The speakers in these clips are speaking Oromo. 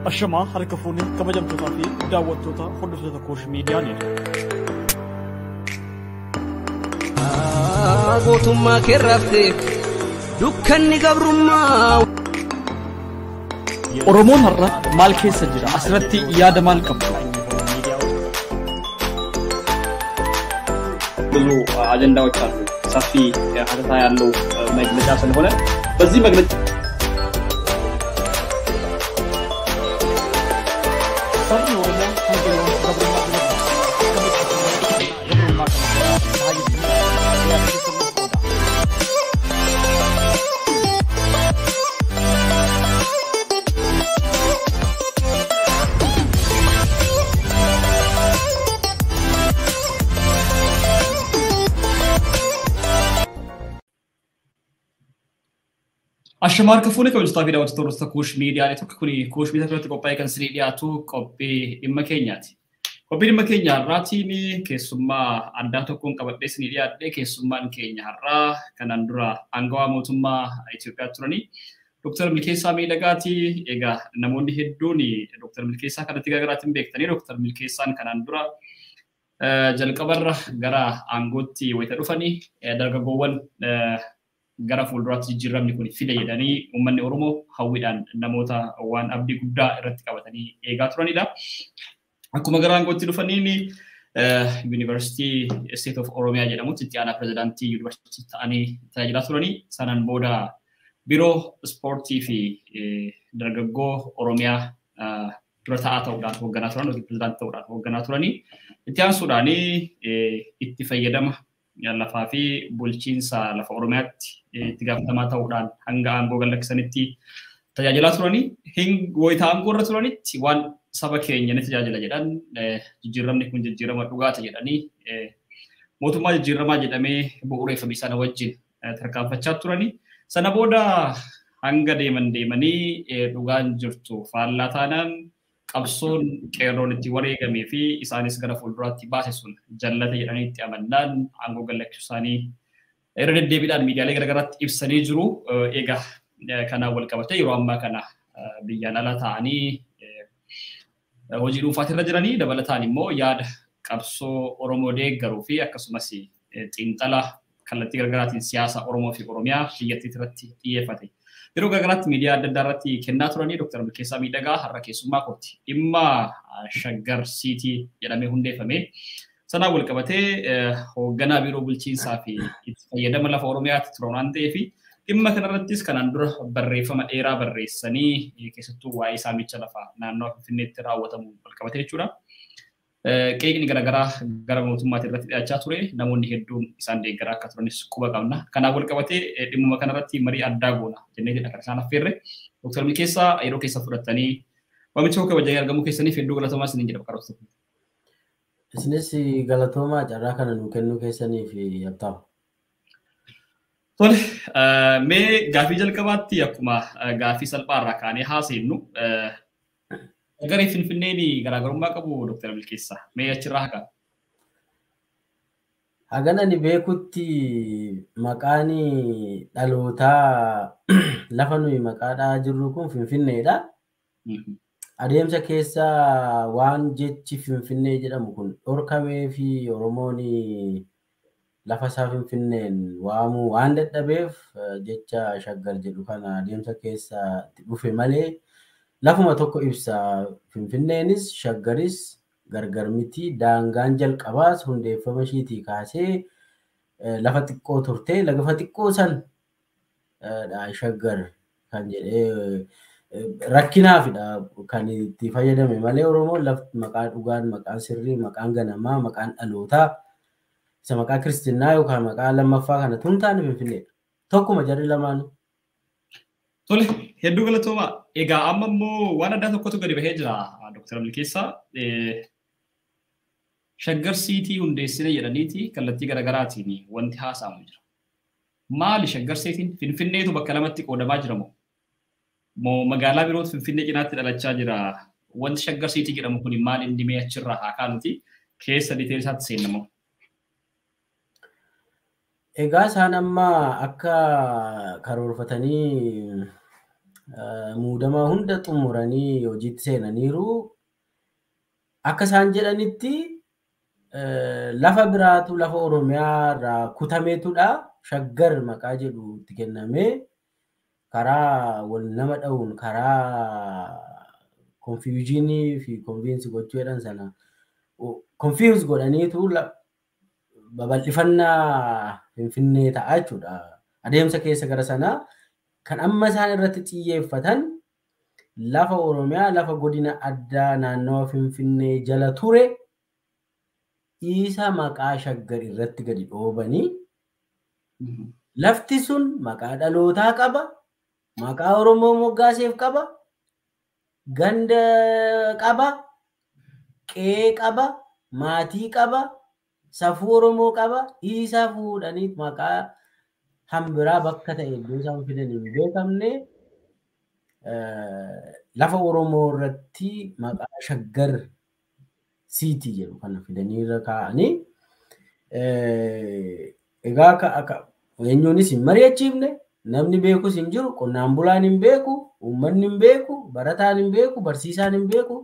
Ashamaa harka fuunee kabajamtootaa fi daawwattoota hordoftoota Koosh Miidiyaaniidha. Gootummaa keerraafte dukkanni gabrummaa. Oromoon har'a maal keessa jira? Asirratti yaada maal qabdu? ብዙ አጀንዳዎች አሉ። ሰፊ ሀተታ ያለው መግለጫ ስለሆነ በዚህ መግለጫ Sabni Oromoo hanga yoom gabrummaa jala jira? Akkamitti gabrummaa kana jalaa baha jettanii qooda? Ashamaa harka fuunee kabajattoota fi daawwattoota hordoftoota Koosh Miidiyaa Neetwoork kuni Koosh Miidiyaa irratti qophaa'ee kan isinii dhiyaatu qophii dhimma keenyaati. Qophii dhimma keenya har'aatiin keessummaa addaa tokkoon qabadhee isinii dhiyaadhe. Keessummaan keenya har'aa kanaan dura aangawaa mootummaa Itoophiyaa turanii Dr. Milkeessaa Miidhagaati. Egaa namoonni hedduun Dr. Milkeessaa kanatti garaagaraatiin beektanii Dr. Milkeessaan kanaan dura jalqabarra gara aangootti wayita dhufanii dargaggoowwan gara fuulduraatti jijjiiramni kun fide jedhanii uummanni Oromoo hawwiidhaan namoota waan abdii guddaa irratti qabatanii eegaa turanidha. Akkuma gara aangootti dhufaniin Yuunivarsiitii State of Oromiyaa jedhamutti itti aanaa pirezidaantii yuunivarsiitii ta'anii tajaajilaa turanii sanaan booda biiroo ispoortii fi dargaggoo Oromiyaa dura taa'aa ta'uudhaan hoogganaa turan yookiin pirezidaantii ta'uudhaan hoogganaa turanii itti aansuudhaan itti fayyadama lafaa fi bulchiinsa lafa Oromiyaatti itti gaafatamaa ta'uudhaan hanga aangoo gad lakkisanitti tajaajilaa turanii wayita aangoo irra turanitti waan saba keenya ni tajaajila jedhan jijjiiramni kun jijjiirama dhugaata jedhanii mootummaa jijjiiramaa jedhamee bu'uureeffame sana wajjin tarkaanfachaa turanii sana booda hanga deeman deemanii dhugaan jirtu faallaa taanaan qabsoon qeerroon itti wareegamee fi isaanis gara fuulduraatti baase sun jallate jedhanii itti amannaan aangoo gad lakkisuu isaanii irra deddeebiidhaan miidiyaalee garaagaraatti ibsanii jiru. Egaa kanaan wal qabatee yeroo ammaa kana biyyaan ala ta'anii hojii dhuunfaatirra jiranii dabalataan immoo yaada qabsoo Oromoo deeggaruu fi akkasumas xiinxala kallattii garaagaraatiin siyaasa Oromoo fi Oromiyaa biyyattii irratti xiyyeeffate. Yeroo garaagaraatti miidiyaa adda addaa irratti kennaa turanii Dr. Milkeessaa Miidhagaa har'a keessummaa kooti. Dhimma Shaggar Siitii jedhamee hundeeffame. Sanaan wal qabatee hoogganaa biiroo bulchiinsaa fi itti fayyadama lafa Oromiyaatti turan waan ta'eef dhimma kanarrattis kanaan dura barreeffama dheeraa barreessanii keessattuu waa'ee saamicha lafaa naannoo Finfinneetti raawwatamu wal qabatee jechuudha. Qeeqni garaagaraa gara mootummaatti irratti dhiyaachaa ture namoonni hedduun isaan deeggaraa akka turanis quba qabna. Kanaaf wal qabatee dhimmuma kanarratti marii addaa goona jennee kan isaan affeerre. Dr. Milkeessaa yeroo keessa fudhattanii waamicha koo kabajanii argamuu keessaniif hedduu galatoomaa isiniin jedha karoorsa. Isinis galatoomaa carraa kana nuu kennuu keessaniif Abtaa'u. Tole, mee gaafii jalqabaatti akkuma gaafii salphaarraa kaanee haasofnu garee Finfinneen garaagarummaa qabu Dr. Milkeessaa. Mee achirraa haqa? Hagan ani beekutti maqaan dhalootaa lafa nuyi maqaa dhahaa jirru kun Finfinneedha. Adeemsa keessa waan jechi Finfinnee jedhamu kun dhorkamee fi Oromoon lafa isaa Finfinneen waamuu waan dadhabeef jecha Shaggar jedhu kana adeemsa keessa itti dhufe malee lafuma tokko ibsa. Finfinneenis Shaggaris gargar miti. Daangaan jalqabaas hundeeffama ishiitii kaasee lafa xiqqoo turte. Lafa xiqqoo san Shaggar kan jedhee rakkinaafidha kan itti fayyadame malee Oromoon lafti maqaa dhugaan, maqaan sirrii, maqaan ganamaa, maqaan dhalootaa isa maqaa kiristinnaa yookaan maqaa lammaffaa kana tun taane Finfinneedha. Tokkuma jarri lamaanuu. Tole, hedduu galatoomaa. Egaa amma immoo waan addaa tokkotu gadi bahee jira Dr. Milkeessaa. Shaggar Siitii hundeessine jedhaniiti kallattii garaagaraatiin wanti haasa'amu jira. Maali Shaggar Siitiin? Finfinneetu bakka lamatti qoodamaa jira moo? Moo magaalaa birootu Finfinnee cinaatti dhalachaa jira? Wanti Shaggar Siitii jedhamu kun maal inni mee achirraa haa kaanuti keessa diteelii isaatti seenna moo? Egaa isaan amma akka karoorfatanii Muudama hunda xumuranii hojiitti seenaniiru. Akka isaan jedhanitti lafa biraatu lafa Oromiyaa irraa kutameetudha. Shaggar maqaa jedhu itti kennamee karaa wal nama dha'uun karaa konfiyuuzinii fi konviinsi gochuu jedhan sana konfiyuuz godhaniitu babal'ifannaa Finfinnee ta'a jechuudha. Adeemsa keessa gara sanaa kan amma isaan irratti xiyyeeffatan lafa Oromiyaa lafa godina addaa naannawa Finfinnee jala ture isa maqaa Shaggar irratti gadi dhoobanii lafti sun maqaa dhalootaa qaba, maqaa Oromoo moggaaseef qaba, ganda qaba, qe'ee qaba, maatii qaba, safuu Oromoo qaba. Isa fuudhanii maqaa hambiraa bakka ta'e iddoo isaan fidan hin beekamne lafa Oromoo irratti maqaa Shaggar Siitii jedhu kana fidanii irra kaa'anii egaa akka eenyuunis hin mari'achiifne, namni beekus hin jiru, qonnaan bulaan hin beeku, uummanni hin beeku, barataan hin beeku, barsiisaan hin beeku,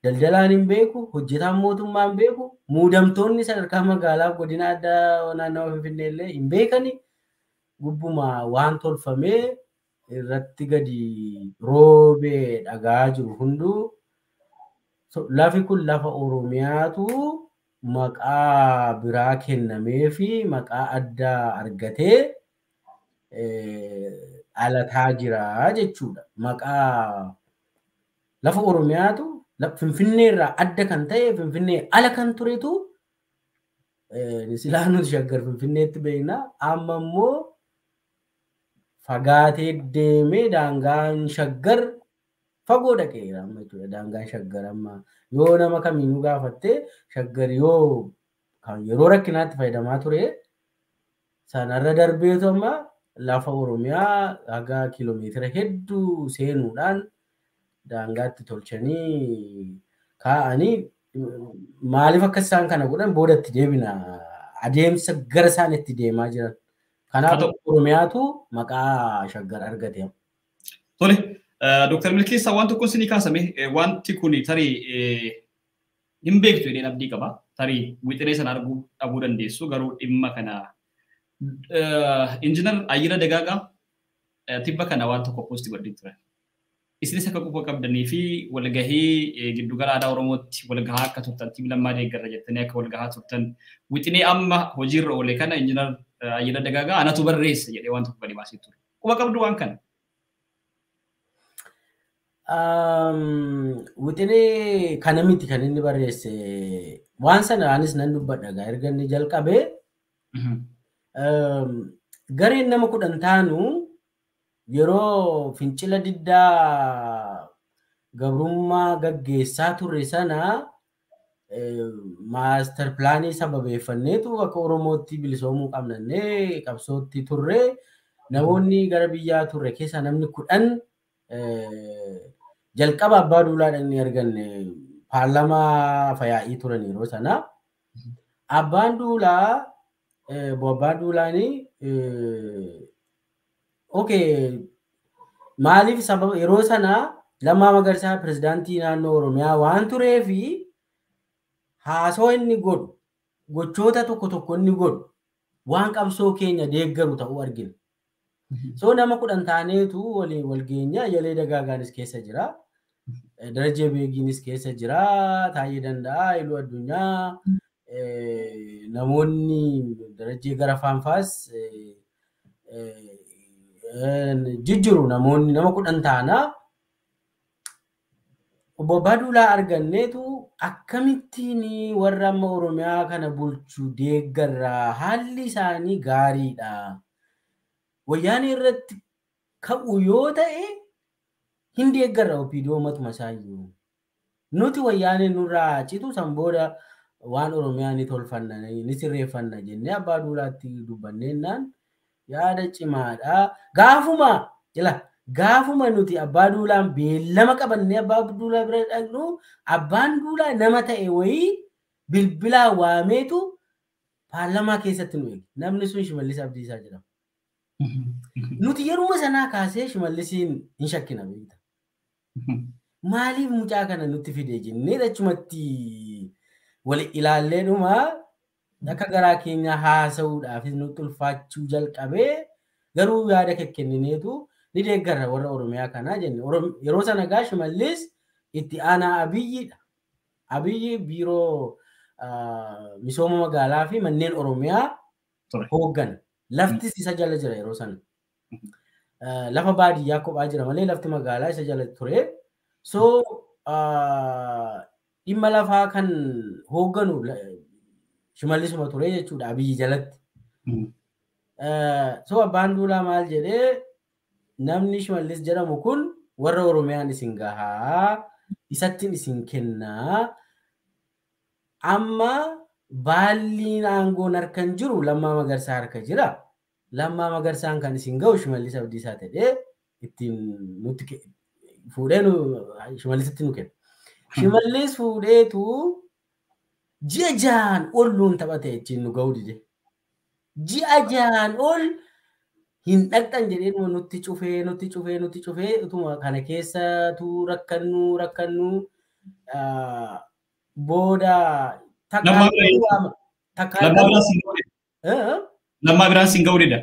daldalaan hin beeku, hojjetaan mootummaa hin beeku, muudamtoonni sadarkaa magaalaa godina addaa naannawa Finfinnee illee hin beekani. Gubbuma waan tolfamee irratti gadi roobee dhagaa jiru hunduu lafi kun lafa Oromiyaatu maqaa biraa kennamee fi maqaa addaa argatee dhalataa jira jechuudha. Maqaa lafa Oromiyaatu Finfinnee irraa adda kan ta'e Finfinnee ala kan turetu silaa nuti Shaggar Finfinneetti beekna. Amma immoo fagaatee deemee daangaan Shaggar fagoo dhaqeera amma jechuudha. Daangaan Shaggar amma yoo nama kamiinuu gaafatte Shaggar yoo kan yeroo rakkinaatti fayyadamaa ture sanarra darbeetu amma lafa Oromiyaa haga kiiloomeetira hedduu seenuudhaan daangaatti tolchanii kaa'anii maaliif akka isaan kana godhan boodatti deebina adeemsa gara isaan itti deemaa jiran. Kanaaf Oromiyaatu maqaa Shaggar argate. Tole, Dooktar Milkeessaa waan tokko isinii kaasame wanti kun tarii hin beektu jedheen abdii qaba. Tarii wixinee sana arguu dhabuu dandeessu garuu dhimma kana Injiinar Ayyira Dagaagaa tibba kana waan tokko poosti godhee turan. Isinis akka quba qabdanii fi walgahii giddugala aadaa Oromootti walgahaa akka turtan tiim lammaa deeggarra jettanii akka walgahaa turtan wixinee amma hojiirra oole kana Injiinar Ayyira Dagaagaa anatu barreessa jedhee waan tokko gadi baasee ture. Quba qabdu waan kana. Wixinee kana miti kan inni barreesse waan sana anis nan dubbadha egaa erga inni jalqabee gareen nama 10 taanu yeroo fincila diddaa gabrummaa gaggeessaa turre sana maaster pilaanii sababeeffanneetu akka Oromootti bilisoomuu qabnannee qabsootti turre namoonni gara biyyaa turre keessaa namni 10 jalqaba abbaa duulaa dhaqnee arganne paarlaamaa fayaa'ii turan yeroo sana. Abbaan duulaa abbaan duulaanii okay maaliif sababa yeroo sana Lammaa Magarsaa pirezidaantii naannoo Oromiyaa waan tureefi haasoo inni godhu gochoota tokko tokko inni godhu waan qabsoo keenya deeggaru ta'uu argina. So nama 10 taaneetu waliin wal geenya Yalee Dagaagaanis keessa jira. Darajee Beegiinis keessa jira. Taayyee Danda'aa, Iluu Addunyaa, namoonni Darajee Garafaanfaas jijjiru namoonni nama 10 taanaa. Obbo Abbaa Duulaa arganneetu akkamittiin warra amma Oromiyaa kana bulchu deeggarraa haalli isaanii gaariidha. Wayyaanee irratti ka'u yoo ta'e hin deeggarra OPDO matuma isaayyuu. Nuti wayyaanee nurraa citu san booda waan Oromiyaa ni tolfanna ni sirreeffanna jennee Abbaa Duulaatti dubbanneennaan yaada cimaadha. Gaafuma jala gaafuma nuti Abbaa Duulaan beellama qabannee Abbaa Duulaa bira dhaqnu Abbaan Duulaa nama ta'e wayii bilbilaa waameetu paarlamaa keessatti nu eege. Namni sun Shimallis Abdiisaa jedhama. Nuti yeruma sanaa kaasee Shimallisiin hin shakkina beekta. Maaliif mucaa kana nutti fide jennee achumatti wal ilaallee dhuma akka garaa keenya haasa'uudhaafis nutti ulfaachuu jalqabee garuu yaada kennineetu ni deeggarra warra Oromiyaa kanaa jenne. Yeroo sana gaa Shimallis itti aanaa Abiyyiidha. Abiyyi biiroo misooma magaalaa fi manneen Oromiyaa hooggana. Laftis isa jala jira yeroo sana. Lafa baadiyyaa kophaa jira malee lafti magaalaa isa jala ture. So dhimma lafaa kan hoogganu Shimallisuma ture jechuudha Abiyyi jalatti. So Abbaan Duulaa maal jedhee namni Shimallis jedhamu kun warra Oromiyaan isin gahaa isattiin isin kennaa amma baalliin aangoon harkan jiru Lammaa Magarsaa harka jira. Lammaa Magarsaan kan isin gahu Shimallis Abdiisaa ta'ee ittiin nutti fuudhee Shimallisitti nu kenna. Shimallis fuudheetu ji'a 6 ol nuun taphate ittiin nu gahuu dide. Ji'a 6 ol hin dhaqxan jedhee nutti cufee nutti cufee nutti cufee utuma kana keessatu rakkannuu booda Lammaa biraan siin gahuu dida.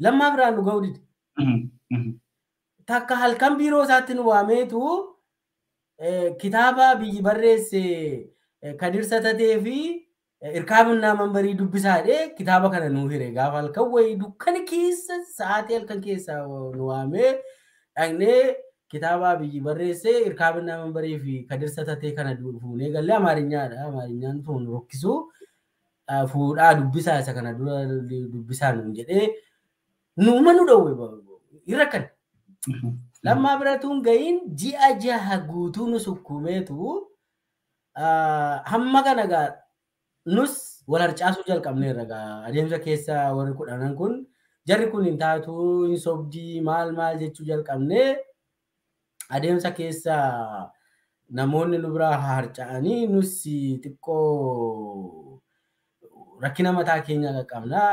Lammaa biraan nu gahuu dida. Takka halkan biiroo isaatti nu waameetu kitaaba biyyi barreesse Kadir Satatee fi Irkaabinnaa Manbarii dubbisaadhee kitaaba kana nuu hire gaafa halkan wayii dukkana keessa sa'aatii halkan keessa nu waamee dhaqnee kitaaba biyyi barreesse Irkaabinnaa Manbarii fi Kadir Satatee kana fuunee gallee Amaarinyaadha. Amaarinyaan fuun rokkisu fuudhaa dubbisaa isa kana dura dubbisaa nuun jedhee nuuma nu dhowwe hin rakkan. Lammaa biratuun ga'iin ji'a 6 guutuu nu sukkumeetu hamma kana gaa nus wal harcaasuu jalqabneerra gaa adeemsa keessa warri 10 kun jarri kun hin taatu hin sobdii maal maal jechuu jalqabnee adeemsa keessa namoonni nu biraa harca'anii nus xiqqoo rakkina mataa keenya qaqqabnaa.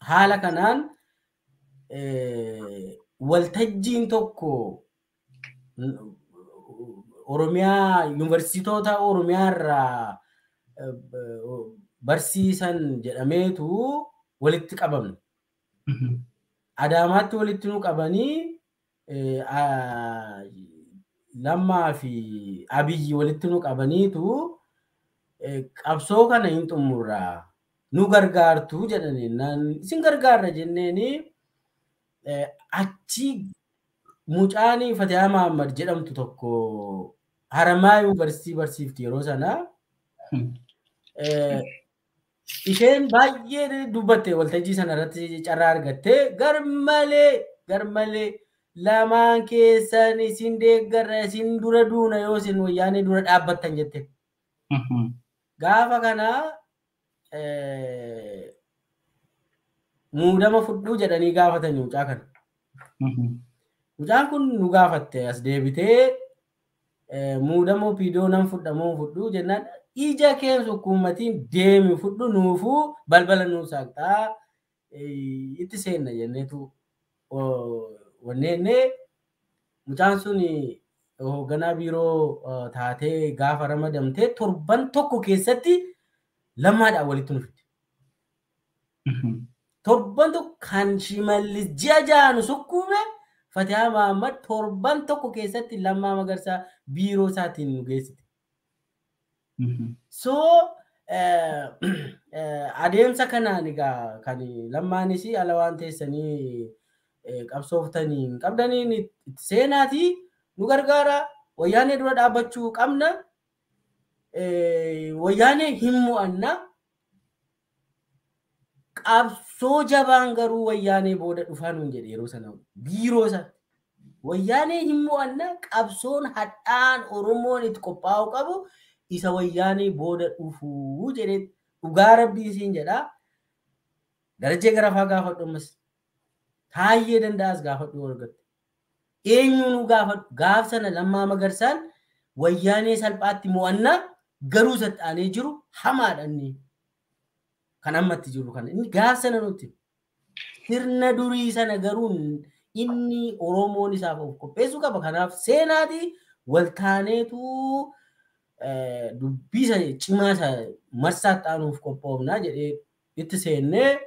Haala kanaan waltajjiin tokko Oromiyaa yuunivarsiitota Oromiyaa irraa barsiisan jedhameetu walitti qabamne. Adaamaatti walitti nu qabanii Lammaa fi Abiyyi walitti nu qabaniitu qabsoo kana hin xumurraa nu gargaartu jedhanii isin gargaarra jenneeni achi mucaan Fatihaa Mahammad jedhamtu tokko Haramaa Yuunivarsiitii barsiifti yeroo sana. Isheen baay'ee dubbatte waltajjii sana irratti carraa argatte garmalee lamaan keessan isin deeggarra isin dura duuna yoo isin wayyaanee dura dhaabbattan jette. Gaafa kana muudama fudhuu jedhanii gaafatanii mucaa kana. Mucaan kun nu gaafatte as deebitee muudama opiidoo nan fudhamoo fudhuu jennaan ija keen sukkuummatiin deemi fudhu nuufuu balbala nuu saaqxaa itti seenna jenneetu wanneenne mucaan sun hoogganaa biiroo taatee gaafa ramadamtee torban tokko keessatti Lammaadhaan walitti nu fidde. Torban tokko kan Shimallis ji'a 6 sukkuume Fatihaa Mahammad torban tokko keessatti Lammaa Magarsaa biiroo isaatiin nu geessite. So adeemsa kanaan egaa kan Lammaanis ala waan teessanii qabsooftanii hin qabdaniin itti seenaatii nu gargaara wayyaanee dura dhaabbachuu qabna wayyaanee hin mo'anna qabsoo jabaan garuu wayyaanee booda dhufaa nuun jedhe yeroo sana biiroo sana wayyaanee hin mo'anna qabsoon hadhaan Oromoon itti qophaa'u qabu isa wayyaanee booda dhufuu jedhe dhugaa rabbii isiin jedha. Darajee Garafaa gaafadhu ammas Taayyee Danda'as gaafadhu argatte. Eenyuun nu gaafadhu gaaf sana Lammaa Magarsaan wayyaanee salphaatti mo'anna garuu saxaanee jiru hamaadha inni kan ammatti jiru kana inni gaaf sana nutti. Sirna durii sana garuu inni Oromoon isaaf of qopheessuu qaba. Kanaaf seenaati waltaaneetu dubbii isa cimaa isa marsaatti aanuuf qophoofnaa jedhee itti seennee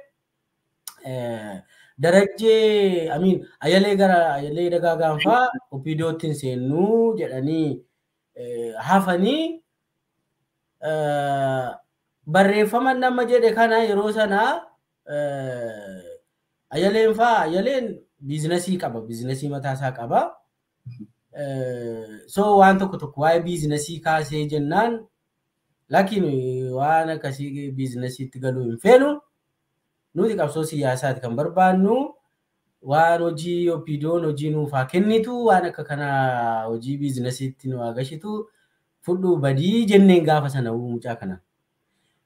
Darajjee amiin Ayalee gara Ayalee Dagaagaan fa'aa OPDOtti hin seennuu jedhanii hafanii barreeffama nama jedhe kana yeroo sana Ayaleen fa'aa Ayaleen biizinasii qaba, biizinasii mataasaa qaba. So waan tokko tokko waa'ee biizinasii kaasee jennaan lakin waan akkasii biizinasiitti galuu hin feenu. Nuti qabsoo siyaasaati kan barbaannu, waan hojii OPDO'n hojii nuuf haa kennitu, waan akka kana hojii biizinasiitti nu haa gashitu fudhuu badii jenneen gaafa sana mucaa kana.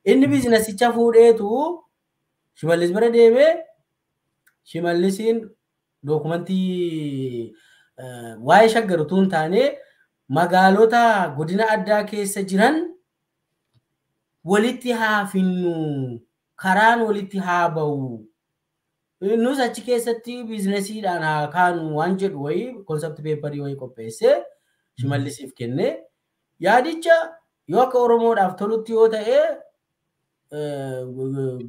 Inni biizinasicha fuudheetu Shimallis bira deemee Shimallisiin dookumentii waa'ee Shaggar utuu hin taane magaalota godina addaa keessa jiran walitti haa finnu, karaan walitti haa ba'u. Nus achi keessatti biizinasiidhaan haa kaanu waan jedhu wayii konsepti peeparii wayii qopheessee Shimallisiif kenne. Yaadicha yoo akka Oromoodhaaf tolutti yoo ta'e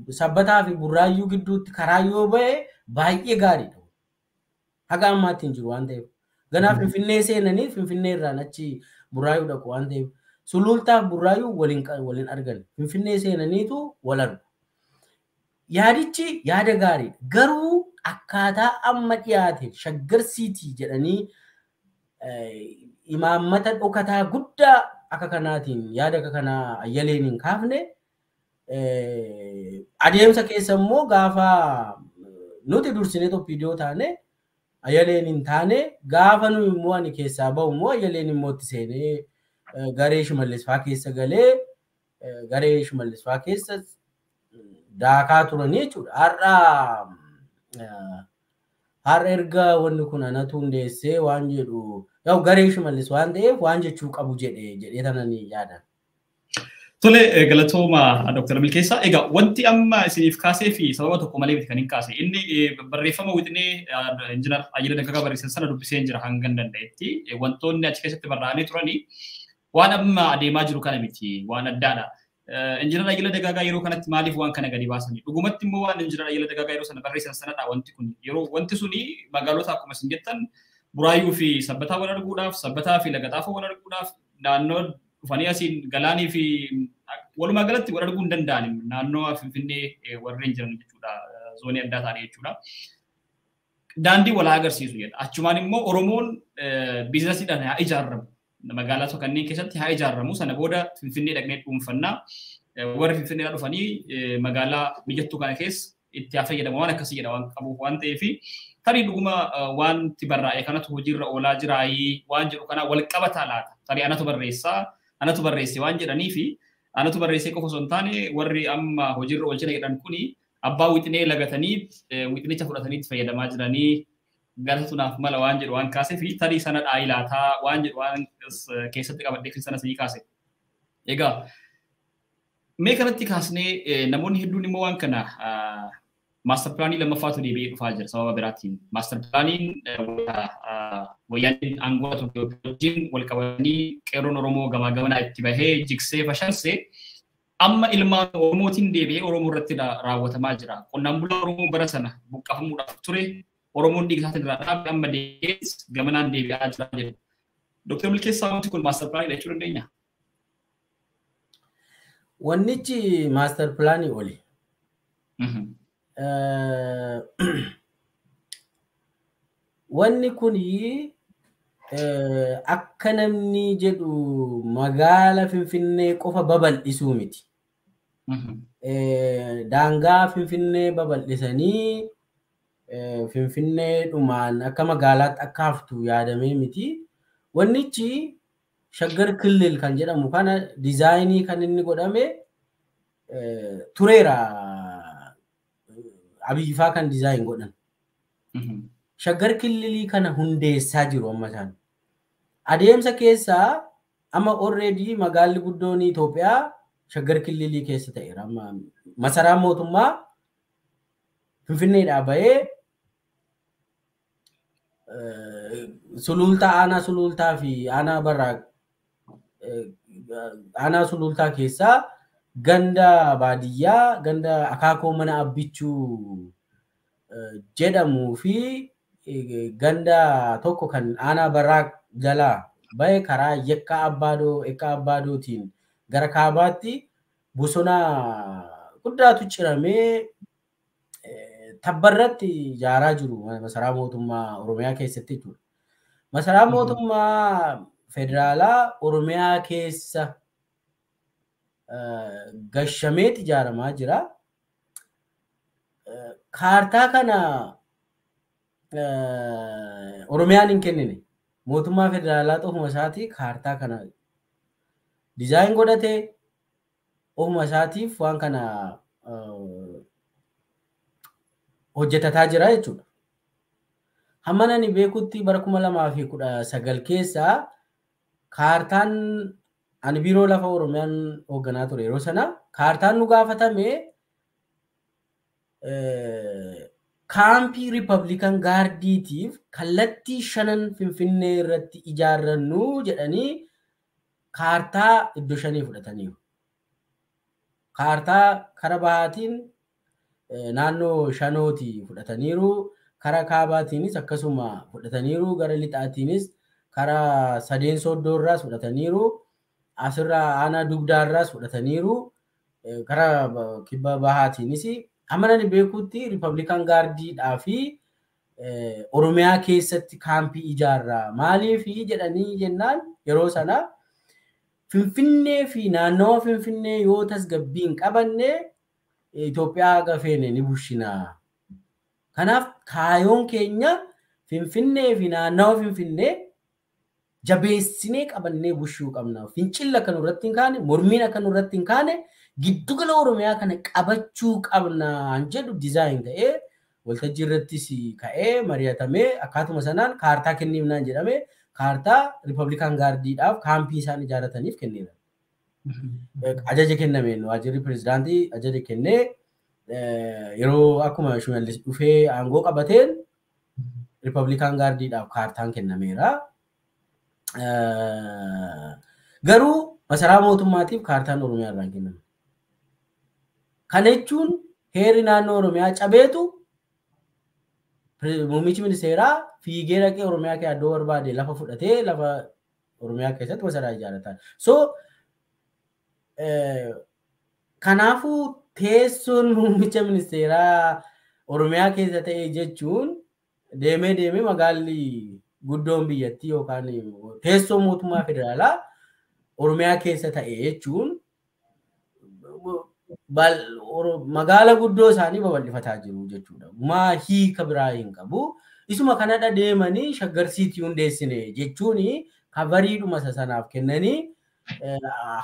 Sabbataa fi Burraayyuu gidduutti karaa yoo ba'e baay'ee gaariidha. Haga ammaatti hin jiru waan ta'eef. Ganaa Finfinnee seenanii Finfinnee irraan achi Burraayyuu dhaqu waan ta'eef. Sulultaa fi Burraayyuu waliin argan. Finfinnee seenaniitu wal argu. Yaadichi yaada gaariidha. Garuu akkaataa amma dhiyaate Shaggar Siitii jedhanii imaammata dhokataa guddaa akka kanaatiin yaada akka kanaa Ayyaleen hin kaafne. Adeemsa keessa immoo gaafa nuti dursinee OPDO taane Ayaleen hin taane, gaafa nu immoo ani keessaa bahu immoo Ayaleen immoo itti seenee garee Shimallis fa'aa keessa galee garee Shimallis fa'aa keessa daakaa turanii jechuudha. Har'a erga wanni kun anatu hundeessee waan jedhu yaa'u garee Shimallis waan ta'eef waan jechuu qabu jedhee tananii yaadan. Tole, galatooma Dr. Milkeessaa. Egaa wanti amma isiniif kaasee fi sababa tokko malee miti kan hin kaase. Inni barreeffama wixinee Injinar Ayyalee Dagaagaa barreessan sana dubbisee jira hanga danda'etti. Wantoonni achi keessatti barraa'anii turanii waan amma adeemaa jiru kana miti, waan addaadha. Injinar Ayyalee Dagaagaa yeroo kanatti maaliif waan kana gadi baasanii? Dhugumatti immoo waan Injinar Ayyalee Dagaagaa yeroo sana barreessan sanadha wanti kun. Yeroo wanti suni magaalota akkuma isin jettan Buraayyuu fi Sabbataa wal arguudhaaf, Sabbataa fi Lagaxaafoo wal arguudhaaf, naannoo dhufanii asiin Galaanii fi walumaa galatti wal arguu hin danda'an naannoo Finfinnee warreen jiran jechuudha. Zoonii addaa ta'anii jechuudha. Daandii wal agarsiisu jedha. Achumaan immoo Oromoon biizinasiidhaan haa ijaaramu. Magaalaa kanneen keessatti haa ijaaramu. Sana booda Finfinnee dhaqnee dhuunfannaa. Warri Finfinnee dhufanii magaalaa mijattuu kana keessa itti haa fayyadamu waan akkasii jedha waan qabuuf waan ta'eef tarii dhuguma wanti barraa'e kanatu hojiirra oolaa jiraayii waan jedhu kana wal qabataa laata. Tarii anatu barreessaa, anatu barreesse waan jedhanii fi anatu barreessee qofa osoo hin taane warri amma hojiirra oolchina jedhan kuni abbaa wixinee lagatanii wixinicha fudhatanii itti fayyadamaa jiranii galatu naaf mala waan jedhu waan kaasee fi tarii sana dhaayi laataa waan jedhu waan keessatti qabadhee sana sii kaase. Egaa mee kanatti kaasnee namoonni hedduun immoo waan kana maaster pilaanii lammaffaatu deebi'ee dhufaa jira sababa biraatiin. Maaster pilaaniin wayyaaneen aangoo tokko wajjin wal qabatanii qeerroon Oromoo gamaa gamanaa itti bahee jigsee fashalsee amma ilmaan Oromootiin deebi'ee Oromoo irratti raawwatamaa jira. Qonnaan bulaa Oromoo bara sana buqqafamuudhaaf ture Oromoon dhiiga isaatiin irraa dhaabe amma deebi'ee gamanaan deebi'aa jira jedhu. Dooktar Milkeessaa, wanti kun maaster pilaanii jechuu dandeenya? Wannichi maaster pilaanii oli. Wanni kun akka namni jedhu magaala Finfinnee qofa babal'isuu miti. Daangaa Finfinnee babal'isanii Finfinnee dhumaan akka magaalaatti akka haftu yaadamee miti. Wannichi Shaggar Kilil kan jedhamu kana diizaayinii kan inni godhame tureera. Abiyyifaa kan dizaayin godhan. Shaggar Kililii kana hundeessaa jiru amma isaan. Adeemsa keessaa amma already magaalli guddoon Itoophiyaa Shaggar Kililii keessa ta'eera. Amma masaraa mootummaa Finfinneedhaa bahee Sulultaa aanaa Sulultaa fi aanaa Barraa aanaa Sulultaa keessaa ganda baadiyyaa ganda akaakoo mana Abbichuu jedhamuu fi ganda tokko kan aanaa Barraa jalaa bahe karaa Yekkaa Abbaadootiin gara kaabaatti bosona guddaatu ciramee tabbarratti ijaaraa jiru masaraa mootummaa Oromiyaa keessatti jechuudha. Masaraa mootummaa federaalaa Oromiyaa keessa gashameet ijaaramaa jira. Kaartaa kana Oromiyaan hin kennine. Mootummaa federaalaa ofuma isaatii kaartaa kana dizaayin godhatee ofuma isaatiif waan kana hojjetataa jira jechuudha. Hamma ani beekutti bara 2019 keessa kaartaan ani biiroo lafa Oromiyaan hoogganaa ture yeroo sana kaartaan nu gaafatame kaampii Riippablikan Gaardiitiif kallattii 5 Finfinnee irratti ijaarrannu jedhanii kaartaa iddoo 5 fudhataniiru. Kaartaa kara bahaatiin naannoo shanooti fudhataniiru, kara kaabaatiinis akkasuma fudhataniiru, gara lixaatiinis kara sadeen sooddoorraas fudhataniiru, asirraa aanaa dugdaarraas fudhataniiru, kara kibba bahaatiinis. Amma ani beekutti Riippablikan Gaardiidhaa fi Oromiyaa keessatti kaampii ijaarraa maaliif jedhanii jennaan yeroo sana Finfinnee fi naannawa Finfinnee yoo tasgabbii hin qabanne Itoophiyaa gafeene ni bushina. Kanaaf kaayoon keenya Finfinnee fi naannawa Finfinnee jabeessinee qabannee bushuu qabna. Fincilla akka nurratti hin kaane, mormiin akka nurratti hin kaane, giddugala Oromiyaa kana qabachuu qabna jedhu dizaayin ta'ee waltajjii irrattis ka'ee mari'atamee akkaatuma sanaan kaartaa kenniifnaan jedhamee kaartaa Riippablikan Gaardiidhaaf kaampii isaan ijaarrataniif kenneera. Ajaja kennameen waajjirri pirezidaantii ajaja kennee yeroo akkuma Shimallis dhufee aangoo qabateen Riippablikan Gaardiidhaaf kaartaan kennameera. Garuu masaraa mootummaatiif kaartaan Oromiyaa irraa kenname. Kana jechuun heerri naannoo Oromiyaa cabeetu muummichi ministeeraa fiigee dhaqee Oromiyaa keessa iddoo barbaade lafa fudhatee lafa Oromiyaa keessatti masaraa ijaarrata. So kanaafuu teessoon muummicha ministeeraa Oromiyaa keessa ta'e jechuun deemee deemee magaalli guddoon biyyattii yookaan teessoo mootummaa federaalaa Oromiyaa keessa ta'e jechuun magaala guddoo isaanii babal'ifataa jiru jechuudha. Maa hiika biraa hin qabu. Isuma kanadha deemanii Shaggar Siitii hundeessine jechuun kabariidhuma isa sanaaf kennanii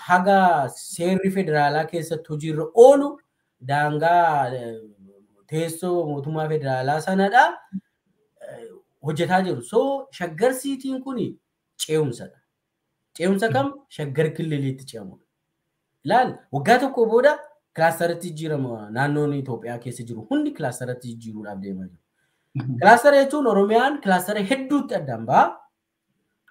haga seerri federaalaa keessatti hojiirra oolu daangaa teessoo mootummaa federaalaa sanadha hojjetaa jiru. So Shaggar Siitiin kun ce'umsadha. Ce'umsa kam Shaggar Kililiitti ce'amudha. Ilaal waggaa tokko booda kilaastaratti jijjiirama naannoon Itoophiyaa keessa jiru hundi kilaastaratti jijjiiruudhaaf deemaa jiru. Kilaastara jechuun Oromiyaan kilaastara hedduutti addaan ba'a.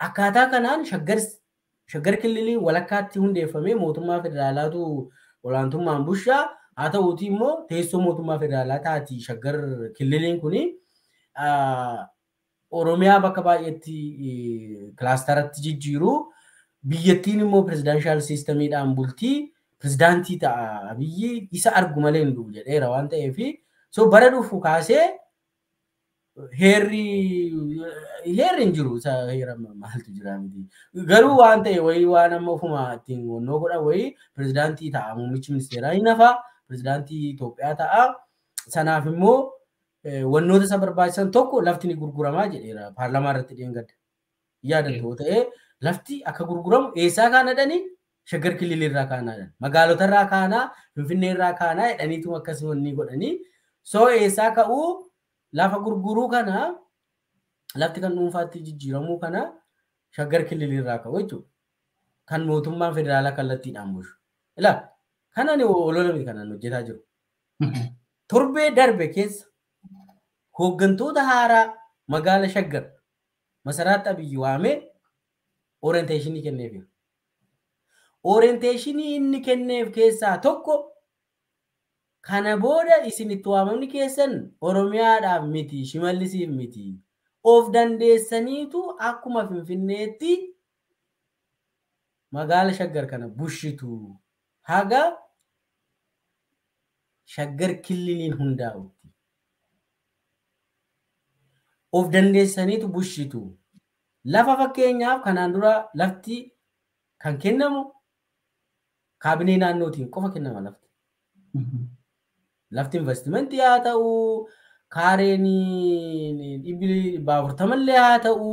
Akkaataa kanaan Shaggar Kililii walakkaatti hundeeffamee mootummaa federaalaatu olaantummaan bushaa haa ta'uuti immoo teessoo mootummaa federaalaa taati Shaggar Kililiin kuni Oromiyaa bakka baay'eetti kilaastaratti jijjiiru. Biyyattiin immoo pirezidaanshiyal siistamiidhaan bultii pirezidaantii ta'a Abiyyi isa argu malee hin du'u jedheera waan ta'eef so bara dhufu kaasee heerri hin jiru isa heera maaltu jira miti garuu waan ta'e wayii waan amma ofuma ittiin wannoo godhan wayii pirezidaantii ta'a muummichi ministeeraa hin hafa pirezidaantii Itoophiyaa ta'a sanaaf immoo wannoota isa barbaachisan tokko lafti ni gurguramaa jedheera paarlamaa irratti dheengadda yaadatoo ta'ee lafti akka gurguramu eessaa kaana dhanii Shaggar Kililirraa kaanaa jedhan magaalotarraa kaanaa Finfinneerraa kaanaa jedhaniitu akkasii wanni godhanii so eessaa ka'uu lafa gurguruu kana lafti kan dhuunfaatti jijjiiramuu kana Shaggar Kililirraa ka'u jechuudha. Kan mootummaan federaalaa kallattiidhaan bulchu. Ilaa kanaan olola miti kanaan hojjetaa jiru. Torbee darbe keessa Hooggantoota haaraa magaala Shaggar masaraatti Abiyyi waamee orienteeshinii kenneef. Orienteeshinii inni kenneef keessaa tokko kana booda isin itti waamamni keessan Oromiyaadhaaf miti, Shimallisiif miti. Of dandeessaniitu akkuma Finfinneetti magaala Shaggar kana bushitu. Haga Shaggar killiliin hundaa'utti. Of dandeessaniitu bushitu. Lafa fakkeenyaaf kanaan dura lafti kan kennamu kaabinee naannootiin qofa kennama lafti. Lafti investimentii haa ta'u, kaareen 440 haa ta'u,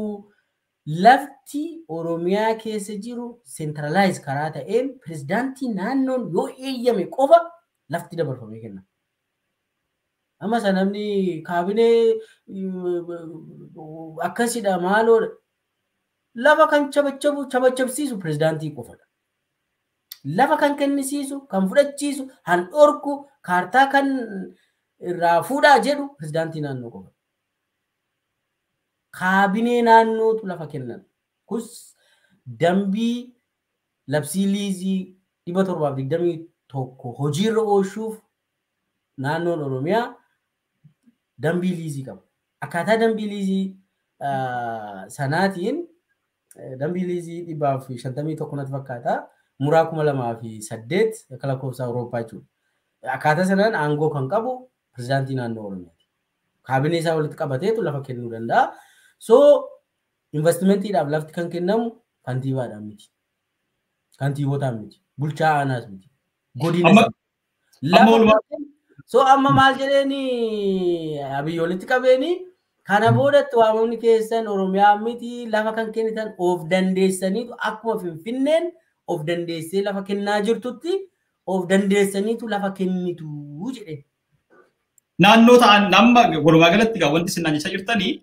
lafti Oromiyaa keessa jiru sentralaayiz karaa ta'een pirezidaantii naannoon yoo eeyyame qofa lafti dabarfamee kennama. Amma isa namni kaabinee akkasidha maaloodha. Lafa kan chabachabsiisu pirezidaantii qofadha. Lafa kan kennisiisu, kan fudhachiisu, han dhorku, kaartaa kan irraa fuudhaa jedhu pirezidaantii naannoo qofa. Kaabinee naannootu lafa kennan. Kus dambii labsii liizii 721 hojiirra oolchuuf naannoon Oromiyaa dambii liizii qaba. Akkaataa dambii liizii sanaatiin dambii liizii 151 natti fakkaata. Muraa 2008 akka lakkoofsa Awurooppaa jechuudha. Akkaataa sanaan aangoo kan qabu pirezidaantii naannoo Oromiyaati. Kaabinee isaa walitti qabateetu lafa kennuu danda'a. So investimentiidhaaf lafti kan kennamu kantiibaadhaan miti. Kantiibotaan miti. Bulchaa aanaas miti. Godina. So amma maal jedheeni Abiyyi walitti qabeeni kana boodatti waamamni keessan Oromiyaa miti lafa kan kennitan of dandeessaniitu akkuma Finfinneen of dandeessee lafa kennaa jirtutti of dandeessaniitu lafa kennitu jedhe. Naannoo ta'an amma walumaa galatti egaa wanti isin naannichaa jirtanii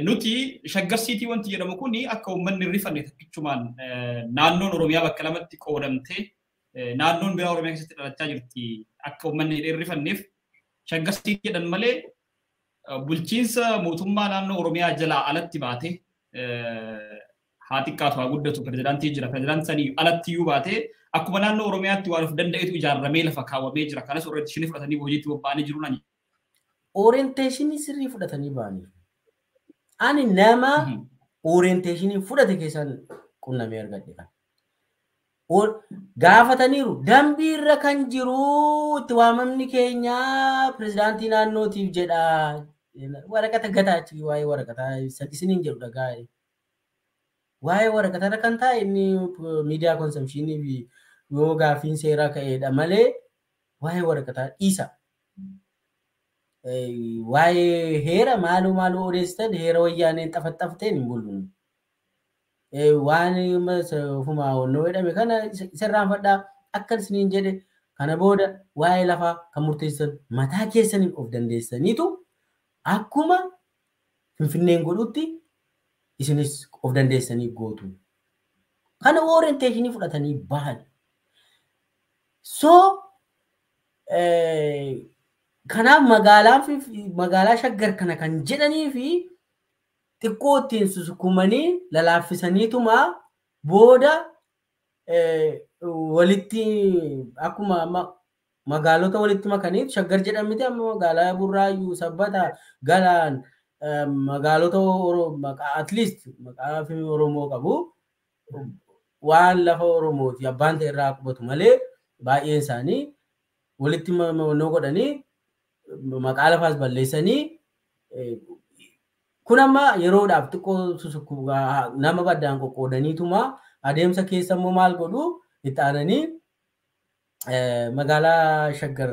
nuti Shaggar Siitii wanti jedhamu kun akka uummanni hin rifanne takkichumaan naannoon Oromiyaa bakka lamatti qoodamtee naannoon biraa Oromiyaa keessatti dhalachaa jirti akka uummanni hin rifanneef Shaggar Siitii jedhan malee bulchiinsa mootummaa naannoo Oromiyaa jalaa alatti baate haa xiqqaatu haa guddatu pirezidaantii jira. Pirezidaantii sanii alatti iyyuu baatee akkuma naannoo Oromiyaatti waan of danda'etu ijaarramee lafa kaawwamee jira. Kanas orienteeshinii fudhatanii hojiitti bobba'anii jiru naan. Orienteeshinii sirrii fudhatanii ba'anii. Ani nama orienteeshinii fudhate keessaan qunnamee argadhe kan. Gaafataniiru dambii irra kan jiru itti waamamni keenya pirezidaantii naannootiif jedha. Waraqata gataa achi waa'ee waraqataa isiniin jedhu dhagaa. Waa'ee waraqata irra kan taa'e inni miidiyaa konsamshinii fi yoo gaaffiin seeraa ka'eedha malee waa'ee waraqataa dhiisa. Waa'ee heera maaloo maaloo odeessitan heera wayyaaneen xafaxafteen hin bullu. Waan ofumaa onnoo jedhame kana isarraanfadhaa akka isiniin jedhe kana booda waa'ee lafaa kan murteessan mataa keessaniin of dandeessaniitu akkuma Finfinneen godhutti isinis of dandeessanii gootu. Kana orienteeshinii fudhatanii bahan. So kanaaf magaalaa Shaggar kana kan jedhanii fi xiqqoo ittiin susukumanii lalaafisaniituma booda walitti akkuma amma magaalota walitti makanii Shaggar jedhamte amma magaalaa Burraayyuu, Sabbataa, Galaan magaalota at least maqaa Oromoo qabu waan lafa Oromooti abbaan ta'e irraa qubatu malee baay'een isaanii walitti mannoo godhanii maqaa lafaas balleessanii kun amma yeroodhaaf xiqqoo susukku nama baddaan qoqqoodaniituma adeemsa keessa immoo maal godhu itti aananii magaalaa Shaggar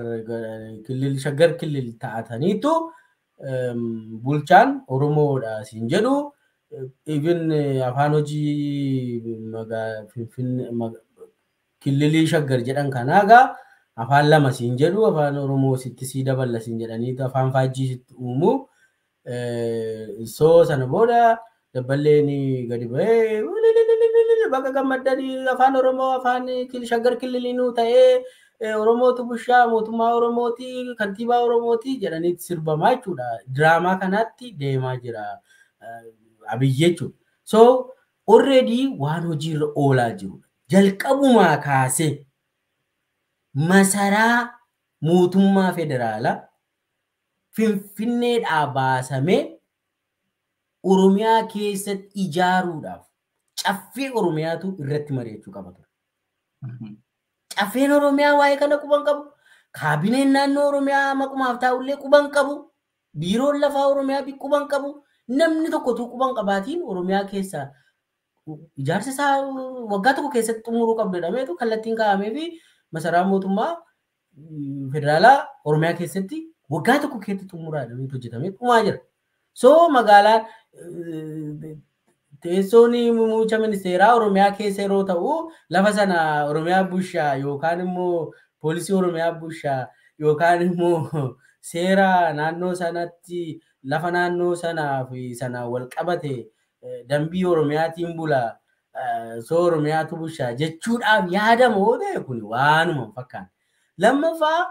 Shaggar Kilil ta'ataniitu bulchaan Oromoodha siin jedhu even afaan hojii Kililii Shaggar jedhan kanaagaa afaan lama siin jedhu afaan Oromoo sitti sii daballa siin jedhanii afaan faajjii sitti uumu. So sana booda dabballeen gadi ba'ee bakka gammaddanii afaan Oromoo afaan Shaggar Kililiinuu ta'ee Oromootu bushaa, mootummaa Oromooti, kantiibaa Oromooti jedhanii sirbamaa jechuudha. Diraamaa kanatti deemaa jira Abiyyi jechuudha. So already waan hojiirra oolaa jirudha. Jalqabumaa kaasee masaraa mootummaa federaalaa Finfinneedhaa baasamee Oromiyaa keessatti ijaaruudhaaf caffee Oromiyaatu irratti mari'achuu qaba ture. Caffeen Oromiyaa waa'ee kana quban qabu. Kaabineen naannoo Oromiyaa maqumaaf taa'ullee quban qabu. Biiroon lafaa Oromiyaa quban qabu. Namni tokkotu quban qabaatiin Oromiyaa keessa ijaarsa isaa waggaa tokko keessatti xumuruu qabdu jedhameetu kallattiin kaa'amee fi masaraa mootummaa federaalaa Oromiyaa keessatti waggaa tokko keessatti xumuraa jedhameetu hojjetamee dhumaa jira. So magaalaan teessoon muummicha ministeeraa Oromiyaa keessa yeroo ta'u lafa sana Oromiyaa bushaa yookaan immoo poolisii Oromiyaa bushaa yookaan immoo seera naannoo sanatti lafa naannoo sanaa fi sana wal qabate dambii Oromiyaatiin bula soo Oromiyaatu bushaa jechuudhaaf yaadamoo ta'e kun waanuma hin fakkaanne. Lammaffaa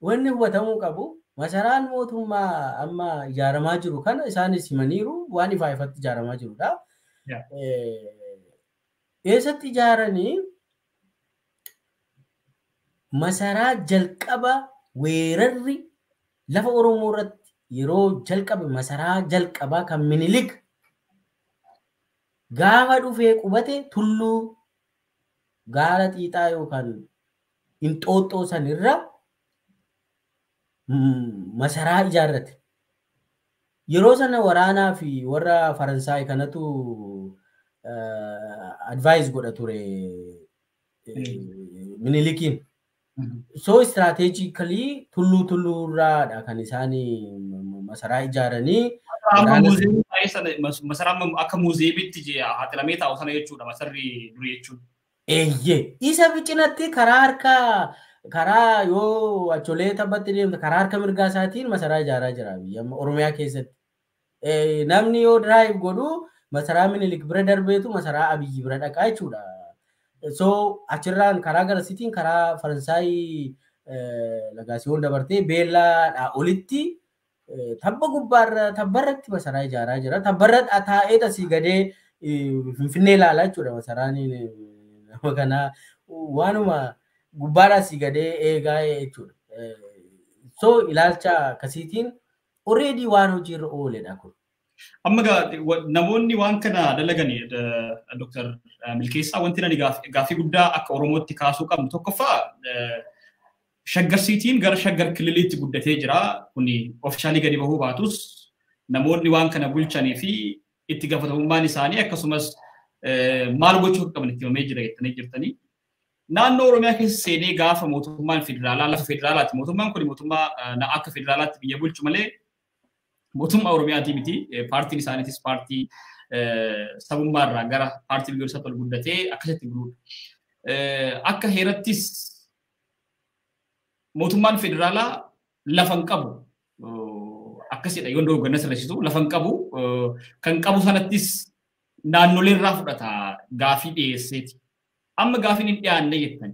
wanni hubatamuu qabu masaraan mootummaa amma ijaaramaa jiru kana isaanis himaniiru waan ifaa ifatti ijaaramaa jirudha. Eessatti ijaaranii masaraa jalqaba weerarri lafa Oromoo irratti yeroo jalqabe masaraa jalqabaa kan Minilik gaafa dhufee qubate tulluu gaara xiixaa yookaan Inxooxxoo sanirra masaraa ijaarrate. Yeroo sana waraanaa fi warra Faransaay kanatu advise godha ture Minilikiin. So strategically tulluu tulluurraadha kan isaan masaraa ijaaranii. Masaraa akka muuziyeemitti hatilamee taa'u sana jechuudha masarri durii jechuudha. Eeyyee isa cinatti karaa harkaa karaa yoo acholee taphatti deemte karaa harka mirgaa isaatiin masaraa ijaaraa jira biyya Oromiyaa keessatti. Namni yoo drive godhu masaraa Minilik bira darbeetu masaraa Abiyyi bira dhaqaa jechuudha. So achirraan karaa garasiitiin karaa Faransaay Lagaasiyoon dabartee Beellaadhaa olitti tabba gubbaarra tabbarratti masaraa ijaaraa jira. Tabbarra taa'ee asii gadee Finfinnee ilaalaa jechuudha masaraan nama kanaa waanuma gubbaadhaa asii gadee eegaa jechuudha. So ilaalcha akkasiitiin already waan hojiirra ooledha kun. Amma namoonni waan kana dalagani Dr. Milkeessaa wanti nani gaaffii guddaa akka Oromootti kaasuu qabnu tokkoffaa Shaggar Siitiin gara Shaggar Kililiitti guddatee jira. Kuni ofishaalii gadi bahuu baatus namoonni waan kana bulchanii fi itti gaafatamummaan isaanii akkasumas maal gochuu qaban itti himamee jira jettanii jirtanii. Naannoo Oromiyaa keessa seenee gaafa mootummaan federaalaa lafa federaalaati. Mootummaan kun mootummaa akka federaalaatti biyya bulchu malee mootummaa Oromiyaatii miti. Paartiin isaaniitis paartii sabummaarraa gara paartii biyyoolessaatti ol guddatee akkasitti buludha. Akka heerattis mootummaan federaalaa lafa hin qabu. Akkasidha yoo dogoggorna sirreessitu lafa hin qabu. Kan qabu sanattis naannoleerraa fudhata gaafii dhiyeesseeti. Amma gaafiin hin dhiyaanne jettan.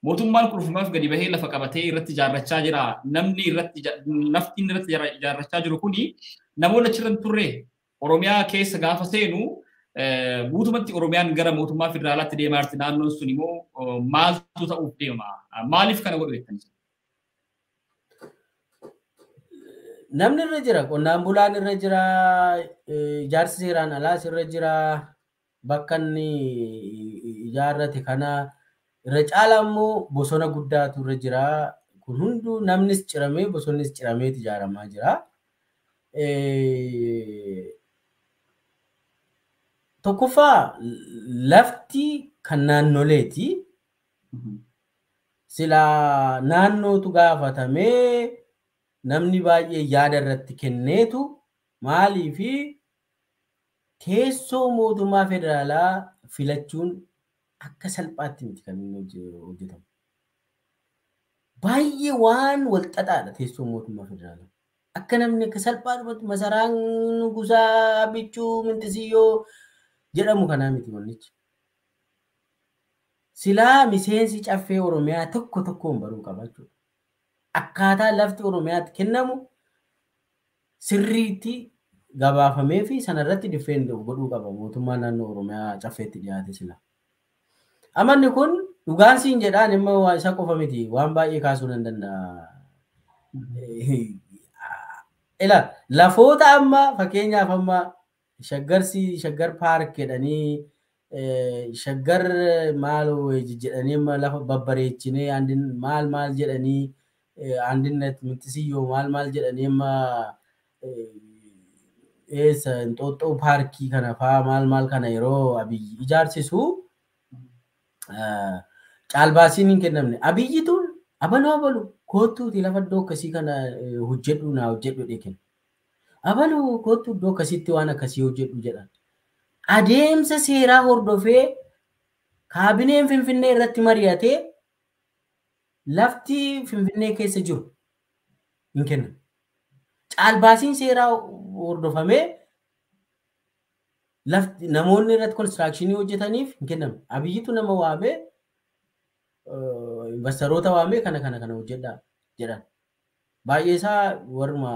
Mootummaan kun ofumaaf gadi bahee lafa qabatee irratti ijaarrachaa jira. Namni irratti lafti inni irratti ijaarrachaa jiru kuni namoonni achirra hin turre Oromiyaa keessa gaafa seenu guutumatti Oromiyaan gara mootummaa federaalaatti deemaa jirti. Naannoon sun immoo maaltu ta'uuf deema? Maaliif kana godhu jettan? Namni irra jira, qonnaan bulaan irra jira, ijaarsi seeraan alaas irra jira, bakka inni ijaarrate kana irra caala immoo bosona guddaatu irra jira. Kun hunduu namnis ciramee bosonnis cirameet ijaaramaa jira. Tokkoffaa lafti kan naannoleeti. Silaa naannootu gaafatamee namni baay'ee yaada irratti kenneetu maaliifi teessoo mootummaa federaalaa filachuun akka salphaatti miti kan inni hojjetamu. Baay'ee waan wal xaxaadha teessoo mootummaa federaalaa. Akka namni akka salphaadhumatti masaraan Nugusaa Bichuu Mintisiyyoo jedhamu kanaa miti wannichi. Silaa miseensi caffee Oromiyaa tokko tokkoon baruu qaba jechuudha. Akkaataa lafti Oromiyaatti kennamu sirriitti gabaafamee fi sanarratti defend godhuu qaba mootummaa naannoo Oromiyaa caffeetti dhiyaate sila. Amanni kun dhugaan siin jedhaan immoo isa qofa miti waan baay'ee kaasuu nan danda'a. Ila lafoota amma fakkeenyaaf amma Shaggar paark jedhanii Shaggar maal jedhanii amma lafa babbareechinee maal maal jedhanii Andinet Mintisiyyoo maal maal jedhanii amma eessa Inxooxxoo paarkii kana faa maal maal kana yeroo Abiyyi ijaarsisu caalbaasiin hin kennamne. Abiyyitu abaluu abalu kottuuti lafa iddoo akkasii kana hojjedhu naa hojjedhu jedhee kenna. Abaluu kottu iddoo akkasiitti waan akkasii hojjedhu jedhan. Adeemsa seeraa hordofee kaabineen Finfinnee irratti mari'atee lafti Finfinnee keessa jiru hin kennamu. Caalbaasiin seeraa hordofamee lafti namoonni irratti konistirakshinii hojjetaniif hin kennamu. Abiyyitu nama waamee investoroota waamee kana kana kana hojjedhaa jedhan. Baay'ee isaa warruma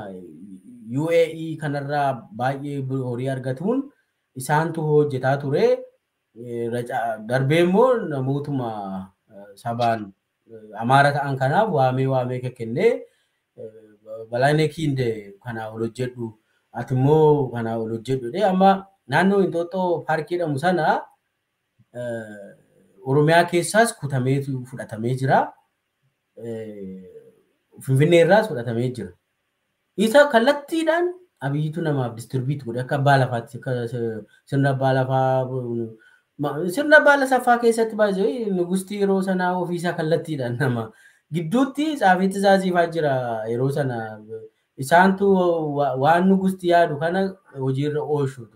UAE kanarraa baay'ee horii argatuun isaantu hojjetaa ture. Darbee immoo namootuma sabaan Amaara ta'an kanaaf waamee waamee kennee Balaayinee Kiinde kanaa ol hojjedhu ati immoo kanaa ol hojjedhu jedhee amma naannoo Inxooxxoo paarkii jedhamu sana Oromiyaa keessaas kutamee fudhatamee jira. Finfinnee irraas fudhatamee jira. Isa kallattiidhaan Abiyyitu namaaf distribiit godhe akka abbaa lafaatti sirna abbaa lafaa sirna abbaa lafaa keessatti baay'ee nugusti yeroo sanaa ofiisaa kallattiidhaan nama gidduutti tsaafii tizaazifaa jira yeroo sana isaantu waan nugusti yaadu kana hojiirra oolchu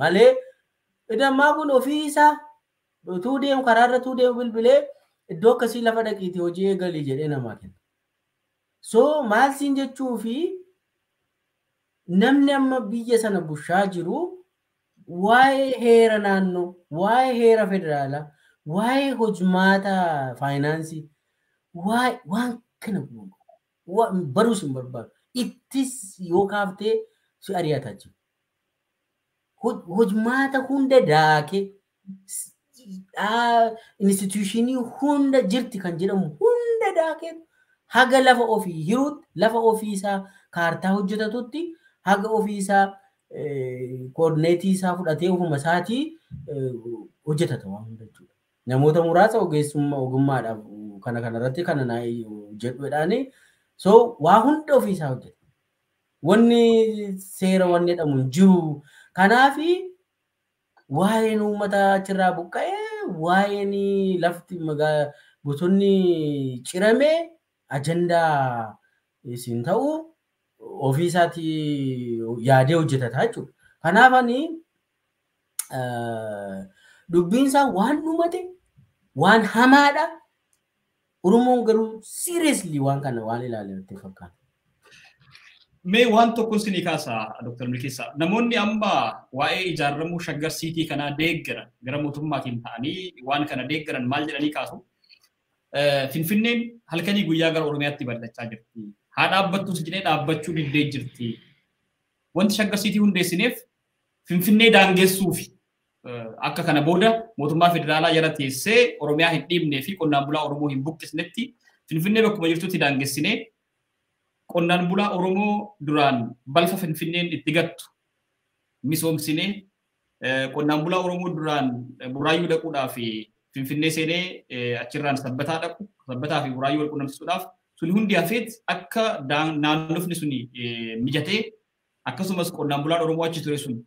malee idammaa kun ofiisaa utuu deemu karaarra utuu deemu bilbilee iddoo akkasii lafa dhaqiitii hojii eegalii jedhee namaa kenna. So maal siin jechuu fi namni amma biyya sana bushaa jiru waa'ee heera naannoo, waa'ee heera federaalaa, waa'ee hojmaata faayinaansii, waa'ee waan kana baruus hin barbaadu. Ittis yoo kaaftee si ari'ataa jiru. Hojmaata hunda daakee instituushinii hunda jirti kan jedhamu hunda daakee haga lafa ofii hiruutti, lafa ofii isaa kaartaa hojjetatutti, haga ofii isaa koordineetii isaa fudhatee ofuma isaatii hojjetata waan hunda jechuudha. Namoota muraasa ogeessummaa ogummaadhaaf kana kanarratti kana naa jedhuudhaani so waa hunda ofii isaa hojjeta. Wanni seera wanni jedhamu hin jiru. Kanaafi waa'een uummata achirraa buqqa'ee waa'een lafti bosonni cirame ajandaa isin ta'u ofii isaatii yaadee hojjetata jechuudha. Kanaaf ani dubbiin isaa waan dhumate waan hamaadha. Oromoon garuu seriously waan kana waan ilaalu fakkaata. Mee waan tokko isinii kaasa Dr. Milkeessaa. Namoonni amma waa'ee ijaaramuu Shaggar Siitii kanaa deeggaran gara mootummaatiin ta'anii waan kana deeggaran maal jedhanii kaasu? Finfinneen halkanii guyyaa gara Oromiyaatti bal'achaa jirti. Haa dhaabbattus jedhee dhaabbachuu diddee jirti. Wanti Shaggar Siitii hundeessineef Finfinnee daangessuufi akka kana booda mootummaa federaalaa jala teessee Oromiyaa hin dhiibnee fi qonnaan bulaa Oromoo hin buqqisnetti Finfinnee bakkuma jirtutti daangessinee qonnaan bulaa Oromoo duraan balfa Finfinneen itti gattu misoomsinee qonnaan bulaa Oromoo duraan Buraayyuu dhaquudhaaf Finfinnee seenee achirraan sabbataa dhaqu sabbataa fi Buraayyuu wal qunnamsiisuudhaaf sun hundi hafeet akka naannofni sun mijatee akkasumas qonnaan bulaan Oromoo achi ture sun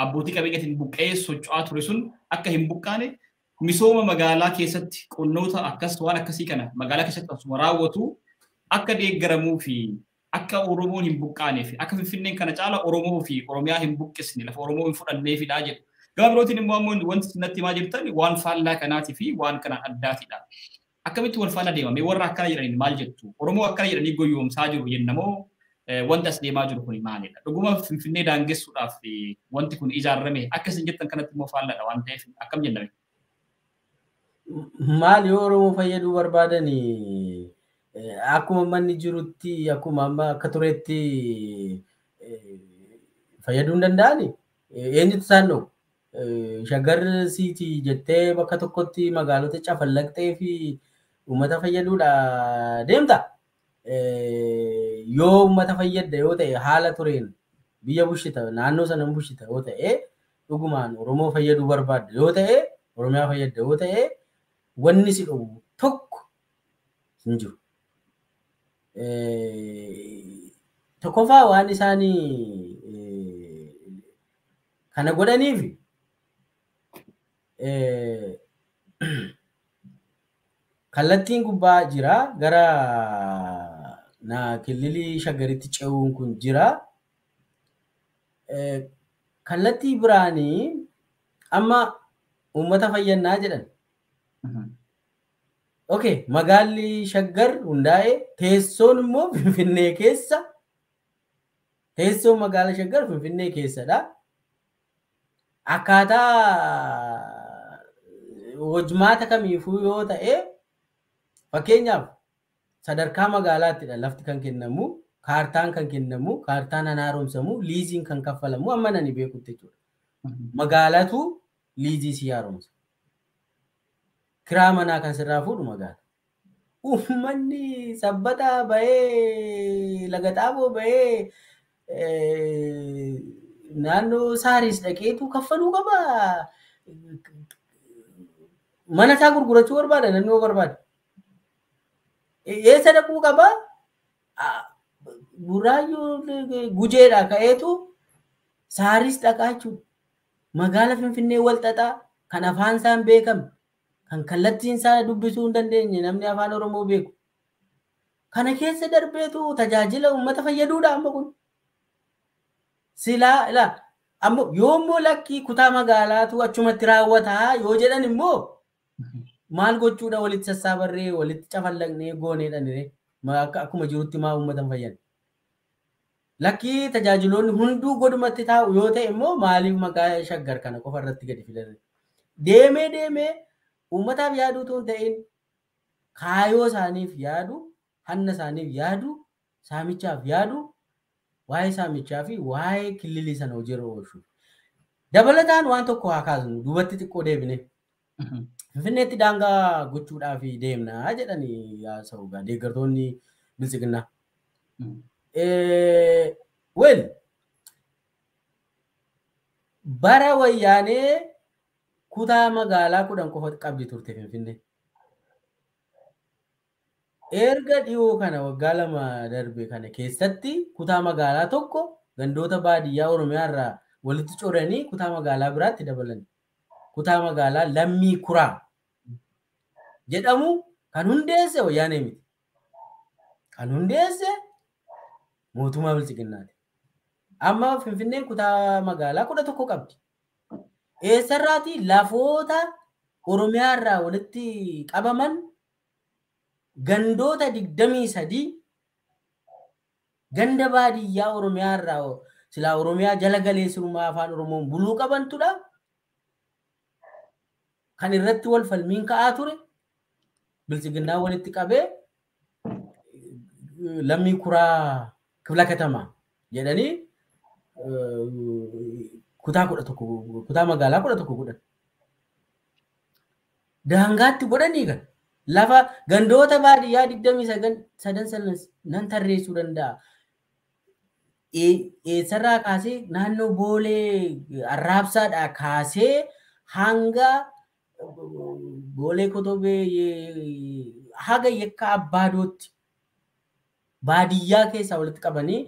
abbootii qabeenyaatiin buqqa'ee socho'aa ture sun akka hin buqqaane misooma magaalaa keessatti qonnoota akkas waan akkasii kana magaalaa keessatti asuma raawwatu akka deeggaramuu fi akka Oromoon hin buqqaanee fi akka Finfinneen kana caala Oromoo fi Oromiyaa hin buqqisne lafa Oromoo hin fudhanneefidha jedhu. Gama birootiin immoo ammoo wanti natti himaa jirtan waan faallaa kanaatii fi waan kanaan addaatidha. Akkamitti wal faana deema? Mee warra akkana jedhaniin maal jettu? Oromoo akkana jedhanii goyyomsaa jiru jennamoo wanti as deemaa jiru kun maalidha? Dhuguma Finfinnee daangessuudhaaf wanti kun ijaarame akka isin jettan kanatti immoo faalladha waan ta'eef akkam jenname? Maal yoo Oromoo fayyaduu barbaadanii akkuma manni jirutti akkuma amma akka turetti fayyaduu hin danda'ani. Eenyutu isaan dhowwa? Shaggar Siitii jettee bakka tokkotti magaalota cafallaqxee fi uummata fayyaduudha deemta. Yoo uummata fayyadda yoo ta'e haala tureen biyya bushita naannoo sana bushita yoo ta'e dhugumaan Oromoo fayyaduu barbaadda yoo ta'e Oromiyaa fayyadda yoo ta'e wanni si dhowwu tokko hin jiru. Tokkoffaa waan isaanii kana godhaniif kallattiin gubbaa jira gara na kililii Shaggaritti ce'uun kun jira. Kallattii biraanii amma uummata fayyannaa jedhan. Okay, magaalli Shaggar hundaa'e teessoon immoo Finfinnee keessa. Teessoon magaala Shaggar Finfinnee keessadha. Akkaataa hojmaata kamiifuu yoo ta'e fakkeenyaaf sadarkaa magaalaattidha lafti kan kennamu, kaartaan kan kennamu, kaartaan kan haaromsamu, liiziin kan kaffalamu amma nani beekutti jechuudha. Magaalatu liizii si haaromsa. Kiraa manaa kan sirraa fuudhu magaala. Uummanni Sabbataa bahee, Laga Xaafoo bahee, naannoo Saaris dhaqeetu kaffaluu qaba. Mana isaa gurgurachuu barbaada, naannoo barbaada. Eessa dhaquu qaba? Buraayyuu Gujeedhaa ka'eetu Saaris dhaqaa jechuudha. Magaala Finfinnee wal xaxaa kan afaan isaan beekame, kan kallattiin isaa dubbisuu hin dandeenye namni afaan Oromoo beeku. Kana keessa darbeetu tajaajila uummata fayyaduudha amma kun. Silaa ilaa ammoo yoommoo lakkii kutaa magaalaatu achumatti raawwataa yoo jedhan immoo maal gochuudha walitti sassaabarree walitti cafallaqnee gooneedhaan akkuma jirutti maa uummata hin fayyadne. Lakkii tajaajiloonni hunduu godhumatti taa'u yoo ta'e immoo maaliif maqaa Shaggar kana qofa irratti gadi filan? Deemee deemee uummataaf yaaduutu hin ta'in kaayoo isaaniif yaadu, hanna isaaniif yaadu, saamichaaf yaadu, waa'ee saamichaa fi waa'ee kililii sana hojiirra oolchu. Dabalataan waan tokko haa kaasnu duubatti xiqqoo deebine. Finfinneetti daangaa gochuudhaaf deemnaa jedhanii haasa'u deeggartoonni Biltsiginnaa. Well, bara wayyaanee kutaa magaalaa 10 qofa qabdi turte Finfinnee. Erga dhiyoo kana waggaa 2 darbe kana keessatti kutaa magaalaa tokko gandoota baadiyyaa Oromiyaa irraa walitti coranii kutaa magaalaa biraatti dabalan. Kutaa magaalaa Lammii Kuraa jedhamu kan hundeesse wayyaanee miti. Kan hundeesse mootummaa Biltsiginnaati. Amma Finfinneen kutaa magaalaa 11 qabdi. Eessarraati lafoota Oromiyaa irraa walitti qabaman gandoota 23 ganda baadiyyaa Oromiyaa irraa silaa Oromiyaa jala galee sirumaa afaan Oromoon buluu qabantudha. Kan irratti wal falmiin ka'aa ture Biltsiginnaa walitti qabee Lammii Kuraa Kifla Katamaa jedhanii kutaa 11 kutaa magaalaa 11 godhan. Daangaatti godhanii kan lafa gandoota baadiyyaa 29 sadan nan tarreessuu danda'a. Eessarraa kaasee naannoo Boolee Arraabsaadhaa kaasee hanga Boolee Kotobee haga Yekkaa Abbaadootti baadiyyaa keessaa walitti qabanii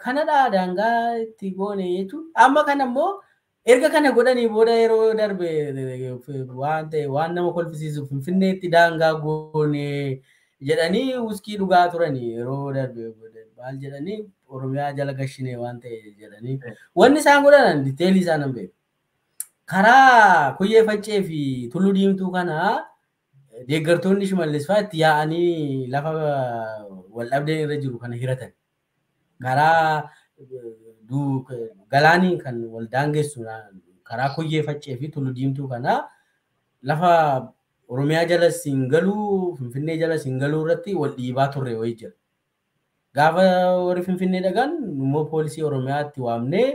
kanadhaa daangaa itti goone jechuudha. Amma kana immoo erga kana godhanii booda yeroo darbe waan ta'e waan nama kolfisiisu Finfinneetti daangaa goone jedhanii wuskii dhugaa turanii yeroo darbe maal jedhanii Oromiyaa jala gashinee waan ta'e jedhanii wanni isaan godhan diteelii isaan hin beeku. Karaa Kuyyee Faccee fi Tulluu Diimtuu kana deeggartoonni Shimallis fa'aa itti yaa'anii lafa wal dhabdeen irra jiru kana hiratan. Karaa galaaniin kan wal daangessu karaa Kuyyee Faccee fi Tulluu Diimtuu kana lafa Oromiyaa jala siin galuu, Finfinnee jala siin galuu irratti wal dhiibaa turre wayii jira. Gaafa warri Finfinnee dhagan immoo poolisii Oromiyaatti waamnee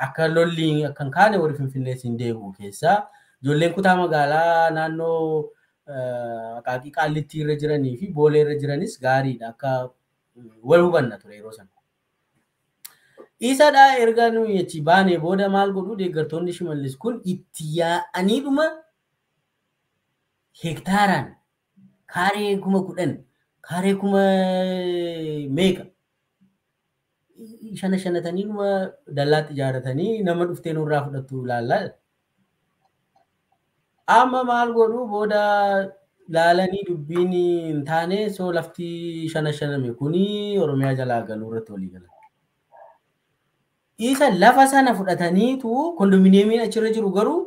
akka lolli akka hin kaane warri Finfinnee siin deebi'u keessaa ijoolleen kutaa magaalaa naannoo Aqaaqii Qaallittii irra jiranii fi Boolee irra jiranis gaariidha akka wal hubanna ture yeroo sana. Isadha erga nuyi achi baanee booda maal godhu deeggartoonni Shimallis kun itti yaa'aniidhuma hektaaraan kaaree 10,000 kaaree 10,000 meeqa shana shanataniidhuma dallaatti ijaarratanii nama dhuftee nurraa fudhattu ilaallaa. Amma maal godhu booda laalanii dubbiin hin taane soo lafti shana shaname kuni Oromiyaa jalaa galuu irratti walii galan. Isa lafa sana fudhataniitu kondominiyeemiin achirra jiru garuu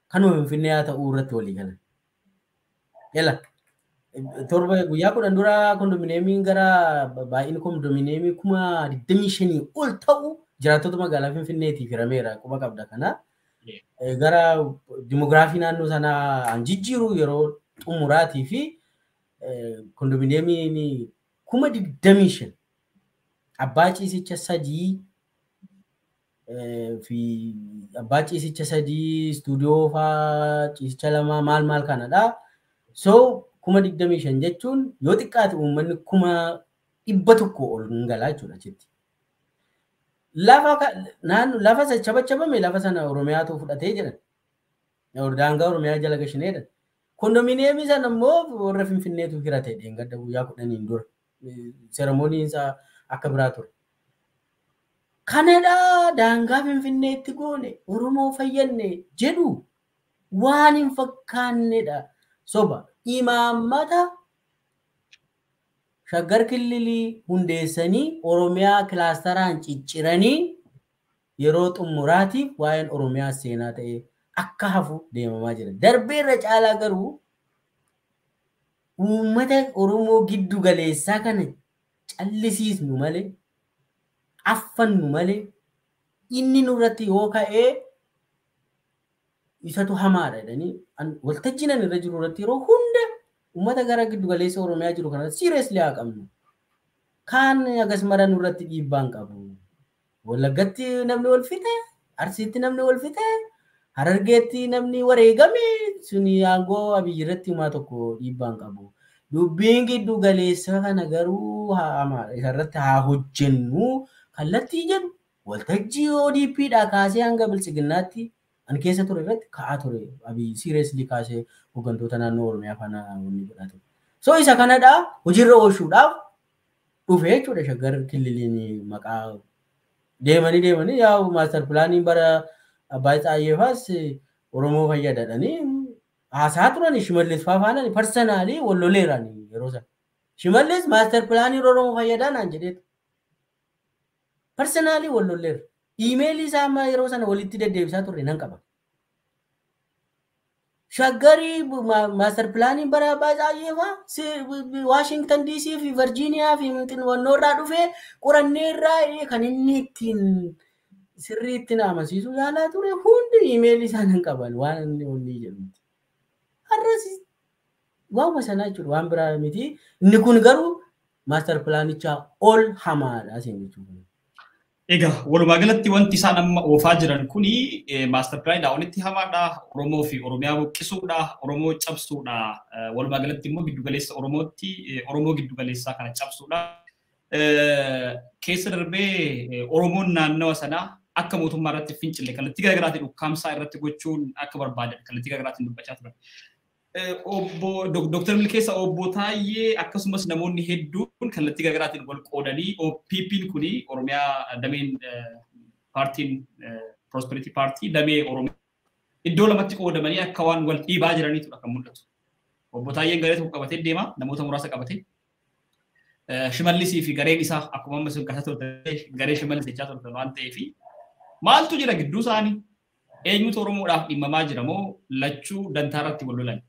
kanuma Finfinnee haa ta'uu irratti walii galan. Yala torba guyyaa 10 dura kondominiyeemiin gara baay'inni kondominiyeemii 25,000 ol ta'u jiraattota magaalaa Finfinneetiif hirameera quba qabda kana. Gara dimoogiraafii naannoo sanaa an jijjiiru yeroo xumuraatii fi kondominiyeemiin 25,000 abbaa ciisicha 3 fi abbaa ciisicha 3 istuudiyoo faa ciisicha 2 maal maal kanadha. So 25,000 jechuun yoo xiqqaate uummanni 100,000 ol hin galaa jechuudha achitti. Lafa naannoo lafa chabachabame lafa sana Oromiyaatu fudhatee jedhan. Daangaa Oromiyaa jala gashinee jedhan. Kondominiyeemii sana immoo warra Finfinneetu hirate dheengadda guyyaa 10 dura. Seremooniin isaa akka biraa ture. Kanadha daangaa Finfinneetti goone Oromoo fayyanne jedhu waan hin fakkaannedha. Soba imaammata Shaggar Kililii hundeessanii Oromiyaa kilaasteraan cicciranii yeroo xumuraatiif waa'een Oromiyaa seenaa ta'e akka hafu deemamaa jira. Darbee irra caalaa garuu uummata Oromoo giddu galeessaa kana callisiisnu malee affannu malee inni nurratti yoo ka'ee isatu hamaadha jedhanii waltajjiin ani irra jiru irratti yeroo hunda uummata gara giddu galeessa Oromiyaa jiru kana seriously haa qabnu. Kaan agas mara nurratti dhiibbaa hin qabu. Wallaggatti namni wal fixe, Arsiitti namni wal fixe, Harargeetti namni wareegame suni aangoo Abiyyi irratti himaa tokko dhiibbaa hin qabu. Dubbiin giddu galeessa kana garuu hamaadha. Isarratti haa hojjennu kallattii jedhu waltajjii ODP dhaa kaasee hanga Biltsiginnaatti an keessa ture irratti ka'aa ture. Abiyyi seriously kaasee hooggantoota naannoo Oromiyaa faana wanni godhaa ture. So isa kanadha hojiirra oolchuudhaaf dhufe jechuudha Shaggar Kililiin maqaa deemanii deemanii yaa maaster pilaaniin bara Abbaa Tsaayyeefaas Oromoo fayyadadhanii haasaa turan Shimallis faa faana parsanaalii wal loleeraan yeroo sana. Shimallis maaster pilaaniin Oromoo fayyadaa naan jedheetu. Parsanaalii wal loleera. Iimeelii isaa amma yeroo sana walitti deddeebisaa turre nan qaba. Shaggarii maaster pilaaniin bara Abbaa Tsaayyeefaa Waashingtan DC fi Virgiiniyaa fi wannoo irraa dhufee qorannee irraa kan inni ittiin sirriitti na amansiisuu yaalaa ture hundi iimeelii isaa nan qaban waan inni onni jedhutti. Har'as waanuma sanaa jechuudha waan biraa miti. Inni kun garuu maaster pilaanichaa ol hamaadha asiin jechuudha. Egaa walumaa galatti wanti isaan amma oofaa jiran kuni maaster pilaanidhaa olitti hamaadha. Oromoo fi Oromiyaa buqqisuudha. Oromoo cabsuudha. Walumaa galatti immoo giddugaleessa Oromootti Oromoo giddugaleessaa kana cabsuudha. Keessa darbee Oromoon naannawa sanaa akka mootummaa irratti fincille kallattii garaagaraatiin ukkaamsaa irratti gochuun akka barbaadan kallattii garaagaraatiin dubbachaa turan. Obbo Dr. Milkeessa Obbo Taayyee akkasumas namoonni hedduun kallattii garaagaraatiin wal qoodanii OPP'n kuni Oromiyaa dameen paartiin Prosperity Party damee Oromiyaa iddoo lamatti qoodamanii akka waan wal dhiibaa jiraniitudha kan mul'atu. Obbo Taayyeen garee tokko qabatee deema namoota muraasa qabatee. Shimallisii fi gareen isaa akkuma amma isin kaasaa turtan garee Shimallis jechaa turtan waan ta'eef maaltu jira gidduu isaanii? Eenyutu Oromoodhaaf dhimmamaa jira moo lachuu dantaa irratti wal lolan?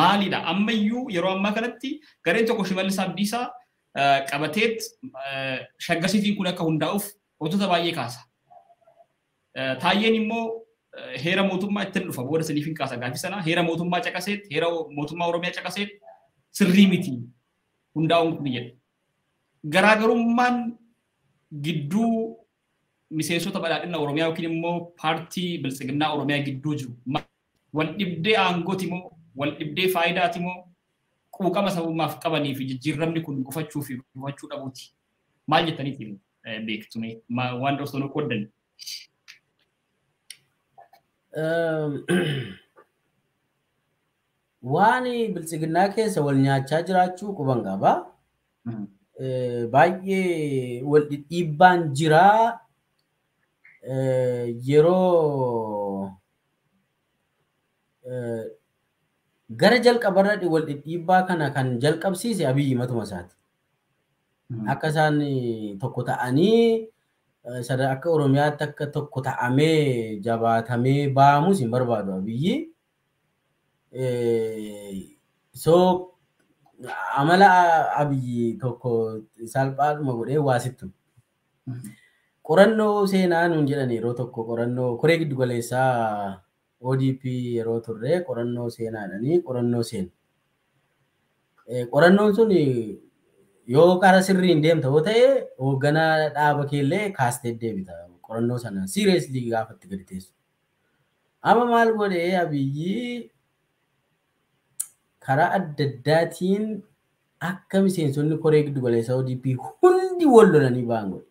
Maalidha? Ammayyuu yeroo ammaa kanatti gareen tokko Shimallis Abdiisaa qabateet Shaggar Sitiin kun akka hundaa'uuf wantoota baay'ee kaasa. Taayyeen immoo Heera mootummaa ittiin dhufa booda saniif hin kaasa gaaffii sana heera mootummaa caqaseet heera mootummaa Oromiyaa caqaseet sirrii miti hundaa'uun kun jedha. Garaagarummaan gidduu miseensota badhaadhina Oromiyaa yookiin immoo paartii biltsiginnaa Oromiyaa gidduu jiru wal dhibdee aangooti moo wal dhibdee faayidaati moo quuqama sabummaaf qabanii fi jijjiiramni kun gufachuu fi gufachuu dhabuuti. Maal jettaniitiin beektume waan osoo nu qooddan? Waan biltsiginnaa keessa wal nyaachaa jiraachuu quban qaba. Baay'ee wal dhiibbaan jiraa. Yeroo gara jalqabarra wal dhiibbaa kana kan jalqabsiise Abiyyi matuma isaati. Akka isaan tokko ta'anii akka Oromiyaatti akka tokko ta'amee jabaatamee ba'amus hin barbaadu Abiyyi. So amala Abiyyi tokko salphaadhuma godhee waasittu. Qorannoo seenaa nuun jedhan yeroo tokko qorannoo koree giddu galeessaa ODP yeroo turre qorannoo seenaadhanii qorannoo seena. Qorannoon sun yoo karaa sirriin deemta yoo ta'e hoogganaa dhaaba keellee kaastee deebita. Qorannoo sana seriously gaafatti gadi teessu. Amma maal godhee Abiyyi karaa adda addaatiin akka miseensonni koree giddu galeessaa ODP hundi wal lolanii ba'an godhe.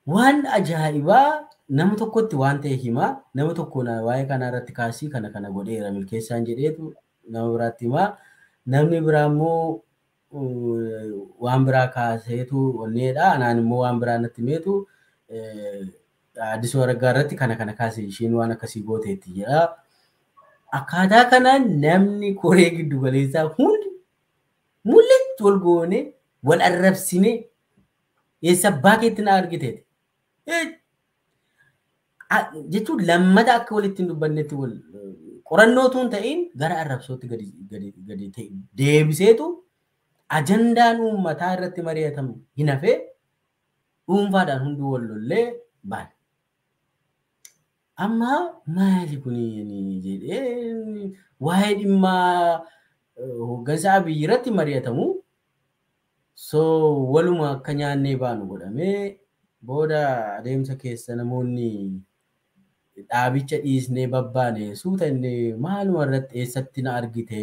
Waan ajaa'ibaa nama tokkotti waan ta'e himaa, nama tokkoon waa'ee kanaa irratti kaasii kana kana godheera milkeessaan jedheetu nama biraatti himaa. Namni biraa immoo waan biraa kaaseetu onneedha. Anaan immoo waan biraa natti himeetu Addisuu Araggaa irratti kana kana kaase ishiin waan akkasii gooteetti jedha. Akkaataa kanaan namni koree giddu galeessaa hundi mul'itti wal goone wal arrabsine eessa abbaa keetti na argiteeti. Jechuun lammata akka walitti hin dubbannetti wal qorannootu hin ta'in gara arrabsootti gadi ta'e deebiseetu ajandaan uummataa irratti mari'atamu hin hafee dhuunfaadhaan hunduu wal lollee baane. Amma maali kun jedhee waa'ee dhimma hooggansa Abiyyi irratti mari'atamu so waluma akka nyaannee baanu godhamee booda adeemsa keessa namoonni dhaabicha dhiisnee babbaane suuta inni maaluma irratti eessatti na argite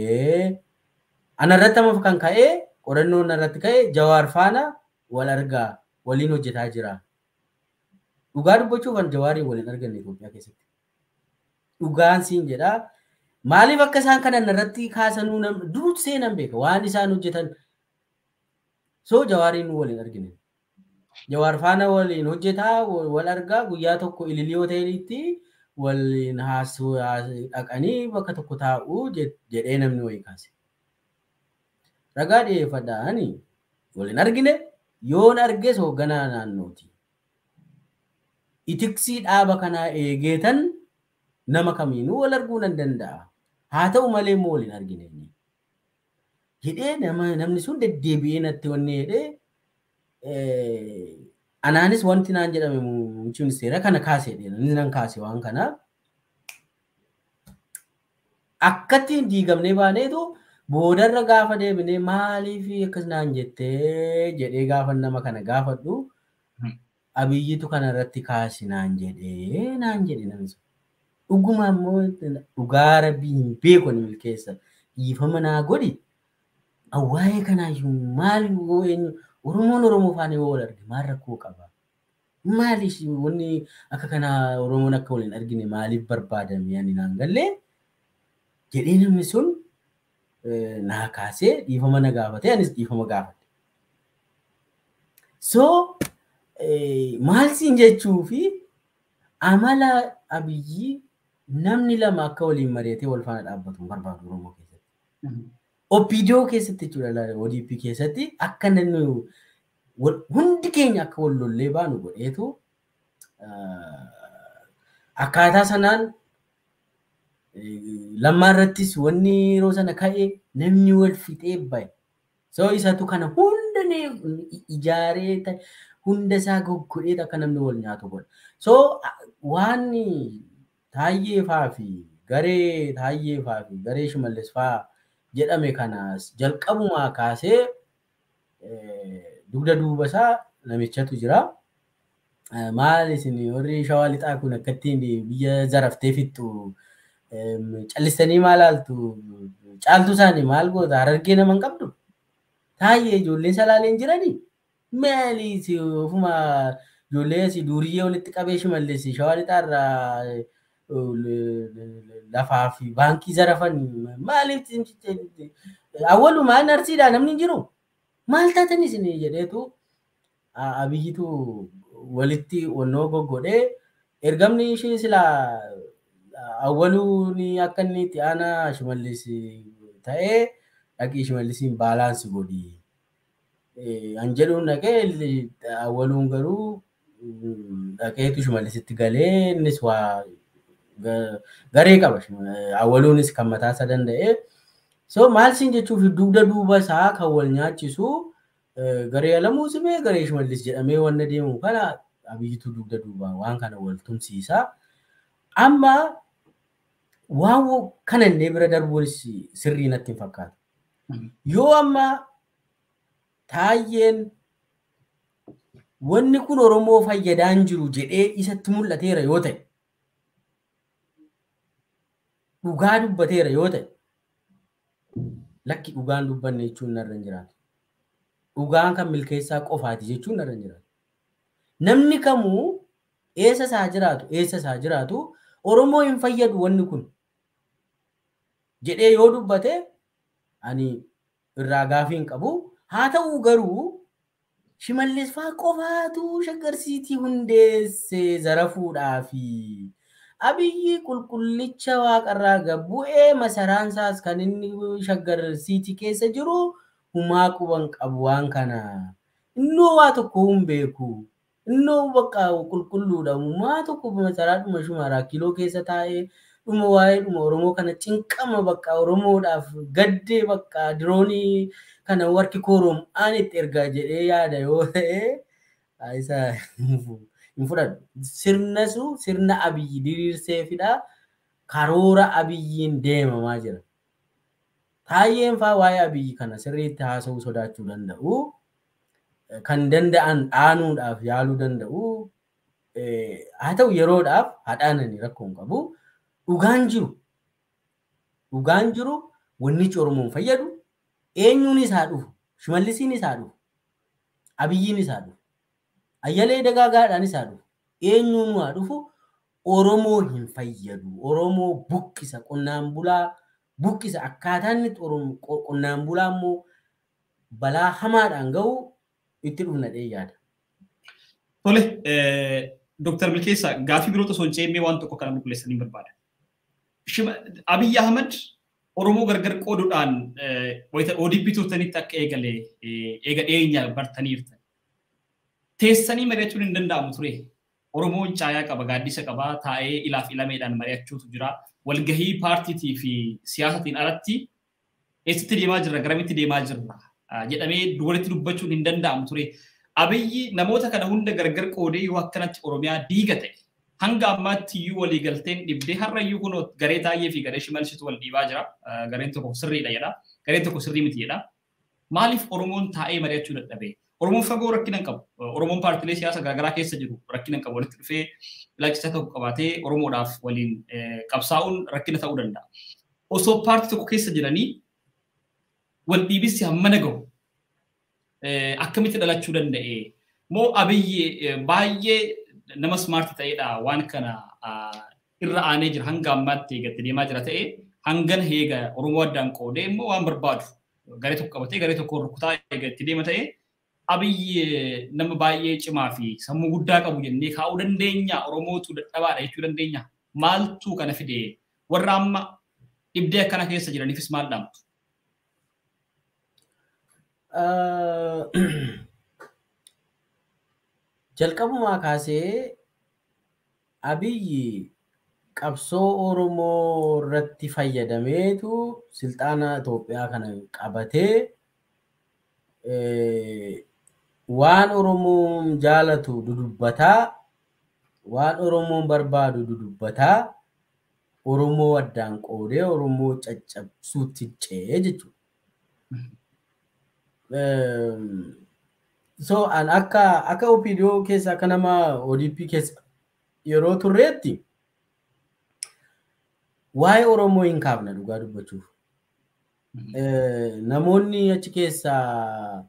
ana irratti amma kan ka'e qorannoon irratti ka'e Jawaar faana wal argaa waliin hojjetaa jira. Dhugaa dubbachuuf kan Jawaarii waliin arganne Itoophiyaa keessatti. Dhugaan siin jedhaa. Maaliif akka isaan kana irratti kaasanuu dursee nan beeka waan isaan hojjetan. So Jawaariin waliin argine. Jawaar faana waliin hojjetaa wal argaa guyyaa tokko ililii hoteelitti waliin haasoo dhaqanii bakka tokko taa'uu jedhee namni wayii kaase. Ragaa dhiyeeffadhaani waliin argine yoon arges hoogganaa naannooti. Itiksii dhaaba kanaa eegeetan nama kamiinuu wal arguu nan danda'a. Haa ta'u malee immoo waliin argine. Jedhee namni sun deddeebi'ee natti wanni jedhee anaanis wanti naan jedhame muummichi ministeera kana kaasee inni nan kaase waan kana. Akkatti hin diigamnee baaneetu boodarra gaafa deebinee maaliif akkas naan jettee jedhee gaafa nama kana gaafadhu Abiyyitu kana irratti kaasi naan jedhee naan jedhe namni sun. Dhuguma immoo dhugaa rabbii hin beeku ni milkeessa. Dhiifama naa godhi. Waa'ee kanaayyuu maal eenyu Oromoon Oromoo faana yoo wal arge maal rakkoo qaba? Maaliif wanni akka kanaa Oromoon akka wal hin argine maaliif barbaadame ani naan gallee jedhee namni sun naa kaasee dhiifama na gaafate anis dhiifama gaafadhe. So maal siin jechuu fi amala Abiyyi namni lama akka waliin mari'atee wal faana dhaabbatu hin barbaadu Oromoo keessatti. OPDO keessatti jechuudha ODP keessatti akka namni hundi keenya akka wal lollee baanu godheetu akkaataa sanaan lammaa irrattis wanni yeroo sana ka'e namni wal fixee bahe. So isatu kana hunda ijaaree Hunda isaa goggodhee akka namni wal nyaatu godha. So waan Taayyee faa fi garee Taayyee faa fi garee Shimallis faa jedhame kanas jalqabumaa kaasee dugda duuba isaa namichatu jira. Maal isin warri Shawaa Lixaa kun akkattiin biyya zaraftee fixxu callistanii maal haaltu caaltuu isaanii maal goota Harargee nama hin qabdu. Taayyee ijoolleen Salaaleen jiranii maali ofuma ijoollee asii duuriyyee walitti qabee Shimallis Shawaa Lixaarraa lafaa fi baankii zarafan maaliif awwalumaan Arsiidhaa namni hin jiru maal taatan isin jedheetu Abiyyitu walitti onnoo goggodhee ergamni ishee silaa awwaluun akka inni itti aanaa Shimallis ta'ee dhaqii Shimallisiin baalaansi godhi. An jedhuun dhaqee awwaluun garuu dhaqeetu Shimallisitti galee innis waa garee qaba. Awwaluunis kan mataa isaa danda'e. So maal siin jechuuf dugda duuba isaa kan wal nyaachisu garee Alamuu Simee garee Shimallis jedhamee wanna deemu kana Abiyyitu dugda duuba waan kana wal tumsiisa. Amma waan kana illee bira darbuunis sirrii natti hin fakkaatu. Yoo amma Taayyeen wanni kun Oromoo fayyadaan jiru jedhee isatti mul'ateera yoo ta'e dhugaa dubbateera yoo ta'e lakki dhugaan dubbanne jechuun narra hin jiraatu. Dhugaan kan milkeessaa qofaati jechuun narra hin jiraatu. Namni kamuu eessa isaa jiraatu eessa isaa jiraatu Oromoo hin fayyadu wanni kun jedhee yoo dubbate ani irraa gaafii hin qabu. Haa ta'u garuu Shimallis faa qofaatu Shaggar Siitii hundeesse zarafuudhaafi Abiyyi qulqullicha waaqarraa gabbu'ee masaraan isaas kan inni Shaggar Siitii keessa jiru humaa quban qabu waan kana. Innoo waa tokko hin beeku. Innoo bakka qulqulluudha. Humaa tokko masaraadhuma shumaraa kiiloo keessa taa'ee dhuma waa'ee dhuma Oromoo kana cinqama bakka Oromoodhaaf gaddee bakka diroonii kana warki kooroom'aan itti ergaa jedhee yaada yoo ta'e isa hin fudhadhu. Sirna su sirna Abiyyi diriirseefidha. Karoora Abiyyiin deemamaa jira. Taayyeen faa waa'ee Abiyyi kana sirriitti haasa'uu sodaachuu danda'u. Kan danda'an dhaanuudhaaf yaaluu danda'u. Haa ta'u yeroodhaaf haa dhaananii rakkoo hin qabu. Dhugaan jiru wannichi Oromoon fayyadu eenyuunis haa dhufu, Shimallisiinis haa dhufu, Abiyyiinis haa dhufu, Ayyalee Dagaagaadhaanis haa dhufu, eenyuun haa dhufu Oromoo hin fayyadu. Oromoo buqqisa, qonnaan bulaa buqqisa. Akkaataan itti qonnaan bulaa immoo balaa hamaadhaan gahu itti dhufna dhee yaada. Tole, Dooktar Milkeessaa gaafii biroo osoo hin ceemee waan tokko kana qulqulleessanii barbaada. Abiyyi Ahmad Oromoo gargar qooduudhaan wayita ODP turtanitti akka eegale eega dhiyeenya bartaniirtan. Teessanii mari'achuun hin danda'amu ture. Oromoon caayaa qaba, gaaddisa qaba, taa'ee ilaaf ilameedhaan mari'achuutu jira. Walgahii paartiitii fi siyaasatiin alatti eessatti deemaa jirra, garamitti deemaa jirra jedhamee walitti dubbachuun hin danda'amu ture. Abiyyi namoota kana hunda gargar qoodee yoo akkanatti Oromiyaa diiga ta'e hanga ammaatti iyyuu walii galteen dhibdee har'a iyyuu kunoo garee Taayyee fi garee Shimallisitu wal dhiibaa jira. Gareen tokko sirriidha jedha. Gareen tokko sirrii miti jedha. Maaliif Oromoon taa'ee mari'achuu dadhabe? Oromoon fagoo rakkina hin qabu. Oromoon paartiilee siyaasaa garaagaraa keessa jiru rakkina hin qabu. Walitti dhufee ilaalcha tokko qabaatee Oromoodhaaf waliin qabsaa'uun rakkina ta'uu danda'a. Osoo paartii tokko keessa jiranii wal dhiibissi hammana gahu akkamitti dhalachuu danda'e? Moo Abiyyi baay'ee nama smaarti ta'edha waan kana irra aanee jira hanga ammaatti eegatti deemaa jira ta'e hangana heega Oromoo addaan qoodee immoo waan barbaadu garee tokko qabatee garee tokko rukutaa eegatti deema ta'e Abiyyi nama baay'ee cimaa fi sammuu guddaa qabu jennee kaa'uu dandeenya. Oromootu dadhabaadha jechuu dandeenya. Maaltu kana fide? Warra amma dhibdee akkana keessa jiraniifis maal dhaamtu? Jalqabumaa kaasee Abiyyi qabsoo Oromoo irratti fayyadameetu silxaana Itoophiyaa kana qabatee Waan Oromoon jaalatu dudubbataa, waan Oromoon barbaadu dudubbataa, Oromoo addaan qoodee Oromoo caccabsuutti ce'ee jechuudha. So an akka OPDO keessa akka nama ODP keessa yeroo turreetti waa'ee Oromoo hin kaafna dhugaa dubbachuuf. Namoonni achi keessaa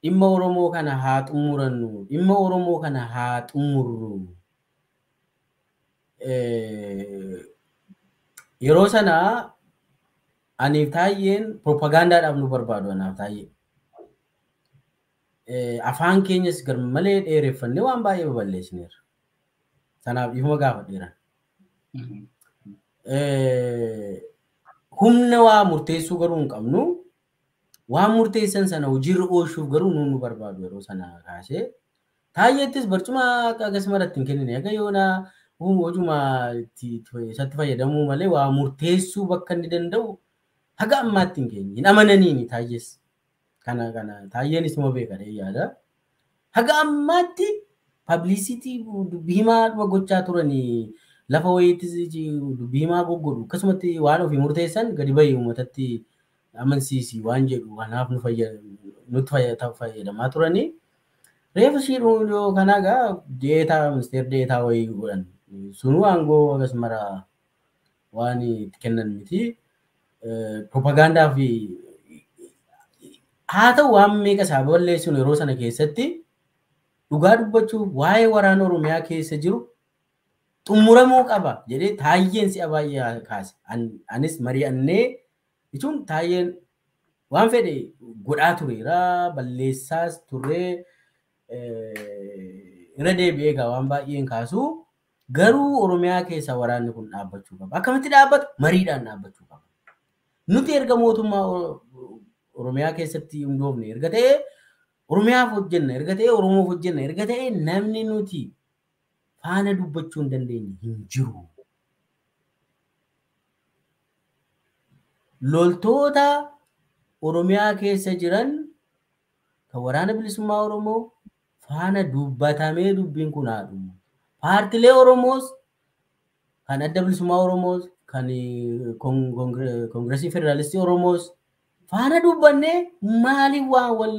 dhimma Oromoo kana haa xumurannu, dhimma Oromoo kana haa xumurru. Yeroo sana aniif Taayyeen propagaandaadhaaf nu barbaadu anaaf Taayyee. Afaan keenyas garmalee dheereffannee waan baay'ee baballeessineerra. Sanaaf dhiifama gaafadheera. Humna waa murteessuu garuu hin qabnu. Waan murteessan sana hojiirra oolchuuf garuu nuun nu barbaadu yeroo sana kaasee. Taayyeettis barcuma akkasuma irratti hin kennine. Egaa yoona hojuma isatti fayyadamuu malee waa murteessuu bakka inni danda'u haga ammaatti hin keenye. Hin amananiini Taayyees. Kana Taayyeenis immoo beeka yaada. Haga ammaatti pablisiitii dubbii himaa gochaa turanii lafa wayiittis dubbii himaa goggodhu akkasumatti waan ofii murteessan gadi bahii uummatatti amansiisi waan jedhu kanaaf nutti fayyadamaa turanii. Reefu ishii yoo kanaa egaa deetaa ministeera deetaa wayii godhan sunuu aangoo akkasumara waan itti kennan miti. Propagaandaa fi haa ta'u waan meeqa isaa balleessuun yeroo sana keessatti dhugaa dubbachuuf waa'ee waraana Oromiyaa keessa jiru xumuramuu qaba jedhee Taayyeen si'a baay'ee kaase. Anis mari'annee jechuun Taayyeen waan fedhe godhaa tureera, balleessaas turree irra deebi'ee egaa waan baay'een kaasu garuu Oromiyaa keessa waraanni kun dhaabbachuu qaba. Akkamitti dhaabbata? Mariidhaan dhaabbachuu qaba. Nuti erga mootummaa Oromiyaa keessatti hundoofne erga ta'ee Oromiyaaf hojjenna, erga ta'ee Oromoof hojjenna, erga ta'ee namni nuti faana dubbachuu hin dandeenye hin jiru. Loltoota Oromiyaa keessa jiran kan waraana bilisummaa Oromoo faana dubbatamee dubbiin kun haa dhumu. Paartilee Oromoos kan adda bilisummaa Oromoos kan Koongiresii Federaalistii Oromoos faana dubbannee maaliif waan wal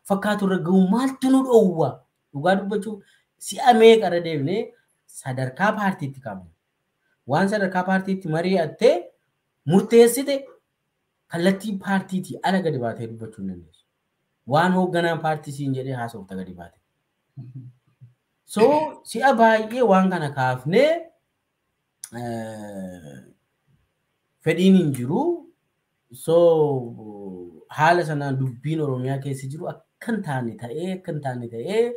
fakkaatu irra gahu maaltu nu dhoowwa? Dhugaa dubbachuuf si'a meeqa irra deemnee sadarkaa paartiitti qabna. Waan sadarkaa paartiitti mari'attee murteessite kallattii paartiitii ala gadi baatee dubbachuu hin dandeessu. Waan hoogganaan paartii siin jedhee haasofta gadi baate. So si'a baay'ee waan kana kaafnee fedhiin hin jiru. So haala sanaan dubbiin Oromiyaa keessa jiru akka hin taane ta'ee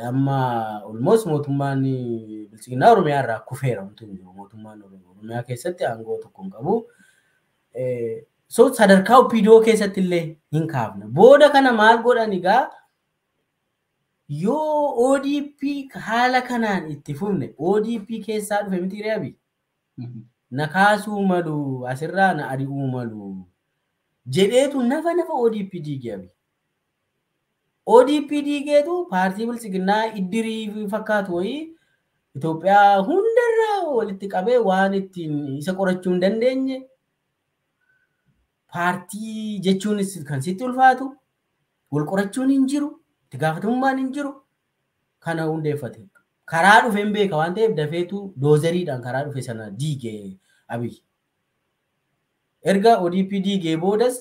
amma almost mootummaan bilchiginaa Oromiyaa irraa kufeera wanti hin jiru. Mootummaan Oromiyaa keessatti aangoo tokko hin qabu. So sadarkaa OPDO keessatti illee hin kaafne. Booda kana maal godhan egaa yoo ODP haala kanaan itti fufne ODP keessaa dhufe miti reebi. Na kaasuu malu asirraa na ari'uu malu jedheetu nafa ODP diigee abi. ODP diigeetu paartii bilchiginaa iddirii fakkaatu wayii Itoophiyaa hundarraa walitti qabee waan ittiin isa qorachuu hin dandeenye paartii jechuunis kan sitti ulfaatu wal qorachuun hin jiru itti gaafatamummaan hin jiru kana hundeeffate. Karaa dhufe hin beeka waan ta'eef dafeetu doozeriidhaan karaa dhufe sana diigee Abiy. Erga ODP diigee boodas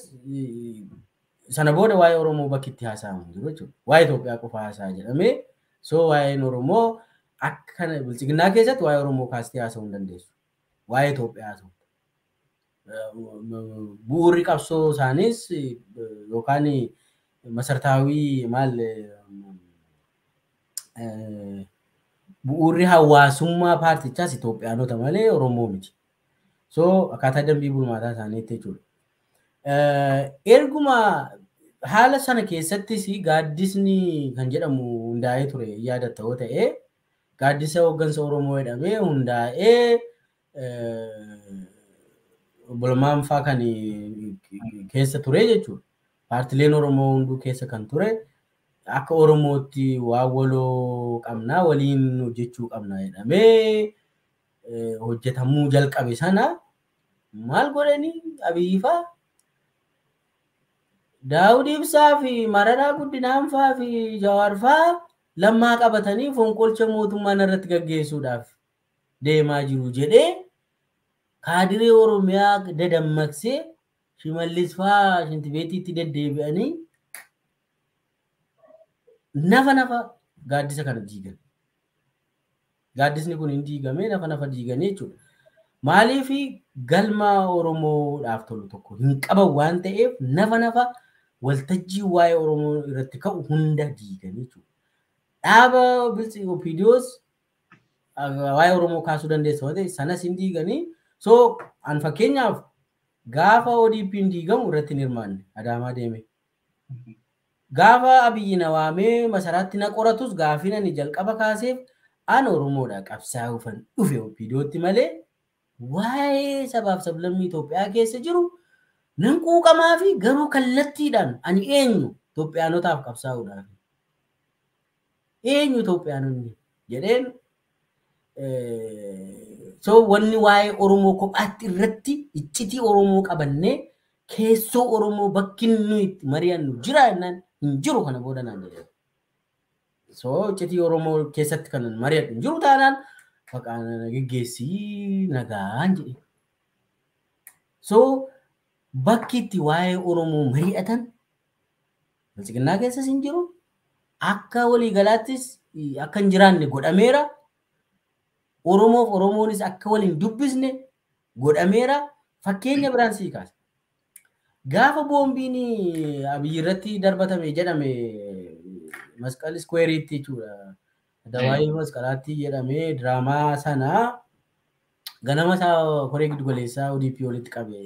sana booda waa'ee Oromoo bakki itti haasa'amu jiru jechuudha. Waa'ee Itoophiyaa qofa haasa'a jedhamee so waa'een Oromoo akka bilchiginaa keessatti waa'ee Oromoo kaastee haasa'uu hin dandeessu. Waa'ee Itoophiyaa haasa'u. Bu'uurri qabsoo isaaniis yookaan masartaawii maal bu'uurri hawaasummaa paartichaas Itoophiyaanota malee Oromoo miti. So akkaataa dambii bulmaataa isaaniitti jechuudha. Erguma haala sana keessattis gaaddisni kan jedhamu hundaa'ee ture yaadatta yoo ta'e gaaddisa hooggansa Oromoo jedhamee hundaa'ee obbolummaan fa'aa kan keessa ture jechuudha. Paartileen Oromoo hunduu keessa kan ture. Akka Oromootti waan waloo qabnaa waliin hojjechuu qabna jedhamee hojjetamuu jalqabe sana maal godhanii Abiyyi faa Daawud Ibsaa fi Mararaa Guddinaan faa fi Jawaar faa Lammaa qabatanii fonqolcha mootummaa irratti gaggeessuudhaaf deemaa jiru jedhee kaadiree Oromiyaa dadammaqsee Shimallis faa shintibeetiitti deddeebi'anii nafa nafa gaaddisa kana diigan. Gaaddisni kun hin diigamee nafa nafa diiganii jechuudha. Maaliif galma Oromoodhaaf tolu tokko hin qaban waan ta'eef nafa nafa waltajjii waa'ee Oromoo irratti ka'u hunda diiganii jechuudha. Dhaaba OPDOs waa'ee Oromoo kaasuu dandeessa waan ta'eef sanas hin diiganii. So an fakkeenyaaf gaafa ODP'n diigamu irratti hin hirmaanne Adaamaa deeme. Gaafa Abiyyi na waamee masaraatti na qoratus gaafiin ani jalqaba kaaseef an Oromoodha qabsaa'uufan dhufe OPDOtti malee waa'ee sabaaf sablammii Itoophiyaa keessa jiru nan quuqamaa fi garuu kallattiidhaan ani eenyu Itoophiyaanotaaf qabsaa'uudhaaf. Eenyu Itoophiyaanonni jedheen so wanni waa'ee Oromoo kophaatti irratti iccitii Oromoo qabannee keessoo Oromoo bakki nuyi itti mari'annu jira jennaan hin jiru kana booda naan jedhee. So iccitii Oromoo keessatti kan mari'adhu hin jiru taanaan maqaan geggeessii nagaan jedhe. So bakki itti waa'ee Oromoo mari'atan Bilxiginnaa keessas hin jiru. Akka waliigalaattis akka hin jiraanne godhameera. Oromoof Oromoonis akka waliin dubbisne godhameera. Fakkeenya biraan sii kaasa. Gaafa boombiin Abiyyi irratti darbatame jedhame Masqal Iskweeriitti jechuudha. Dawaayii Masqalaatti jedhamee diraamaa sana ganama isaa koree giddu galeessaa ODP walitti qabe.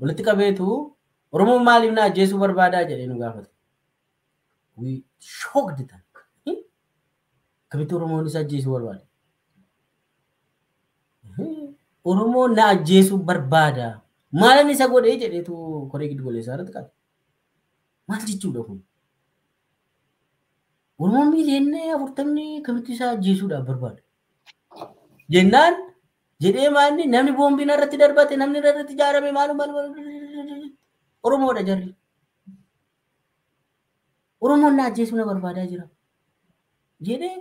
Walitti qabeetu Oromoon maaliif na ajjeesuu barbaadaa jedhee nu gaafate. We shocked tan. Akkamitti Oromoon isa ajjeesuu barbaada? Oromoon na ajjeesuu barbaada. Maalan isa godhee jedheetu koree giddu galeessaa irratti qabe. Maal jechuudha kun? Oromoon miiliyoona 40 akkamitti isa ajjeesuudhaaf barbaada? Jennaan jedhee maalni namni boombiin irratti darbate namni irratti ijaarame maalu maalu Oromoodha jarri. Oromoon na ajjeesuu na barbaadaa jira. Jedhee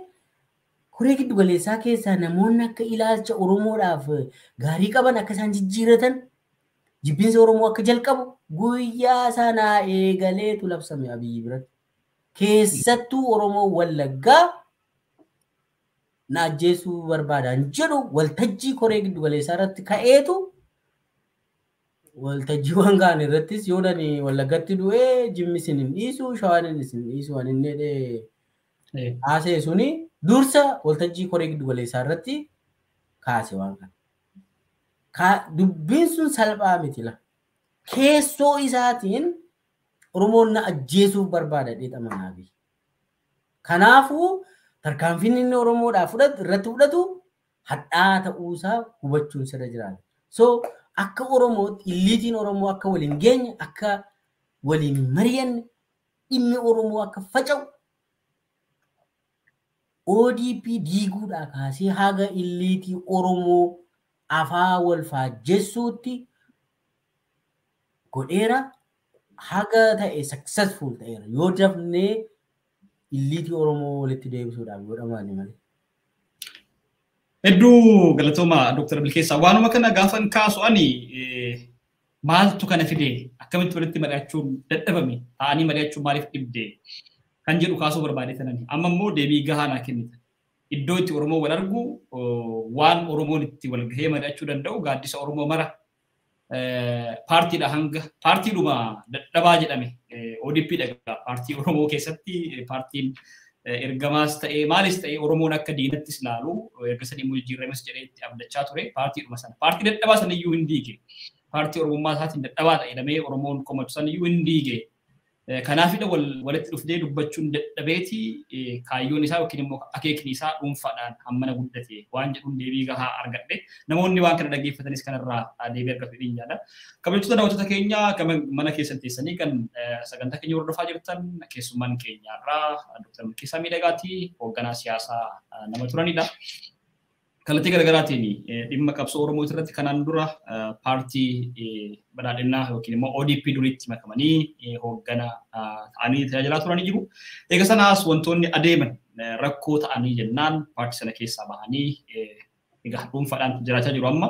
koree giddu galeessaa keessaa namoonni akka ilaalcha Oromoodhaaf gaarii qaban akka isaan jijjiiratan jibbinsa Oromoo akka jalqabu guyyaa sanaa eegaleetu labsame Abiyyi biratti. Keessattuu Oromoo Wallaggaa na ajjeesuu barbaadan jedhu waltajjii koree giddu galeessaa irratti ka'eetu waltajjiiwwan kaan irrattis yoo nani Wallaggatti du'ee jimmi isin hin dhiisu shawaan isin dhiisu waan inni jedhee haasa'e suni dursa waltajjii koree giddu galeessaa irratti kaase waan kana. Dubbiin sun salphaa miti la. Keessoo isaatiin Oromoon na ajjeesuuf barbaada jedhee Abiy. Kanaafuu tarkaanfiin inni Oromoodhaaf fudhatu irratti fudhatu hadhaa ta'uusaa hubachuun sirra jiraata. So akka Oromootti illiitiin Oromoo akka waliin geenye akka waliin mari'anne dhimmi Oromoo akka faca'u ODP diiguudhaa kaasee haga illiitii Oromoo afaa wal faajjessuutti godheera haga ta'e successful ta'eera yoo dafnee illiitii Oromoo walitti deebisuudhaaf godhamaani malee. Hedduu galatooma Dr. Milkeessaa. Waanuma kana gaafan kaasu ani maaltu kana fide akkamitti walitti mari'achuun dadhabame ta'anii mari'achuun maaliif dhibde kan jedhu kaasuu barbaadetanani. Amma immoo deebii gahaa naa kennitan. Iddoo itti Oromoo wal argu waan Oromoon itti wal gahee mari'achuu danda'u gaaddisa Oromoo mara paartiidha hanga paartiidhuma dadhabaa jedhame ODP dhagaa paartii Oromoo keessatti paartiin ergamaas ta'ee maalis ta'ee Oromoon akka diinattis ilaalu erga sanii immoo jijjiirames jedhee itti abdachaa ture paartiidhuma sana. Paartii dadhabaa sana iyyuu hin diige. Paartii Oromummaa isaatiin dadhabaa ta'e jedhamee Oromoon komatu sana iyyuu hin diige. Kanaafidha walitti dhufnee dubbachuun dadhabeeti kaayyoon isaa yookiin immoo akeekni isaa dhuunfaadhaan hammana guddate waan jedhuun deebii gahaa argadhe. Namoonni waan kana dhaggeeffatanis kanarraa deebii argatu jedheen yaada. Kabajamtoota daawwattoota keenya gama mana keessan teessanii kan sagantaa keenya hordofaa jirtan keessummaan keenyarraa Dr. Milkeessaa Miidhagaati hoogganaa siyaasaa nama turanidha. Kallattii garaagaraatiin dhimma qabsoo Oromoo irratti kanaan dura paartii badhaadhinaa yookiin immoo ODP duriitti makamanii hoogganaa ta'anii tajaajilaa turanii jiru. Egaa sanaas wantoonni adeeman rakkoo ta'anii jennaan paartii sana keessaa bahanii egaa dhuunfaadhaan jiraachaa jiru amma.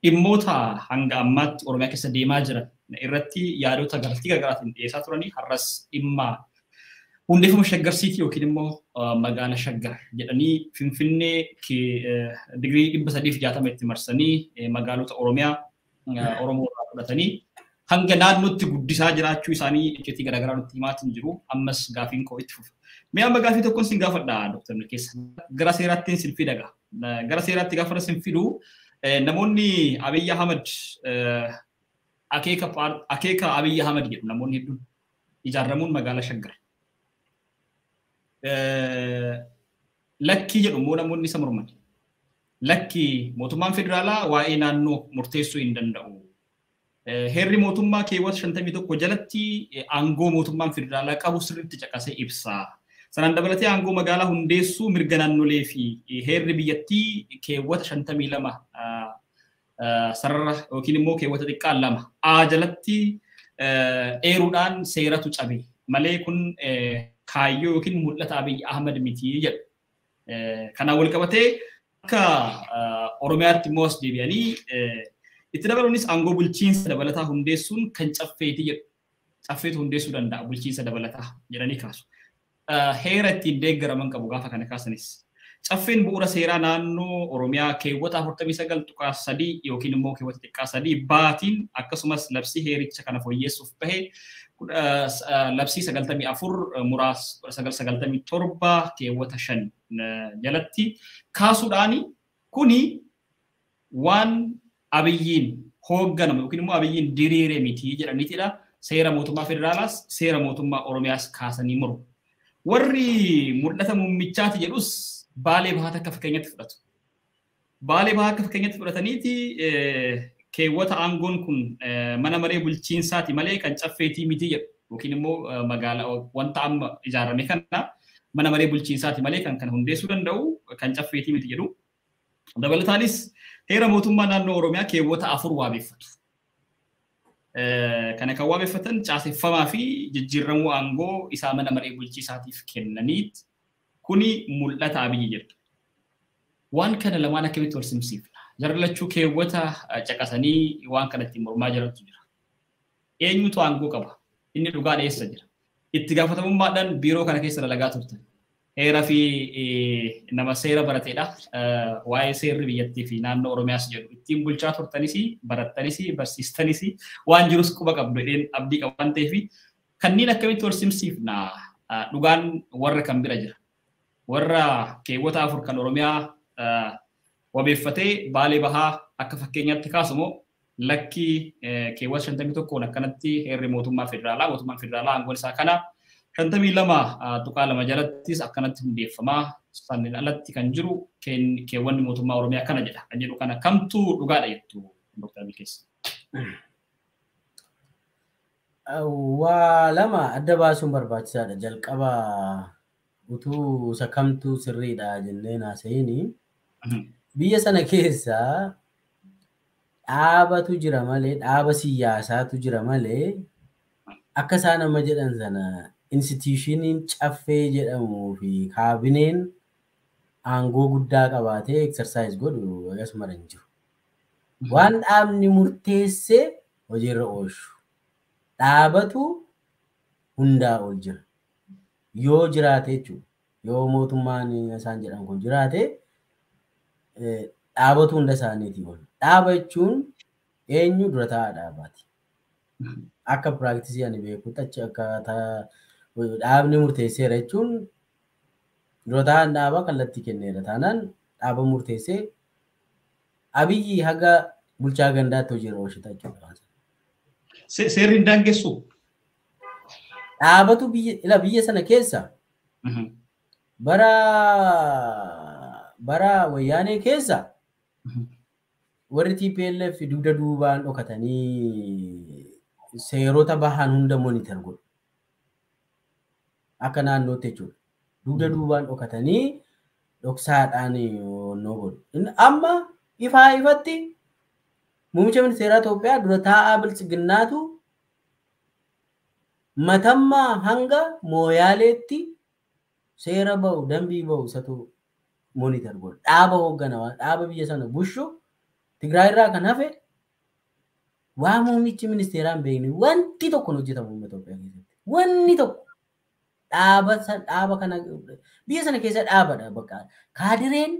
Dhimmoota hanga ammaatti Oromiyaa keessa deemaa jiran irratti yaadota galtii garaagaraatiin dhiyeessaa turanii har'as dhimma hundeeffama Shaggar Siitii yookiin immoo magaala Shaggar jedhanii Finfinnee digirii 360 itti marsanii magaalota Oromiyaa Oromoo irraa fudhatanii hanga naannootti guddisaa jiraachuu isaanii icciitii garaagaraa nutti himaatiin jiru. Ammas gaafiin koo itti fufa. Mee amma gaafii tokkoon sin gaafadha Dr. Milkeessa. Gara seeraattiin sin fidaga. Gara seeraatti gaafa sin fidu namoonni Abiyyi Ahmad akeeka Abiyyi Ahmad jedhu namoonni hedduun ijaaramuun magaala Shaggar. Lakkii jedhu immoo namoonni isa morman. Lakkii mootummaan federaalaa waa'ee naannoo murteessuu hin danda'u. Heerri mootummaa keewwata 51 jalatti aangoo mootummaan federaalaa qabu sirriitti caqasee ibsa. Sanaan dabalatee aangoo magaalaa hundeessuu mirga naannolee fi heerri biyyattii keewwata 52 sarara yookiin immoo keewwata xiqqaa 2 A jalatti eeruudhaan seeratu cabe malee kun kaayyoo yookiin mul'ata Abiyyi Ahmad miti jedhu. Kanaan wal qabatee akka Oromiyaatti immoo as deebi'anii itti dabaluunis aangoo bulchiinsa dabalataa hundeessuun kan caffeeti jedhu. Caffeetu hundeessuu danda'a bulchiinsa dabalataa jedhanii kaasu. Heera ittiin deeggaraman qabu gaafa kana kaasanis. Caffeen bu'uura seeraa naannoo Oromiyaa keewwata 49.3 yookiin immoo keewwata xiqqaa 3 baatiin akkasumas labsii heericha kana fooyyessuuf bahe labsii 94 muraas 1997 keewwata 5 jalatti kaasuudhaani kuni waan Abiyyiin hoogganamu yookiin immoo Abiyyiin diriire miti jedhaniitidha. Seera mootummaa federaalaas seera mootummaa Oromiyaas kaasanii muru. Warri mul'ata muummichaati jedhus Baalee Bahaa akka fakkeenyatti fudhatu. Baalee Bahaa akka fakkeenyatti fudhataniiti keewwata aangoon kun mana maree bulchiinsaati malee kan caffeetii miti jedhu yookiin immoo magaalaa wanta amma ijaarame kana mana maree bulchiinsaati malee kan kana hundeessuu danda'u kan caffeetii miti jedhu. Dabalataanis heera mootummaa naannoo Oromiyaa keewwata 4 wabeeffatu. Kana kan wabeeffatan caaseffamaa fi jijjiiramuu aangoo isaa mana maree bulchiinsaatiif kennaniit kuni mul'ata Abiyyi jedhu. Waan kana lamaan akkamitti wal simsiifna? Jarri lachuu keewwata caqasanii waan kana ittiin mormaa jirantu jira. Eenyutu aangoo qaba? Inni dhugaa dhiyeessa jira. Itti gaafatamummaadhaan biiroo kana keessa dalagaa turtan. Heera fi nama seera barateedha. Waa'ee seerri biyyattii fi naannoo Oromiyaas jedhu ittiin bulchaa turtanis, barattanis, barsiistanis waan jirus quba qabdu jedheen abdii qaba waan ta'eef kanneen akkamitti wal simsiifna? Dhugaan warra kan bira jira. Warra keewwata 4 kan Oromiyaa wabeeffatee Baalee Bahaa akka fakkeenyaatti kaasumoo lakkii keewwata 51 akkanatti heerri mootummaa federaalaa mootummaan federaalaa aangoon isaa kana 52.2 jalattis akkanatti hundeeffamaa sanniin alatti kan jiru keewwanni mootummaa Oromiyaa kana jedha kan jedhu kana kamtu dhugaadha jettu Dr. Milkeessa. Waa lama adda baasuun barbaachisaadha. Jalqaba utuu isa kamtu sirriidha jennee haasa'ini biyya sana keessa dhaabatu jira malee dhaaba siyaasaatu jira malee akka isaan amma jedhan sana institutioniin caffee jedhamuu fi kaabineen aangoo guddaa qabaatee exercise godhu akkasuma hin jiru. Waan dhaabni murteessee hojiirra oolchu. Dhaabatu hundaa ol jira. Yoo jiraate jechuudha. Yoo mootummaan isaan jedhan kun jiraate dhaabatu hunda isaaniitii ol. Dhaaba jechuun eenyu dura taa'aa dhaabaati. Akka piraaktisii ani beekutti achi akka dhaabni murteesseera jechuun dura taa'aan dhaabaa kallattii kenneera. Taanaan dhaaba murteessee Abiyyi haga bulchaa gandaatti hojiirra oolchita jechuudha. Seerri hin daangessu? Dhaabatu biyya sana keessa bara wayyaanee keessa warri TPLF dugda duubaan dhokatanii seerota bahan hunda monitor godhu. Akka naannootti jechuudha. Dugda duubaan dhokatanii dhoksaadhaan onnoo godhu. Amma ifaa ifatti muummicha ministeeraa Itoophiyaa dura taa'aa bilchiginnaatu matammaa hanga mooyaaleetti seera bahu dambii bahu isatu monitor godhu. Dhaaba hoogganaa dhaaba biyya sana bushu Tigraay irraa kan hafe waa muummichi ministeeraa hin beekne wanti tokko hojjetamu uummata Itoophiyaa keessatti. Wanni tokko dhaaba kana biyya sana keessa dhaabadha bakka kaadireen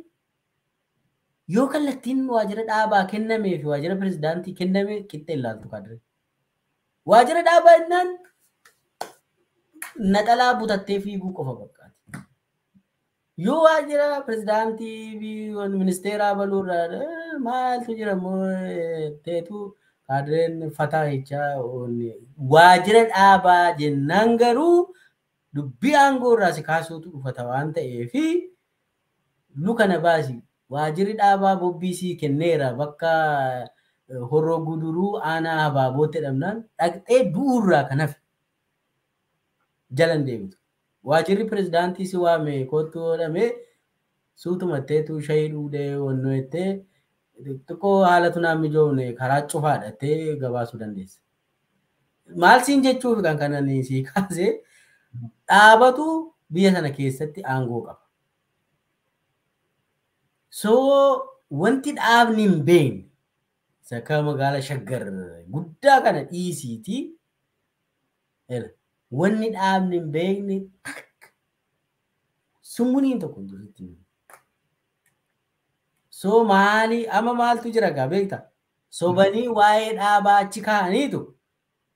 yoo kallattiin waajjira dhaabaa kennamee fi waajjira pirezidaantii kenname qixxee ilaaltu kaadireen. Waajjira dhaabaa jennaan naxalaa butattee fiiguu qofa bakkaati. Yoo waajjira pirezidaantii fi ministeeraa baluurraa maaltu jira teetu kaadireen fataa jechaa waajjira dhaabaa jennaan garuu dubbii aangoo irraa si kaasuutu dhufata waan ta'eefi luka na baasi waajjirri dhaabaa bobbii sii kenneera bakka horroo guduruu aanaa habaabootti jedhamnaan dhaqxee du'uurraa kan hafe jalan deemtu. Waajjirri pirezidaantii si waame kottu godhamee suutumatteetu shayii dhuudee wannoo jettee xiqqoo haalatu naan mijoofne karaa cufaadhattee gabaasuu dandeessa. Maal siin jechuuf kan kanan sii kaasee dhaabatu biyya sana keessatti aangoo qaba. So wanti dhaabni hin beekne sakaa magaala Shaggar guddaa kana dhiisiiti. Wanni dhaabni hin beekne summuniin tokko hin jirutti. So maali amma maaltu jira gaa beekta? Sobanii waa'ee dhaabaa achi kaa'aniitu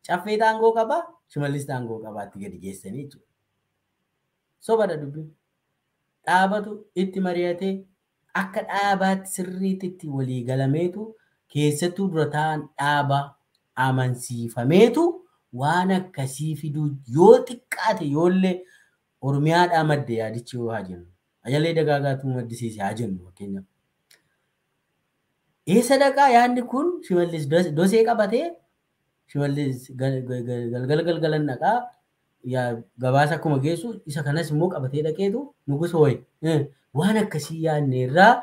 caffee aangoo qabaa Shimallis aangoo qabaatti gadi geessanii jechuudha. Sobadha dubbiin. Dhaabatu itti mari'atee akka dhaabaatti sirriitti itti walii galameetu keessattuu dura ta'an dhaaba amansiifameetu waan akkasii fiduu yoo xiqqaate yoollee Oromiyaadhaa madde yaadichi yoo haa jennu. Ajalee dagaagaatu maddisiise haa jennu fakkeenyaaf. Eessa dhaqaa yaadni kun Shimallis dosee qabatee Shimallis galgala galgalan dhaqaa gabaasa akkuma geessu isa kanas immoo qabatee dhaqeetu nugus hooye waan akkasii yaadne irraa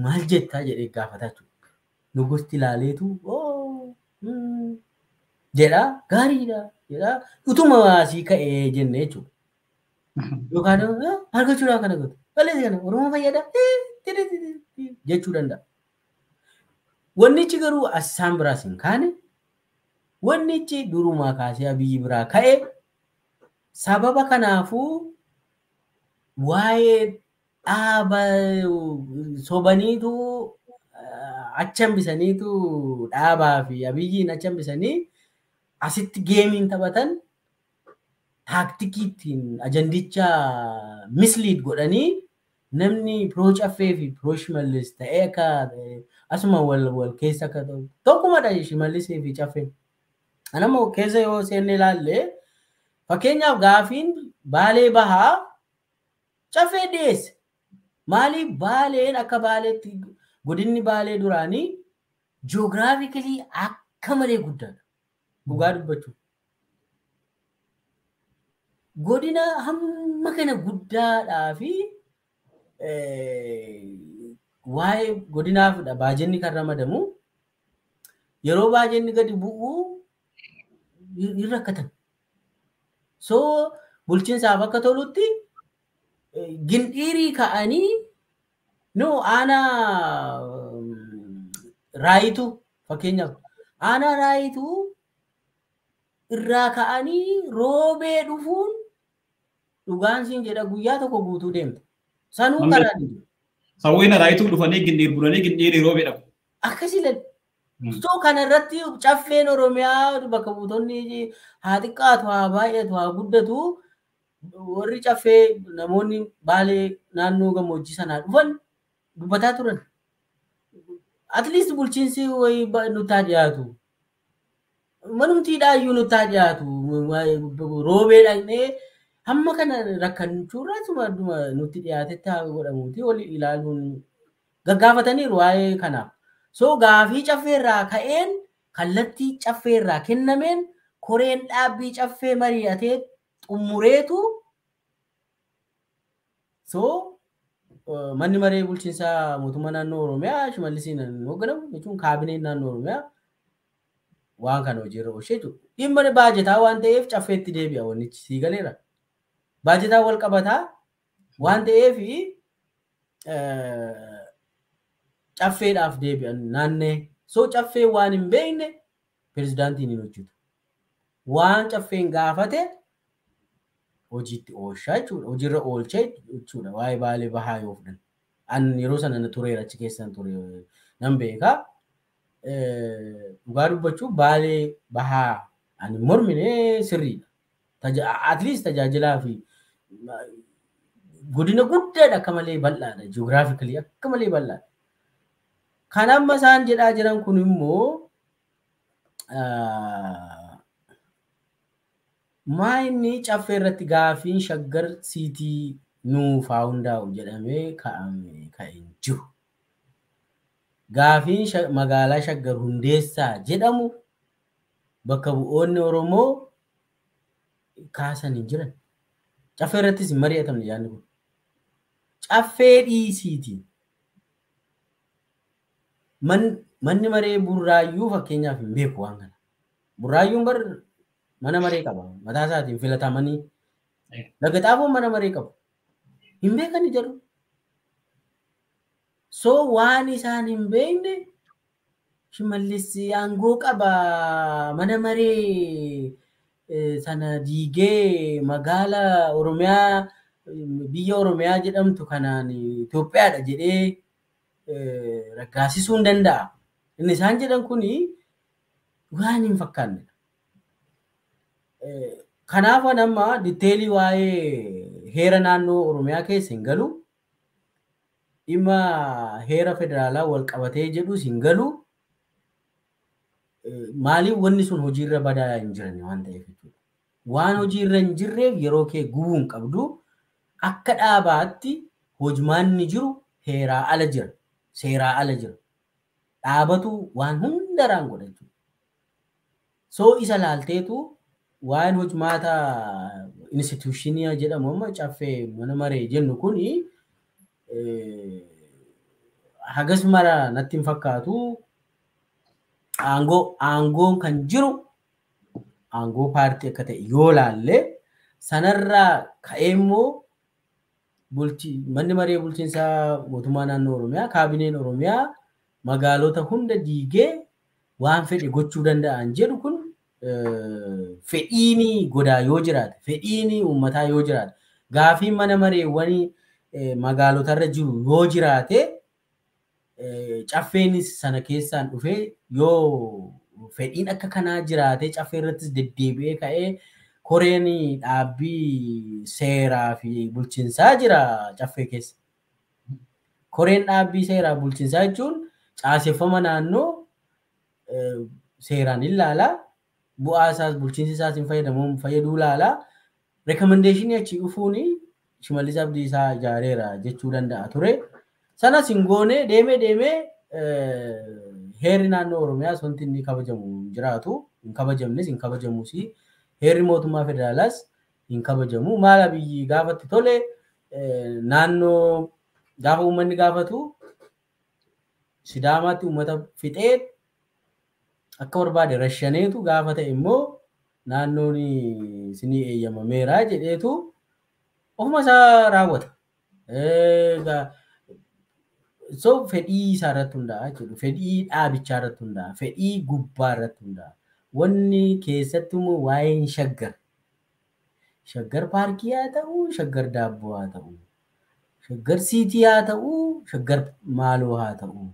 maal jettaa jedhee gaafataa jechuudha. Nugusti ilaaleetu jedhaa gaariidha jedhaa utuma asii ka'ee jenne jechuudha. Yookaan argachuudhaaf kana gootu balleessi kana Oromoo fayyada jechuu danda'a. Wannichi garuu as isaan biraas hin kaane wannichi durumaa kaasee Abiyyi biraa ka'e sababa kanaafuu waa'ee dhaaba sobaniitu achi hambisaniitu dhaabaa fi Abiyyiin achi hambisanii asitti geemiin taphatan taaktikii ittiin ajandicha misliid godhanii namni piroo caffee fi piroo Shimallis ta'ee akka asuma wal keessa akka ta'u tokkumadha Shimallisii fi caffeen. Anammoo keessa yoo seenne ilaalle fakkeenyaaf gaafiin Baalee bahaa caffee dhiyeesse. Maaliif Baaleen akka Baaleetti godinni Baalee duraanii ji'oogiraafikilii akka malee guddaadha. Dhugaa dubbachuuf. Godina hamma kana guddaadhaa fi waa'ee godinaafidha baajenni kan ramadamu yeroo baajenni gadi bu'u hin rakkatan. So bulchiinsaaf akka tolutti gindhiirii ka'anii no aanaa raayituu fakkeenyaaf aanaa raayituu irraa ka'anii roobee dhufuun dhugaan siin jedha guyyaa tokko guutuu deemta. Sanuu karaa ni jiru. Sawween raayituu dhufanii gindhiir bulanii gindhiirii roobee dhaqu. Akkasii lalu. So kana irratti caffeen Oromiyaa bakka buutonni haa xiqqaatu haa baay'atu haa guddatu warri caffee namoonni Baalee naannoo gammoojjii sanaa dhufan dubbataa turan. At least bulchiinsi wayii nutti haa dhiyaatu. Manumtiidhaa iyyuu nutti haa dhiyaatu. Roobee dhaqnee hamma kana rakkanchuurraa suma nutti dhiyaatetti haa godhamuuti wal ilaaluun gaggaafataniiru waa'ee kanaaf. So gaafii caffeerraa ka'een kallattii caffeerraa kennameen koreen dhaabbii caffee mari'atee xumureetu so manni maree bulchiinsaa mootummaa naannoo Oromiyaa Shimallisiin hoogganamu jechuun kaabineen naannoo Oromiyaa waan kana hojiirra oolchee jiru. Dhimma baajetaa waan ta'eef caffeetti deebi'a wannichi sii galeera. Baajetaa wal qabataa waan ta'eef caffeedhaaf deebi'an naannee. So caffee waan hin beekne pirezidaantiin hin hojjetu. Waan caffeen gaafate hojiitti oolchaa jechuudha. Hojiirra oolchee jechuudha. Waa'ee Baalee Bahaa yoo fudhan. An yeroo sana tureera achi keessan ture nan beekaa. Dhugaa dubbachuuf Baalee Bahaa ani mormine sirriidha. At least tajaajilaa fi godina guddaadha akka malee bal'aadha. Ji'oogiraafikali akka malee bal'aadha. Kan amma isaan jedhaa jiran kun immoo maa inni caffee irratti gaafiin Shaggar Siitii nuuf haa hundaa'u jedhamee ka'ee jiru. Gaafiin magaalaa Shaggar hundeessaa jedhamu bakka bu'oonni Oromoo kaasan hin jiran. Caffee irrattis hin mari'atamne yaadni kun. Caffee dhiisiiti. Manni maree Burraayyuu fakkeenyaaf hin beeku waan kana. Burraayyuun bar mana maree qaba. Mataa isaatiin filatamanii. Laga Xaafoon mana maree qabu. Hin beekani jedhu. So waan isaan hin beekne Shimallis aangoo qaba mana maree sana diigee magaala Oromiyaa biyya Oromiyaa jedhamtu kanaan Itoophiyaadha jedhee raggaasisuu hin danda'a. Inni isaan jedhan kuni waan hin fakkaannedha. Kanaaf amma diteelii waa'ee heera naannoo Oromiyaa keessa hin galu. Dhimma heera federaalaa wal qabatee jedhus hin galu. Maaliif wanni sun hojiirra badaa hin jiran waan ta'eef jechuudha. Waan hojiirra hin jirreef yeroo kee gubuu hin qabdu. Akka dhaabaatti hojmaanni jiru heeraa ala jira. Seeraa ala jira. Dhaabatu waan hundaraan godha jechuudha. So isa laalteetu waan hojmaata instituushinii jedhamu amma caffee mana maree jennu kuni hagas mara natti hin fakkaatu. Aangoon kan jiru aangoo paartii akka ta'e yoo laalle sanarraa ka'ee immoo manni maree bulchiinsaa mootummaa naannoo Oromiyaa kaabineen Oromiyaa magaalota hunda diigee waan fedhe gochuu danda'an jedhu kun fedhiini godaa yoo jiraate fedhiini uummataa yoo jiraate gaafii mana mareewwanii magaalotarra jiru yoo jiraate caffeenis sana keessaan dhufee yoo fedhiin akka kanaa jiraate caffee irrattis deddeebi'ee ka'ee koreen dhaabbii seeraa fi bulchiinsaa jira caffee keessa. Koreen dhaabbii seeraa bulchiinsaa jechuun caaseffama naannoo seeraan ilaala. Bu'aa isaas bulchiinsi isaas hin fayyadamuun fayyaduu ilaala. Rekomendeeshinii achii dhufuun Shimallis Abdiisaa ijaareera jechuu danda'a ture. Sanas hin goone deemee deemee heerri naannoo Oromiyaas wanti inni kabajamu hin jiraatu. Hin kabajamnes hin kabajamus. Heerri mootummaa federaalaas hin kabajamu. Maal Abiyyi gaafatti tole naannoo gaafa uummanni gaafatu Sidaamaatti uummata fixee akka barbaade rashaneetu gaafa ta'e immoo naannoon isinii eeyyamameera jedheetu ofuma isaa raawwata. So fedhii isaa irratti hundaa'a jechuudha. Fedhii dhaabichaa irratti hundaa'a. Fedhii gubbaa irratti hundaa'a. Wanni keessattuu immoo waa'een Shaggar. Shaggar paarkii haa ta'u, Shaggar daabboo haa ta'u, Shaggar siitii haa ta'u, Shaggar maaloo haa ta'u.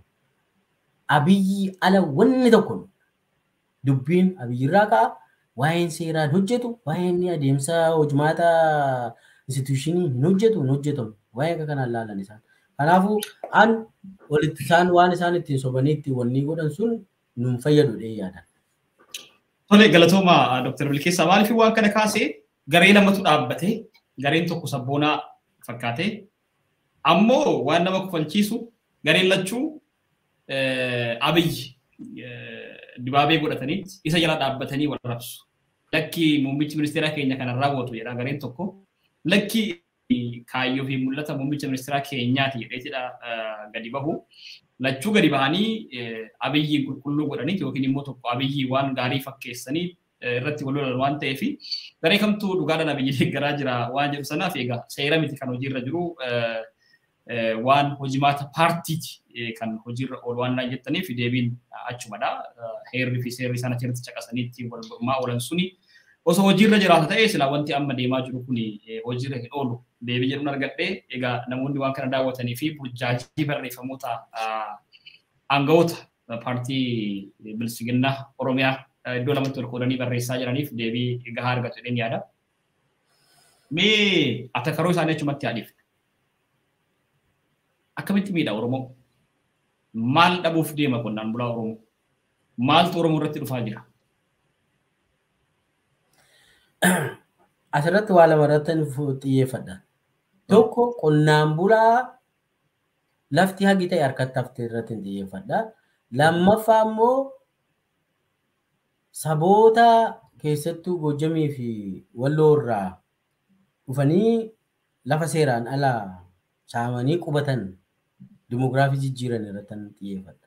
Abiyyi ala wanni tokko dubbiin Abiyyirraa ka'a. Waa'een seeraan hojjetu, waa'een adeemsa hojmaata instituushinii hin hojjetu, hin hojjetamu. Waa'ee akka kanaan laalan isaan. Kanaafuu an walitti isaan waan isaan ittiin sobanii ittiin wanni godhan sun nun fayyadu dhee yaadan. Tole galatooma Dr. Milkeessaa maaliif waan kana kaasee garee lamatu dhaabbate gareen tokko sabboonaa fakkaate ammoo waan nama kofalchiisu gareen lachuu Abiyyi dibaabee godhataniit isa jala dhaabbatanii wal rabsu. Lakki muummichi ministeeraa keenya kana raawwatu jedha gareen tokko. Lakki kaayyoo fi mul'ata muummicha ministeeraa keenyaati jedheetidha gadi bahu. Lachuu gadi bahanii Abiyyiin qulqulluu godhaniit yookiin immoo tokko Abiyyi waan gaarii fakkeessanii irratti wal lolan waan ta'eef garee kamtuu dhugaadhaan Abiyyi deeggaraa jira waan jedhu sanaaf egaa seera miti kan hojiirra jiru waan hojimaata paartiiti kan hojiirra oolu waan jettaniif deebiin achumadha. Heerri fi seerri isaan achirratti caqasanii ittiin wal mormaa oolan suni osoo hojiirra jiraata ta'e silaa wanti amma deemaa jiru kun hojiirra hin oolu deebii jedhuun argadhee egaa namoonni waan kana daawwatanii fi burjaajii barreeffamoota aangawoota paartii bilisiginnaa Oromiyaa iddoo lamatti wal qoodanii barreessaa jiraniif deebii gahaa argatu jedheen yaada. Mee atakaroo isaanii achumatti yaadiif. Akkamitti miidha Oromoo? Maal dhabuuf deema qonnaan bulaa Oromoo? Maaltu Oromoo irratti dhufaa jira? Asirratti waa lama irratti xiyyeeffadha. Tokko qonnaan bulaa lafti hagi ta'e harkatti hafte irratti xiyyeeffadha. Lammaffaa immoo saboota keessattuu Gojjamii fi Walloo irraa dhufanii lafa seeraan alaa saamanii qubatan dimoogiraafii jijjiiran irratti xiyyeeffadha.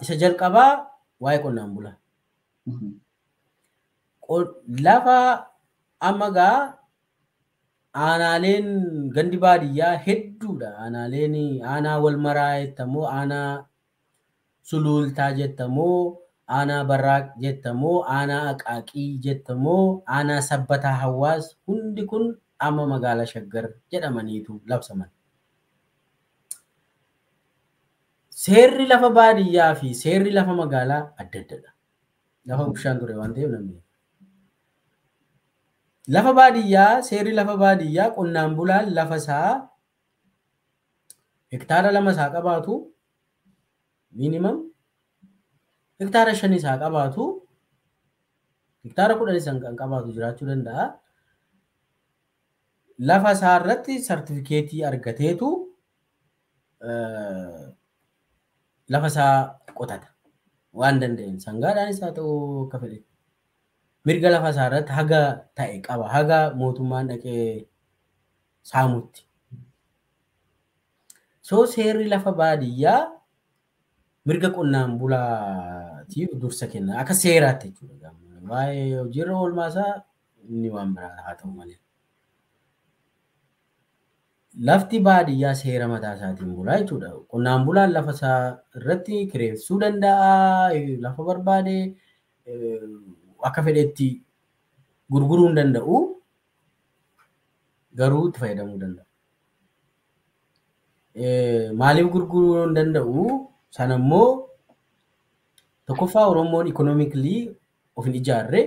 Isa jalqabaa waa'ee qonnaan bulaa. Lafa amma gaa aanaaleen gandi baadiyyaa hedduudha. Aanaaleen aanaa wal maraa jettamoo, aanaa suluultaa jettamoo, aanaa barraaq jettamoo, aanaa aqaaqii jettamoo, aanaa sabbataa hawaas hundi kun amma magaalaa Shaggar jedhamaniitu labsaman. Seerri lafa baadiyyaa fi seerri lafa magaalaa adda addadha. Lafa bushaan ture waan ta'eef namni. Lafa baadiyyaa seerri lafa baadiyyaa qonnaan bulaan lafa isaa hektaara 2 isaa qabaatu minimum hektaara 5 isaa qabaatu hektaara 10 isaa kan qabaatu jiraachuu danda'a. Lafa isaa irratti sartifikeetii argateetu lafa isaa qotata waan danda'een sangaadhaanis haa ta'u akka fedhe. Mirga lafa isaa irratti haga ta'e qaba. Haga mootummaan dhaqee saamutti. So seerri lafa baadiyyaa mirga qonnaan bulaatiif dursa kenna. Akka seeraatti jechuudha. Waa'ee hojiirra oolmaa isaa inni waan biraa haa ta'u malee. Lafti baadiyyaa seera mataa isaatiin bulaa jechuudha. Qonnaan bulaan lafa isaa irratti kireessuu danda'a. Lafa barbaade akka fedhetti gurguruu hin danda'u. Garuu itti fayyadamuu danda'a. Maaliif gurguruu hin danda'u? Sana immoo tokkoffaa Oromoon ikonoomikilii of hin ijaarre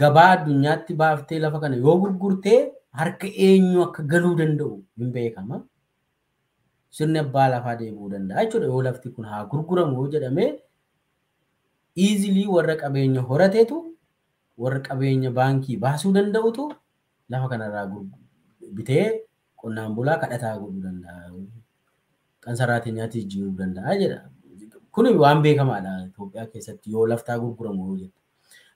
gabaa addunyaatti baaftee lafa kana yoo gurgurtee harka eenyu akka galuu danda'u hin beekama. Sirni abbaa lafaa deebi'uu danda'a jechuudha. Yoo lafti kun haa gurguramu jedhamee easily warra qabeenya horateetu warra qabeenya baankii baasuu danda'utu lafa kanarraa bitee qonnaan bulaa kadhataa godhuu danda'a. Qansaraatinyaatti jijjiiruu danda'a jedha. Kun waan beekamaadha Itoophiyaa keessatti yoo laftaa gurguramu yoo jettu.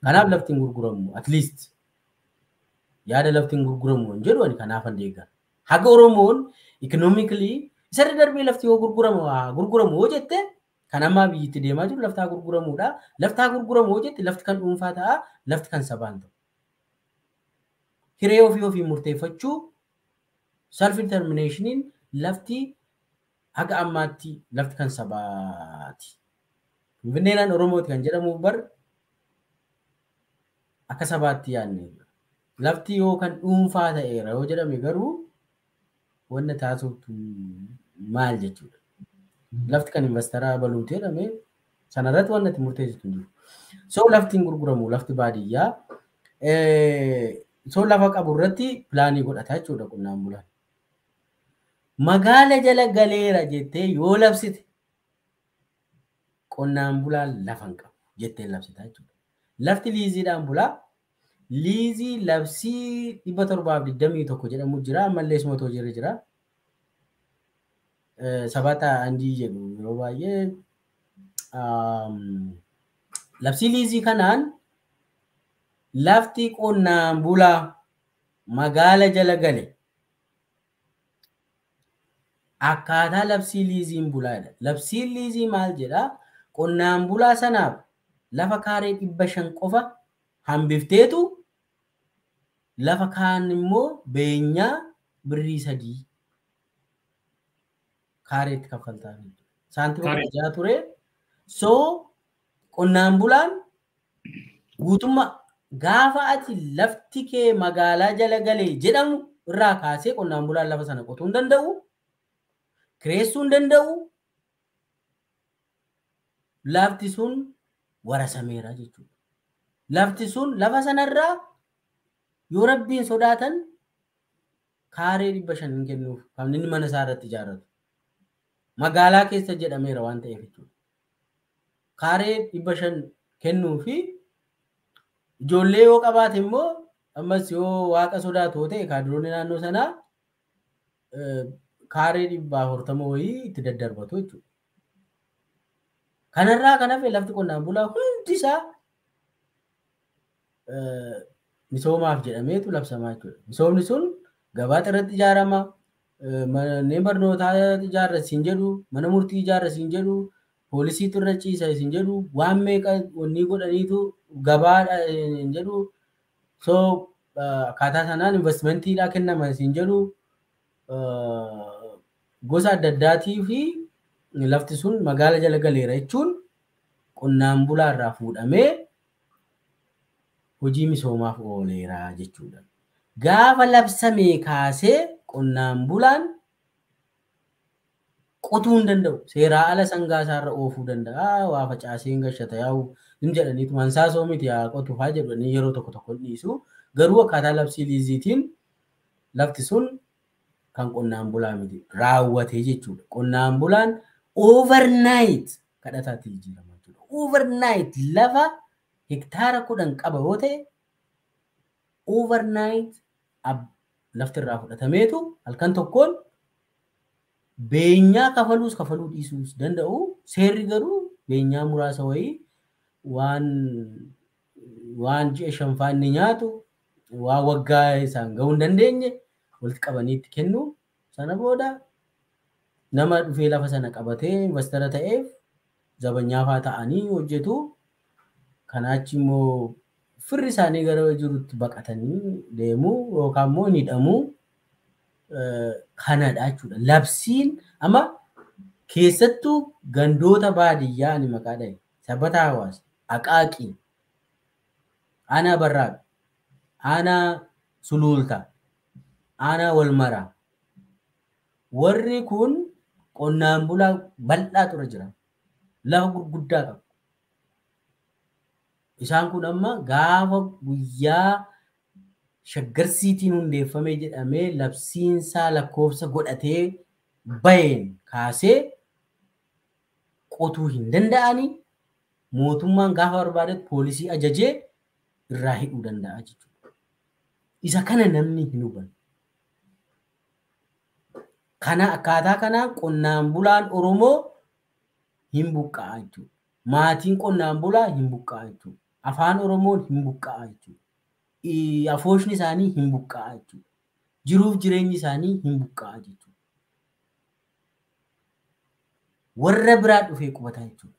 Kanaaf lafti hin gurguramu at least yaada lafti hin gurguramu hin jedhu ani kanaaf hin deeggara. Haga Oromoon economically isarra darbee lafti yoo gurguramu yoo jette kan ammaa biyyitti deemaa jiru laftaa gurguramuudha. Laftaa gurguramu yoo jette lafti kan dhuunfaa ta'a, lafti kan sabaan ta'u. Hiree ofii ofii murteeffachuu self determinationiin lafti haga ammaatti lafti kan sabaati. Finfinneen Oromooti kan jedhamuuf bar akka sabaatti yaadne. Lafti yoo kan dhuunfaa ta'eera yoo jedhame garuu wanna taasiftu maal jechuudha. Lafti kan investaraa baluuti jedhame sanarratti wanna itti murteessitu hin jiru. So lafti hin gurguramu lafti baadiyyaa. So lafa qabu irratti pilaanii godhata jechuudha qonnaan bulaan. Magaala jala galeera jettee yoo labsite qonnaan bulaan lafa hin qabu jettee labsitaa jechuudha. Lafti liiziidhaan bulaa. Liizii labsii 721 jedhamu jira. Ammallee isuma hojiirra jira. Sabata Andii jedhu yeroo baay'ee labsii liizii kanaan lafti qonnaan bulaa magaala jala gale akkaataa labsii liiziin bulaadha. Labsiin liizii maal jedhaa? Qonnaan bulaa sanaaf lafa kaaree 500 qofa hambifteetu lafa kaan immoo beenyaa birrii 3 kaareetti kaffaltaa. Saantima 16 ture. So qonnaan bulaan guutummaa gaafa ati lafti kee magaalaa jala galee jedhamu irraa kaasee qonnaan bulaan lafa sana qotuu hin danda'u, kireessuu hin danda'u. Lafti sun warasameera jechuudha. Lafti sun lafa sanarraa yoo rabbiin sodaatan kaaree 500 hin kennuuf kan inni mana isaa irratti ijaarratu. Magaalaa keessa jedhameera waan ta'eef jechuudha. Kaaree 500 kennuu fi ijoollee yoo qabaate immoo ammas yoo waaqa sodaatu ta'e kaadiroonni naannoo sanaa kaaree 140 wayii itti daddarbatu jechuudha. Kanarraa kan hafe lafti qonnaan bulaa hundi isaa misoomaaf jedhameetu labsamaa jechuudha. Misoomni sun gabaa irratti ijaarama, manneen barnootaa ijaarra siin jedhu, mana murtii ijaarra siin jedhu, poolisiitu irra ciisa siin jedhu, waan meeqa wanni godhaniitu gabaadha hin jedhu. So akkaataa sanaan investimentiidhaa kennama siin jedhu gosa adda addaatii fi lafti sun magaala jala galeera jechuun qonnaan bulaa irraa fuudhamee hojii misoomaaf ooleera jechuudha. Gaafa labsamee kaasee qonnaan bulaan qotuu hin danda'u. Seeraa ala sangaa isaarra oofuu danda'a. Waa facaasee hin gashata yaa'u hin jedhaniitu mansaasoo miti yaa qotu fa'aa jedhanii yeroo tokko tokko hin dhiisu. Garuu akkaataa labsii liiziitiin lafti sun kan qonnaan bulaa miti raawwatee jechuudha. Qonnaan bulaan overnight kadhataatti jijjiirama jechuudha. Overnight lafa hektaara 10 qaba yoo ta'e overnight lafti irraa fudhatameetu halkan tokkoon beenyaa kafaluus kafaluu dhiisuus danda'u. Seerri garuu beenyaa muraasa wayii waan ji'a 5 inni nyaatu waan waggaa isaan gahuu hin dandeenye walitti qabanii itti kennu. Sana booda nama dhufee lafa sana qabatee investara ta'eef zabanyaafaa ta'anii hojjetu. Kanaachi immoo firri isaanii gara jirutti baqatanii deemuu yookaan immoo ni hidhamuu kanadha jechuudha. Labsiin amma keessattuu gandoota baadiyyaa ani maqaa dhahe Sabbataa Hawaas, Aqaaqii, Aanaa Barraaq, Aanaa Suluultaa, Aanaa Walmaraa. Warri kun qonnaan bulaa bal'aa ture jira. Lafa gurguddaa qabu. Isaan kun amma gaafa guyyaa shaggarsiitiin hundeeffame jedhamee labsiinsaa lakkoofsa godhatee baheen kaasee qotuu hin danda'anii mootummaan gaafa barbaadetti poolisii ajajee irraa hidhuu danda'a jechuudha. Isa kana namni hin hubanne. Kana akkaataa kanaan qonnaan bulaan Oromoo hin buqqa'a jechuudha. Maatiin qonnaan bulaa hin buqqa'a jechuudha. Afaan Oromoon hin buqqa'a jechuudha. Afooshni isaanii hin buqqa'a jechuudha. Jiruuf jireenyi isaanii hin buqqa'a jechuudha. Warra biraa dhufee qubataa jechuudha.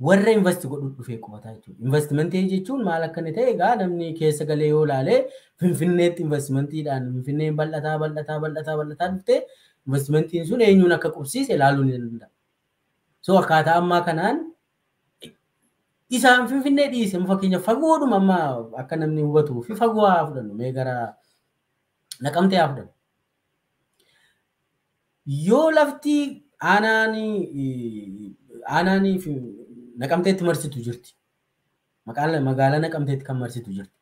Warra investi godhu dhufee qubataa jechuudha. Investimentii jechuun maal akka inni ta'e egaa namni keessa galee yoo ilaale Finfinneetti investimentiidhaan Finfinneen bal'ataa bal'ataa bal'ataa bal'ataa dhuftee investimentiin sun eenyuun akka qubsiise ilaaluu ni danda'a. So akkaataa ammaa kanaan isaan Finfinnee dhiise fakkeenya fagoodhuma amma akka namni hubatuu fi fagoo haa fudhannu mee gara Naqamtee haa fudhannu. Yoo lafti aanaanii fi Naqamteetti marsitu jirti. Magaalaa Naqamteetti kan marsitu jirti.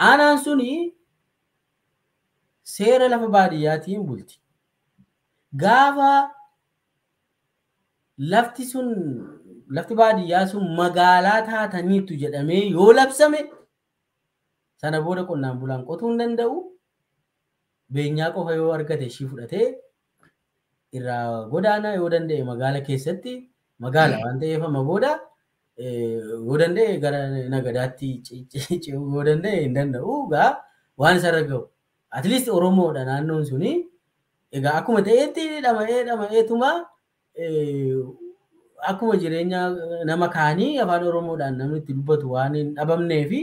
Aanaan suni seera lafa baadiyyaatiin bulti. Gaafa Lafti sun lafti baadiyyaa sun magaalaa taataniitu jedhamee yoo labsame sana booda qonnaan bulaan qotuu hin danda'u. Beenyaa qofa yoo argate ishii fudhatee irraa godaana yoo danda'e magaala keessatti magaala waan ta'eef amma booda yoo danda'e gara nagadaatti ce'uu yoo danda'e hin danda'u egaa waan isarra ga'u. At least Oromoodha naannoon suni. Egaa akkuma ta'etti dhama'ee dhama'eetuma akkuma jireenya nama kaanii afaan Oromoodhaan namni itti dubbatu waan hin dhabamnee fi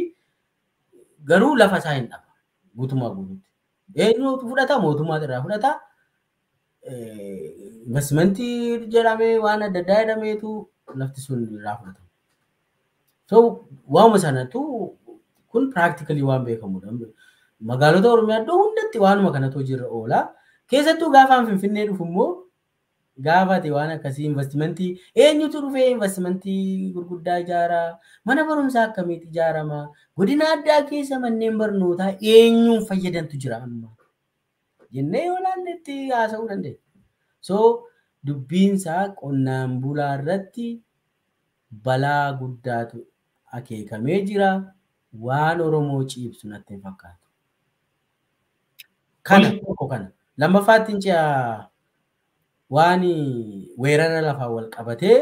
garuu lafa isaa hin dhaba guutumaa guutuutti. Eenyutu fudhata? Mootummaatu irraa fudhata. Investimentii jedhamee waan adda addaa jedhameetu lafti sun irraa fudhatama. So waanuma sanatu kun practically waan beekamudha. Magaalota Oromiyaa iddoo hundatti waanuma kanatu hojiirra oola. Keessattuu gaafa Finfinnee dhufu immoo gaafa ati waan akkasii investimentii eenyutu dhufee investimentii gurguddaa ijaaraa? Mana barumsaa akkamitti ijaarama? Godina addaa keessa manneen barnootaa eenyuun fayyadantu jira amma? Jennee yoo ilaalletti haasa'uu dandeenya. So dubbiinsaa qonnaan bulaa irratti balaa guddaatu akeekamee jira. Waan Oromoo ciibsu natti hin fakkaatu. Kana tokko kana. Lammaffaatti ce'a waan weerara lafaa wal qabatee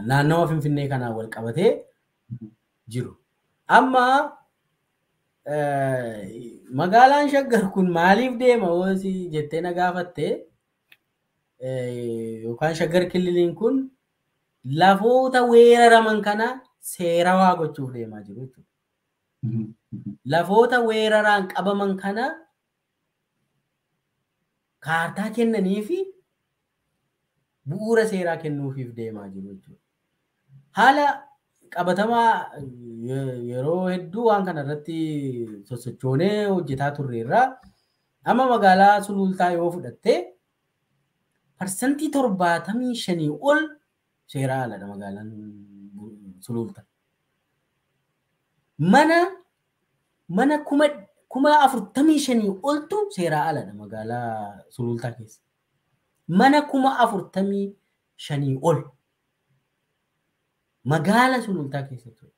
naannawa Finfinnee kanaan wal qabatee jiru. Amma magaalaan Shaggar kun maaliif deema hoos jettee na gaafatte yookaan Shaggar Kililiin kun lafoota weeraraman kana seerawaa gochuuf deemaa jiru jechuudha. Lafoota weeraraan qabaman kana kaartaa kennanii fi bu'uura seeraa kennuufiif deemaa jiru jechuudha. Haala qabatamaa yeroo hedduu waan kana irratti sosochoonee hojjetaa turreerra. Amma magaalaa Sulultaa yoo fudhatte 75% ol seeraa aladha magaalaan Sulultaa. Mana 45,000 oltu seeraa aladha magaalaa Sulultaa keessa. Mana 45,000 ol magaala Sulultaa keessa ture.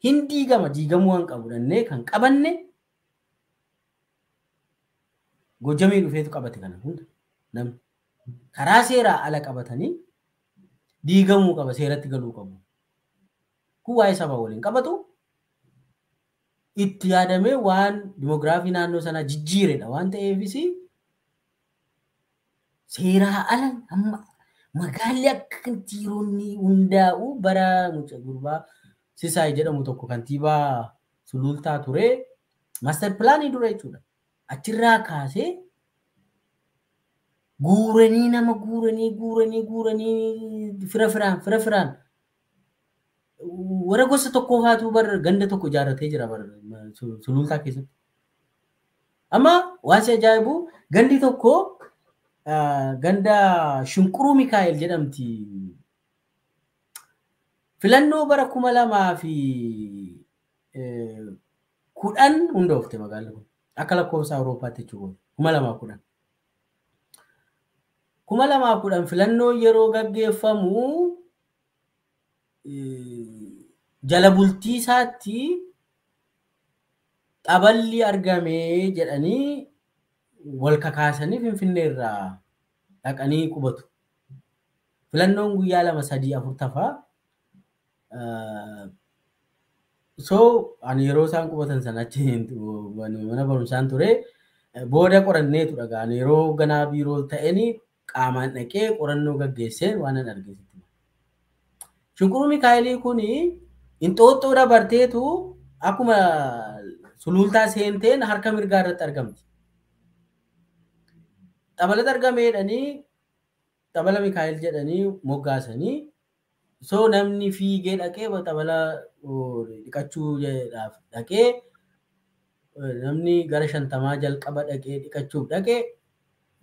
Hin diigama diigamuu waan qabu dhannee kan qabanne Gojjamii dhufeetu qabate kana hunda namni karaa seeraa ala qabatanii diigamuu qaba seeratti galuu qabu. Kun waa'ee saba waliin qabatu itti yaadamee waan dimoogiraafii naannoo sanaa jijjiiredha waan ta'eefis seeraa ala amma magaalli akka kantiironni hundaa'u bara mucaa gurbaa Sisaay jedhamu tokko kantiibaa Sulultaa ture maaster pilaanii dura jechuudha. Achirraa kaasee guuranii nama guuranii guuranii guuranii fira firaan warra gosa tokkoo faatu bar ganda tokko ijaarratee jira bar Sulultaa keessatti. Amma waan si ajaa'ibu gandi tokko ganda Shunquruu Mikaa'el jedhamti. Filannoo bara 2010 hundoofte magaalli kun. Akka lakkoofsa Awurooppaatti jechuudha. 2010. 2010 filannoo yeroo gaggeeffamu jala bultii isaatti xaballi argame jedhanii wal kakaasanii Finfinnee irraa dhaqanii qubatu. Filannoon guyyaa 2, 3, 4 tafaa. So ani yeroo isaan qubatan sana achi mana barumsaan ture booda qoranneetu dhagaa. Ani yeroo ganaa biiroo ta'een qaamaan dhaqee qorannoo gaggeesseen waan an argeessitti. Shunquruu Mikaa'elii kun Inxooxxoo dabarteetu akkuma Sulultaa seenteen harka mirgaa irratti argamti. Xabalata argameedhanii xabala Mikaa'el jedhanii moggaasanii so namni fiigee dhaqee xabala dhiqachuudhaaf dhaqee namni gara 50 jalqaba dhaqee dhiqachuuf dhaqee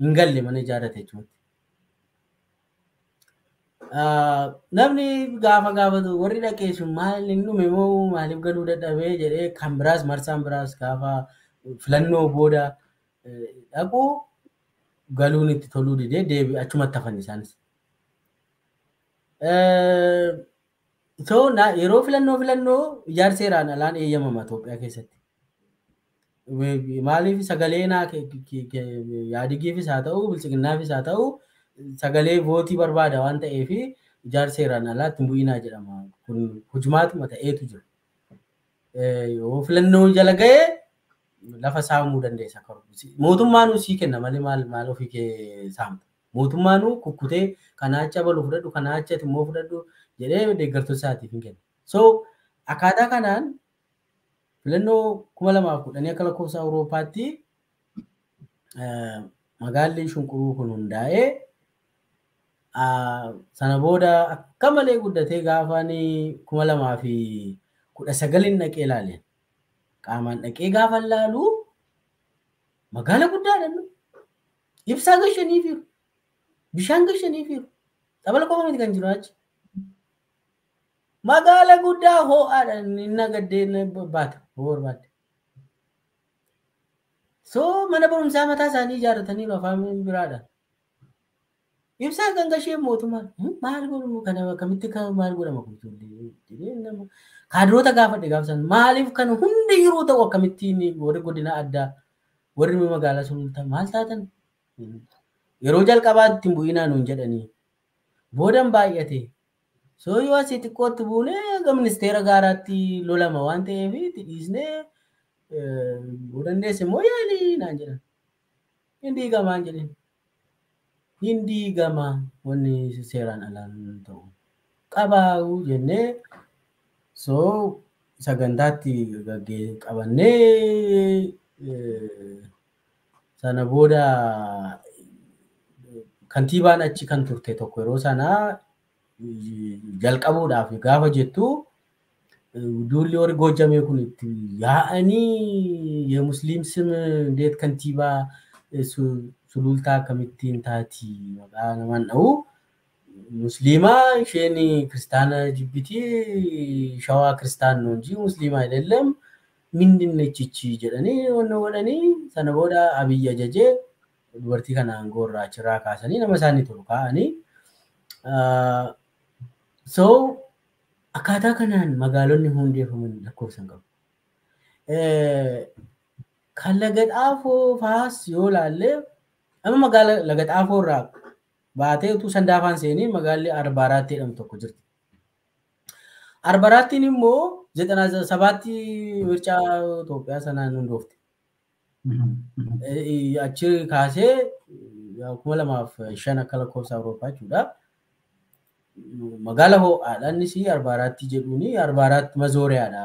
hin galle mana ijaarrate jechuudha. Namni gaafa gaafatu warri dhaqee sun maal hin dhume moo maaliif galuu dadhabee jedhee kan biraas marsaan biraas gaafa filannoo booda dhaqu Galuun itti toluu didee deebi achumatti hafan isaanis. So yeroo filannoo ijaarsa seeraan alaan eeyyamama Itoophiyaa keessatti. Maaliif sagalee naa yaadigiifis haa ta'u bilchiginnaafis haa ta'u sagalee vootii barbaada waan ta'eef ijaarsa seeraan alaa ittiin bu'inaa jedhama. Kun hujumaatuma ta'eetu jira. Yoo filannoo jala ga'e lafa saamuu dandeessa. Mootummaanuu sii kenna malee maal ofii kee saamta. Mootummaanuu kukkutee kanaa achi abaluu fudhadhu kanaa achi immoo fudhadhu jedhee deeggartoota isaatiif hin kenna. So akkaataa kanaan filannoo 2010 akka lakkoofsa Awurooppaatti magaalli Shunquruu kun hundaa'ee sana booda akka malee guddatee gaafaan 2019 dhaqee ilaale. Qaamaan dhaqee gaafa ilaalu magaala guddaadha. Ibsaa gashaniifiiru. Bishaan gashaniifiiru. Xabala qofa miti kan jiru achi. Magaala guddaa ho'aadha. Inni gaddee baata. Hoo barbaadde. So mana barumsaa mataa isaanii ijaarrataniiru afaan biraadhaan. Ibsaa kan gashee mootummaan maal godhamu kana akkamitti maal godhama kun ijoollee kaadiroota gaafadhe gaafsan maaliif kan hundi yeroo ta'u akkamittiin warri godina addaa warri magaalaa Sulultaa maal taatan yeroo jalqabaa ittiin bu'inaa nuun jedhanii boodan baay'ate soo yoo asii xiqqootti buune aga ministeera gaaraatti lolama waan ta'eef itti dhiisnee yoo dandeesse immoo yaalii naan jedhan hin diigamaan jedheen. Hin diigama wanni seeraan alaan ta'u qabaa'u jennee so sagantaatti qabannee sana booda kantiibaan achi kan turte tokko yeroo sanaa jalqabuudhaaf gaafa jettu duulli warri Goojjamee kun itti yaa'anii የሙስሊም ስም እንዴት ከንቲባ Sulultaa akkamittiin taati maqaa namaan dha'u musliimaa isheen kiristaana jibbitii shawaa kiristaan ነው እንጂ ሙስሊም አይደለም ምንድን ነች ይቺ jedhanii wanna godhanii sana booda Abiyyi ajajee dubartii kana aangoo irraa achirraa kaasanii nama isaanii tolu kaa'anii so akkaataa kanaan magaalonni hundeeffaman lakkoofsan qabu. Kan Laga Xaafoo faas yoo ilaalle amma magaala Laga Xaafoo irraa baatee utuu Sandaafaan seenii magaalli Arbaaraatti jedhamu tokko jirti. Arbaaraattiin immoo 97tti mircaa Itoophiyaa sanaan hundoofte. Achi kaasee 2005 akka lakkoofsa Awurooppaa jechuudha. Magaala ho'aadha innis Arbaaraatti jedhuuni Arbaaraatti mazooriyaadha.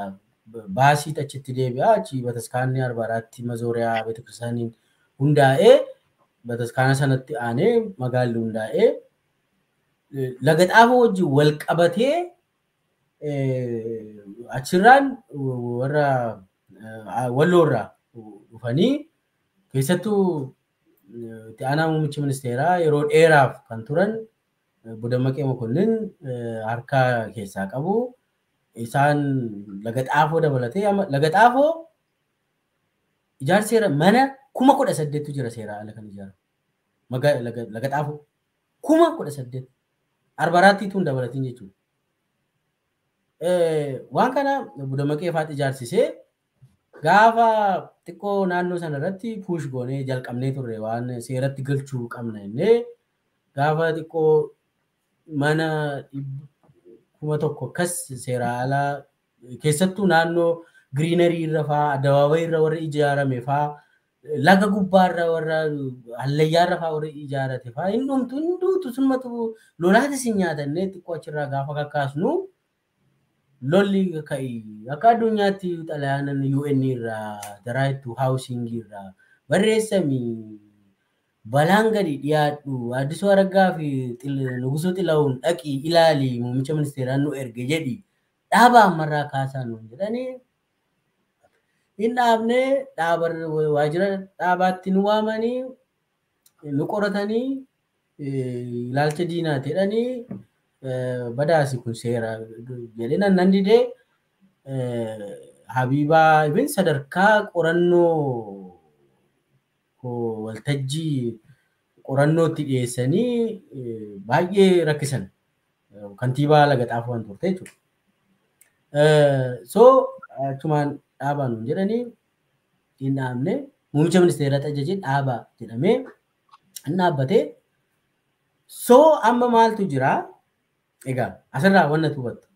Baasii achitti deebi'a achi bataskaanni Arbaaraatti mazooriyaa beetakiristaaniin hundaa'ee bataskaana sanatti aanee magaalli hundaa'ee Laga Xaafoo wajjin wal qabatee achirraan warra Walloorraa dhufanii keessattuu itti aanaa muummichi ministeeraa yeroo dheeraaf kan turan Obbo Dammaqee Mokonnin harka keessaa qabu. Isaan Laga Xaafoo dabalatee Laga Xaafoo ijaarsa seera mana 18,000 jira seera ala kan ijaaramu. Laga Xaafoo 18,000 Arbaaraatti tun dabalatiin jechuudha. Waan kana Obbo Dammaqee faatti ijaarsisee gaafa xiqqoo naannoo sana irratti puush goonee jalqabnee turre waan seeratti galchuu qabna jennee gaafa xiqqoo mana 1,000 akkas seera alaa keessattuu naannoo giriinarii irra faa addabaabayii irra warra ijaarame faa laga gubbaa irra warra hallayyaa irra faa warra ijaarate faa hin dhumtu hin duutu summatu lolaatis hin nyaatannee xiqqoo achirraa gaafa kakkaasnu lolli ka'i akka addunyaatti xalayaan UN irraa daraayittu haawusingii irraa barreessamii balaan gadi dhiyaadhu Addisuu Araggaa fi Nugusuu Xilahuun dhaqii ilaali muummicha ministeeraa nu erge jedhi dhaaba ammarraa kaasaa nuun jedhanii hin dhaabne dhaaba waajjira dhaabaatti nu waamanii nu qoratanii ilaalcha diinaa jedhanii badaasi kun seera jedhee nan didee Habiibaa ibin sadarkaa qorannoo waltajjii Qorannootti dhiyeessanii baay'ee rakkisan. Kantiibaa Laga Xaafoo waan turte jechuudha. So achumaan dhaabaa nuun jedhanii hin dhaabne muummicha ministeeraa ajajee dhaabaa jedhamee hin dhaabbatee. So amma maaltu jira? Egaa asirraa wanna hubattu.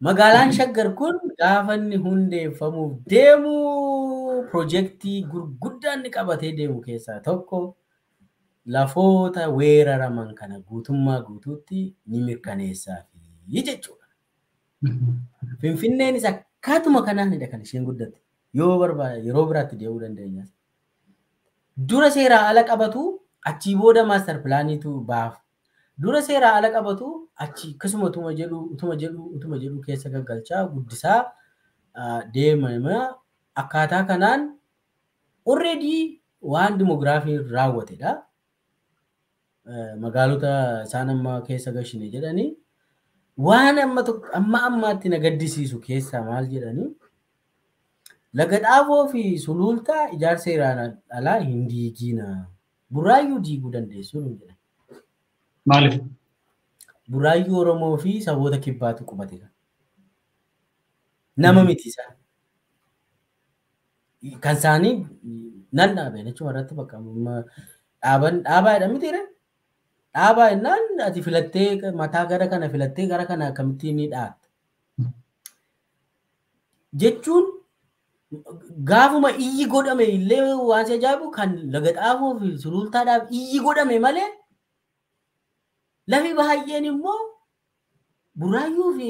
Magaalaan Shaggar kun gaafa inni hundeeffamuuf deemu piroojeektii gurguddaa inni qabatee deemu keessaa tokko lafoota weeraraman kana guutummaa guutuutti ni mirkaneessaafi jechuudha. Finfinneenis akkaatuma kanaanidha kan isheen guddatte. Yoo barbaade yeroo biraatti deemuu dandeenya. Dura seeraa ala qabatu achii booda maaster pilaaniitu baaf. Dura seeraa ala qabatu achi akkasuma utuma jedhu keessa gaggalchaa guddisaa deemama. Akkaataa kanaan already waan dimogiraafiin raawwatedha. Magaalota isaan amma keessa gashine jedhanii waan amma ammaatti na gaddisiisu keessaa maal jedhanii Laga Xaafoo fi Sulultaa ijaarsa seeraan alaa hin diigina. Buraayyuu diiguu dandeessu nuun jedhan. Maaliif? Buraayyuu Oromoo fi saboota kibbaatu qubate. Nama miti isaan. Kan isaanii nan dhaabe jechuun irratti bakka dhaabaadha mitiire. Dhaabaa jennaan ati filattee mataa gara kana filattee gara kana akkamittiin ni dhaatta. Jechuun gaafuma iyyi godhame illee waan si ajaa'ibu kan Laga Xaafoo fi Sulultaadhaaf iyyi godhame malee lafi baay'een immoo Buraayyuu fi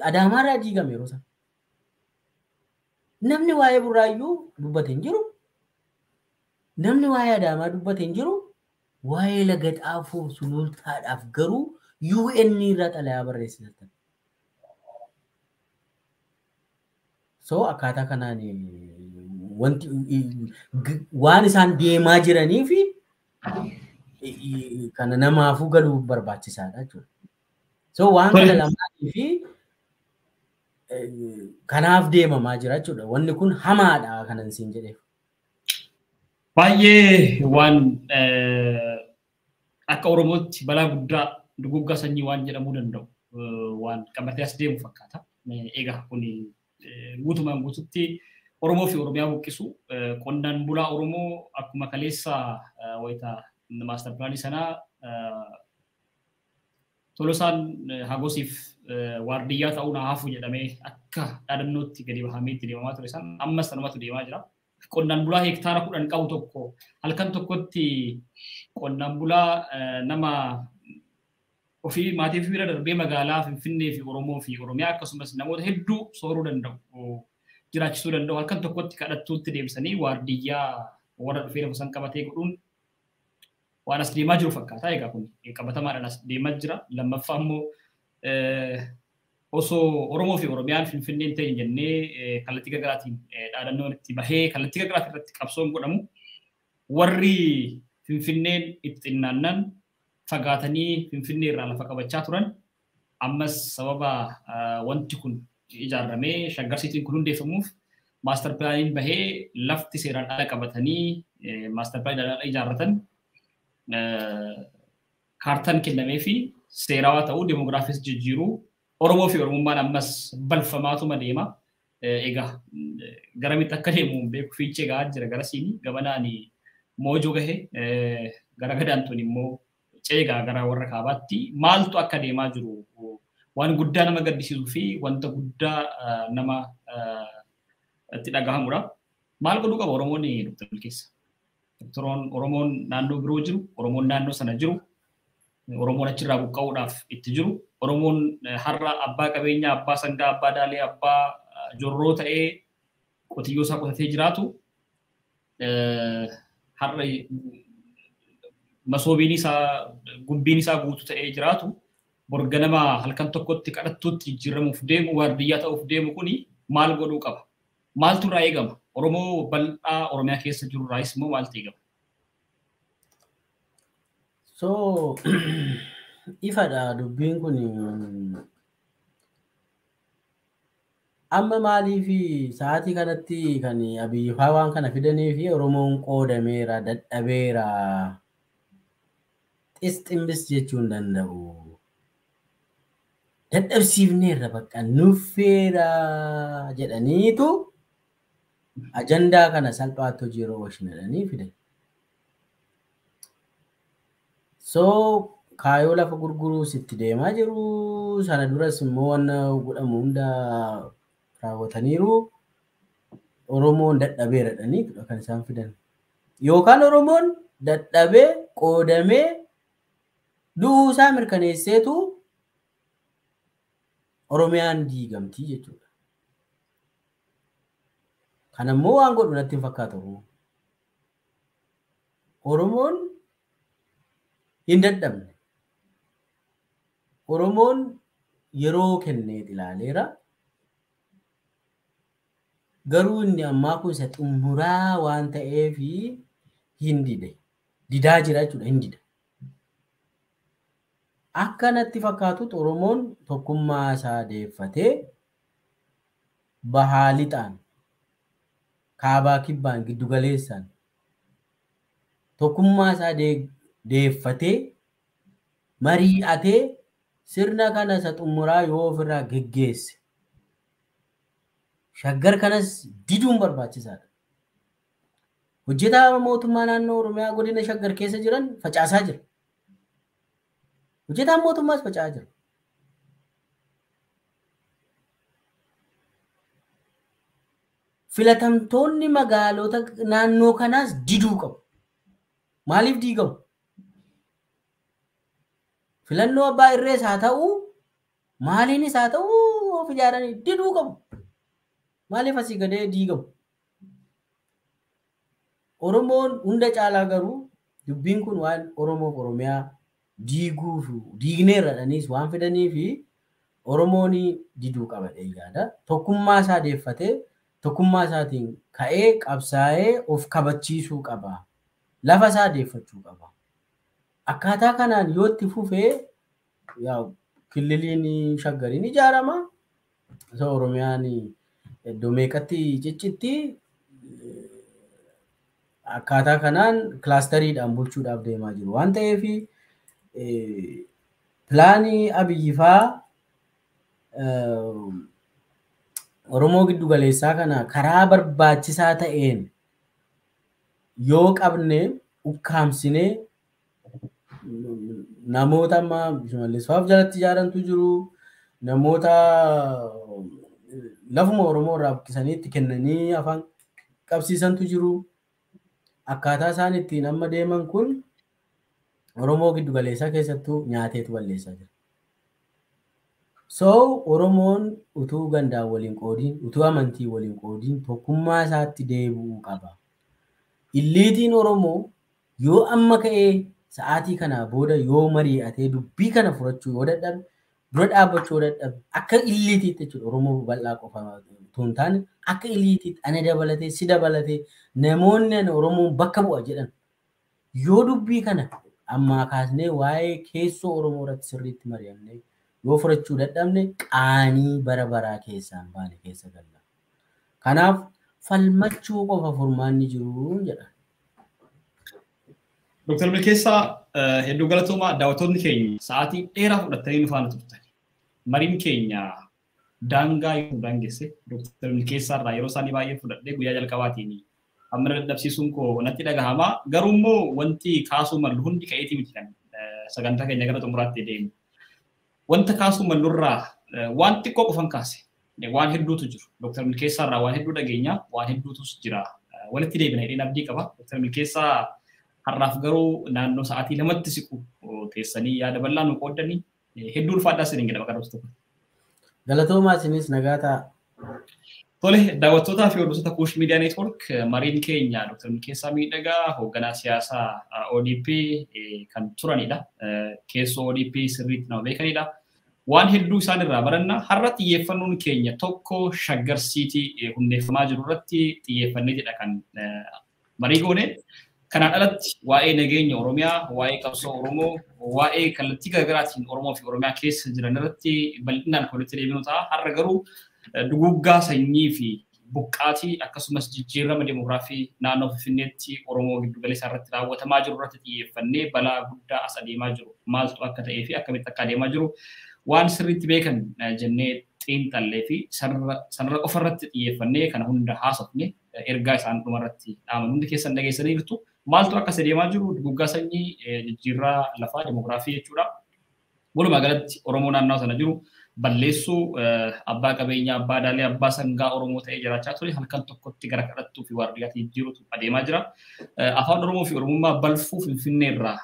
Adaamaarraa diigame yeroo sana. Namni waa'ee Buraayyuu dubbate hin jiru. Namni waa'ee Adaamaa dubbate hin jiru. Waa'ee Laga Xaafoo Sulultaadhaaf garuu UN irraa xalayaa barreessitan. So akkaataa kanaan wanti waan isaan deemaa jiranii fi kana namaafuu galuu barbaachisaadha jechuudha. So waan kana lamaanii fi kanaaf deemamaa jira jechuudha. Wanni kun hamaadha kanan siin jedheef. Baay'ee waan akka Oromootti balaa guddaa duguggaa sanyii waan jedhamuu danda'u waan qabatee as deemu fakkaata. Egaa kun guutumaan guututti Oromoo fi Oromiyaa buqqisu qonnaan bulaa Oromoo akkuma kaleessa wayita maaster pilaanii sanaa Tolosaan Hagosiif waardiyyaa ta'uun hafu jedhamee akka dhaadannootti gadi bahamee itti deemamaa ture san ammas sanumatu deemaa jira. Qonnaan bulaa hektaara 10 qabu tokko halkan tokkotti qonnaan bulaa nama ofii maatii fi bira darbee magaalaa Finfinnee fi Oromoo fi Oromiyaa akkasumas namoota hedduu sooruu danda'u jiraachisuu danda'u halkan tokkotti kadhattuutti deebisanii waardiyyaa warra dhufee lafa san qabatee godhuun waan as deemaa jiru fakkaata. Egaa kun qabatamaadhaan as deemaa jira. Lammaffaa immoo osoo Oromoo fi Oromiyaan Finfinneen ta'e jennee kallattii garaagaraatiin dhaadannoon itti bahee kallattii garaagaraatiin irratti qabsoon godhamu warri Finfinneen itti xinnaannan fagaatanii Finfinnee irraa lafa qabachaa turan ammas sababa wanti kun ijaaramee Shaggar Siitiin kun hundeeffamuuf maaster pilaaniin bahee lafti seeraan ala qabatanii maaster pilaanii ala ijaarratan kaartaan kennamee fi seerawaa ta'uu demoogiraafis jijjiiruu Oromoo fi Oromummaan ammas balfamaatuma deema. Egaa garamitti akka deemu beeku fiichee gahaa jira gara siinii gamanaan moojoo gahe gara gadaantuun immoo ceegaa gara warra kaabaatti maaltu akka deemaa jiru waan guddaa nama gaddisiisuu fi wanta guddaa nama itti dhagahamudha. Maal godhuu qaba Oromoon Dr. Milkeessa? Doktoron Oromoon naannoo biroo jiru, Oromoon naannoo sana jiru, Oromoon achirraa buqqa'uudhaaf itti jiru, Oromoon har'a abbaa qabeenyaa, abbaa sangaa, abbaa daalee, abbaa jorroo ta'ee qotiyyoo isaa qotatee jiraatu har'a masoobiin isaa gumbiin isaa guutuu ta'ee jiraatu borganama halkan tokkotti kadhattuutti jijjiiramuuf deemu waardiyyaa ta'uuf deemu kuni maal godhuu qaba? Maaltu irraa eegama? Oromoo bal'aa Oromiyaa keessa jiru irraayis immoo maaltu eegama? So ifadha dubbiin kun Amma maaliif sa'aatii kanatti kan Abiyyi fa'aa waan kana fidanii fi Oromoon qoodameera, dadhabeera, xisximbis jechuu hin danda'u. Dadhabsiifneerra bakka nuffeera jedhaniitu ajandaa kana salphaatti hojii yeroo oolchinadhanii fidan. So kaayoo lafa gurguruus itti deemaa jiru. Sana duras immoo wanna godhamu hunda raawwataniiru. Oromoon dadhabeera jedhanii kan isaan fidan. Yookaan Oromoon dadhabee qoodamee du'uu isaa mirkaneesseetu Oromiyaan diigamtii jechuudha. Kanammoo waan godhu natti hin fakkaatu Oromoon. Oromoon hin dadhabne. Oromoon yeroo kennee ilaaleera. Garuu inni ammaa kun isa xumuraa waan ta'eef hin dide. Didaa jira jechuudha, hin dida. Akka natti fakkaatutti Oromoon tokkummaa isaa deeffatee bahaa lixaan, kaabaa kibbaan, giddugaleessaan tokkummaa isaa deeffatee mari'atee sirna kana isa xumuraa yoo ofirraa geggeesse shaggar kanas diduun barbaachisaadha. Hojjetaa mootummaa naannoo Oromiyaa godina shaggar keessa jiran facaasaa jira. Hojjetaan mootummaas faca'aa jira. Filatamtoonni magaalota naannoo kanaas diduu qabu. Maaliif diigamu? Filannoo abbaa irrees haa ta'u, maaliinis haa ta'u of ijaaranii diduu qabu. Maaliif asii gadee diigamu? Oromoon hunda caalaa garuu dubbiin kun waan Oromoof Oromiyaa diiguuf diigneerra dhaniis waan fidanii fi Oromoon diduu qaba yaada. Tokkummaa isaa deeffatee tokkummaa isaatiin ka'ee qabsaa'ee of kabachiisuu qaba. Lafa isaa deeffachuu qaba. Akkaataa kanaan yoo itti fufee killiliin shaggariin ijaarama. Isa Oromiyaan iddoo meeqatti ciccitti akkaataa kanaan kilaastariidhaan bulchuudhaaf deemaa jiru waan ta'eef pilaanii Abiyyi fa'aa Oromoo giddugaleessaa kana karaa barbaachisaa ta'een yoo qabne ukkaamsinee namoota amma Shimallis fa'aaf jalatti ijaarantu jiru. Namoota lafuma Oromoo irraa buqqisanii itti kennanii afaan qabsiisantu jiru. Akkaataa isaan ittiin amma deeman kun Oromoo giddugaleessaa keessattuu nyaateetu balleessaa jira. So Oromoon utuu gandaan waliin qoodiin, utuu amantii waliin qoodiin tokkummaa isaatti deebi'uu qaba. Illiitiin Oromoo yoo amma ka'ee sa'aatii kanaa booda yoo mari'atee dubbii kana furachuu yoo dadhabe, dura dhaabbachuu yoo dadhabe, akka illiitiitti jechuudha Oromoo bal'aa qofa otoo hin taane akka illiitiitti ana dabalatee si dabalatee namoonni ana Oromoon bakka bu'a jedhan yoo dubbii kana ammaa kaasnee waa'ee keessoo Oromoo irratti sirriitti mari'annee yoo furachuu dadhabne qaanii bara baraa keessaan baane keessa galla. Kanaaf falmachuu qofa furmaanni jiru jedha. Dr. Milkeessaa hedduu galatoomaa daawwattoonni keenya sa'aatii dheeraa fudhatanii nu faana turtan. Mariin keenya daangaa yoo daangesse Dr. Milkeessaa irraa yeroo isaanii baay'ee fudhadhee guyyaa jalqabaatiin amma dadhabsiisuun koo natti dhagahama. Garuu immoo wanti kaasuu mallu hundi ka'eetii miti kan sagantaa keenya gara xumuraatti deemu. Wanta kaasuu mallurraa waan xiqqoo qofan kaase waan hedduutu jiru. Dr. Milkeessaa irraa waan hedduu dhageenya waan hedduutus jira. Walitti deebina jedheen abdii qaba. Dr. Milkeessaa har'aaf garuu naannoo sa'aatii 2tti siqu teessanii yaada bal'aa nu qooddanii hedduu ulfaadhaa isiniin jedhama qaroota tokko. Galatoomaa isinis nagaa ta'a. Tole daawwattootaa fi hordoftoota Kuush Miidiyaa Neetwoork mariin keenya Dr. Milkeessaa Miidhagaa hoogganaa siyaasaa ODP kan turanidha. Keessoo ODP sirriitti nama beekanidha. Waan hedduu isaan irraa baranna har'a xiyyeeffannoon keenya tokko Shaggar Siitii hundeeffamaa jiru irratti xiyyeeffanneetidha kan marii goone. Kanaan alatti waa'ee nageenya Oromiyaa, waa'ee qabsoo Oromoo, waa'ee kallattii garaagaraatiin Oromoo fi Oromiyaa keessa jiran irratti bal'inaan kan walitti deebinu ta'a. Har'a garuu Duguuggaa sanyii fi buqqaatii akkasumas jijjiirama demoogiraafii naannoo Finfinneetti Oromoo giddugaleessa irratti raawwatamaa jiru irratti xiyyeeffannee balaa guddaa as adeemaa jiru maaltu akka ta'ee fi akkamitti akka adeemaa jiru waan sirriitti beekan jennee xiinxallee fi sanarra qofa irratti xiyyeeffannee kana hunda haasofne. Ergaa isaan dhumarratti dhaaman hundi keessan dhageessanii jirtu. Maaltu akkas adeemaa jiru? Duguuggaa sanyii, jijjiirraa lafaa, demoogiraafii jechuudha. Walumaa galatti Oromoo naannoo sana jiru balleessuu, abbaa qabeenyaa, abbaa daalee, abbaa sangaa Oromoo ta'ee jiraachaa ture halkan tokkotti gara kadhattuu fi waardiyyaatti jijjiirutu adeemaa jira. Afaan Oromoo fi Oromummaa balfuu, Finfinnee irraa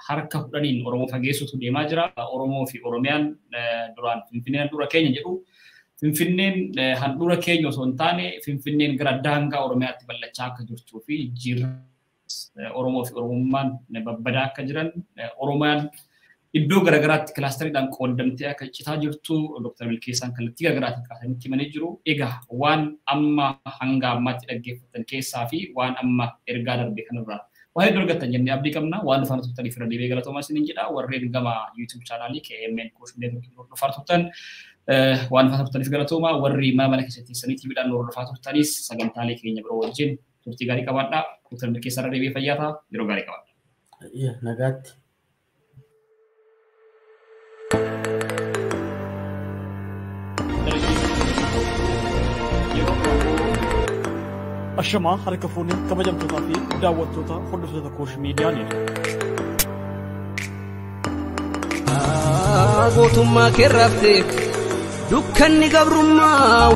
harka 10n Oromoo fageessutu deemaa jira. Oromoo fi Oromiyaan duraan Finfinneen handhuura keenya jedhu. Finfinneen handhuura keenya osoo hin taane Finfinneen gara daangaa Oromiyaatti bal'achaa akka jirtuu fi jijjiirraa Oromoo fi Oromummaan babbadaa akka jiran, Oromiyaan iddoo garagaraatti kilaastariidhaan qoodamtee akka citaa jirtu Dr. Milkeessaan kallattii garagaraatiin kaasanii himanii jiru. Egaa waan amma hanga ammaatti dhaggeeffattan keessaa fi waan amma ergaa darbe kanarraa waa hedduu argattan jennee abdii qabna. Waan dhufaan turtaniif irra deebi'ee galatoomaa isiniin jedha. Warreen gama YouTube chaanaalii KMN Kuush Network hordofaa turtan, waan dhufaa turtaniif galatoomaa. Warri mana mana keessatti teessanii TVdhaan hordofaa turtanis sagantaalee keenya biroo wajjin turtii gaarii qabaadhaa. Dr. Milkeessaa, irra deebi'ee fayyaa ta'a. Yeroo gaarii qabaadhaa. Nagaatti. Ashamaa, harka fuunee, kabajamtootaa fi daawwattoota hordoftoota Koosh Miidiyaaniidha. Gootummaa kee raftee dukkanni gabrummaa.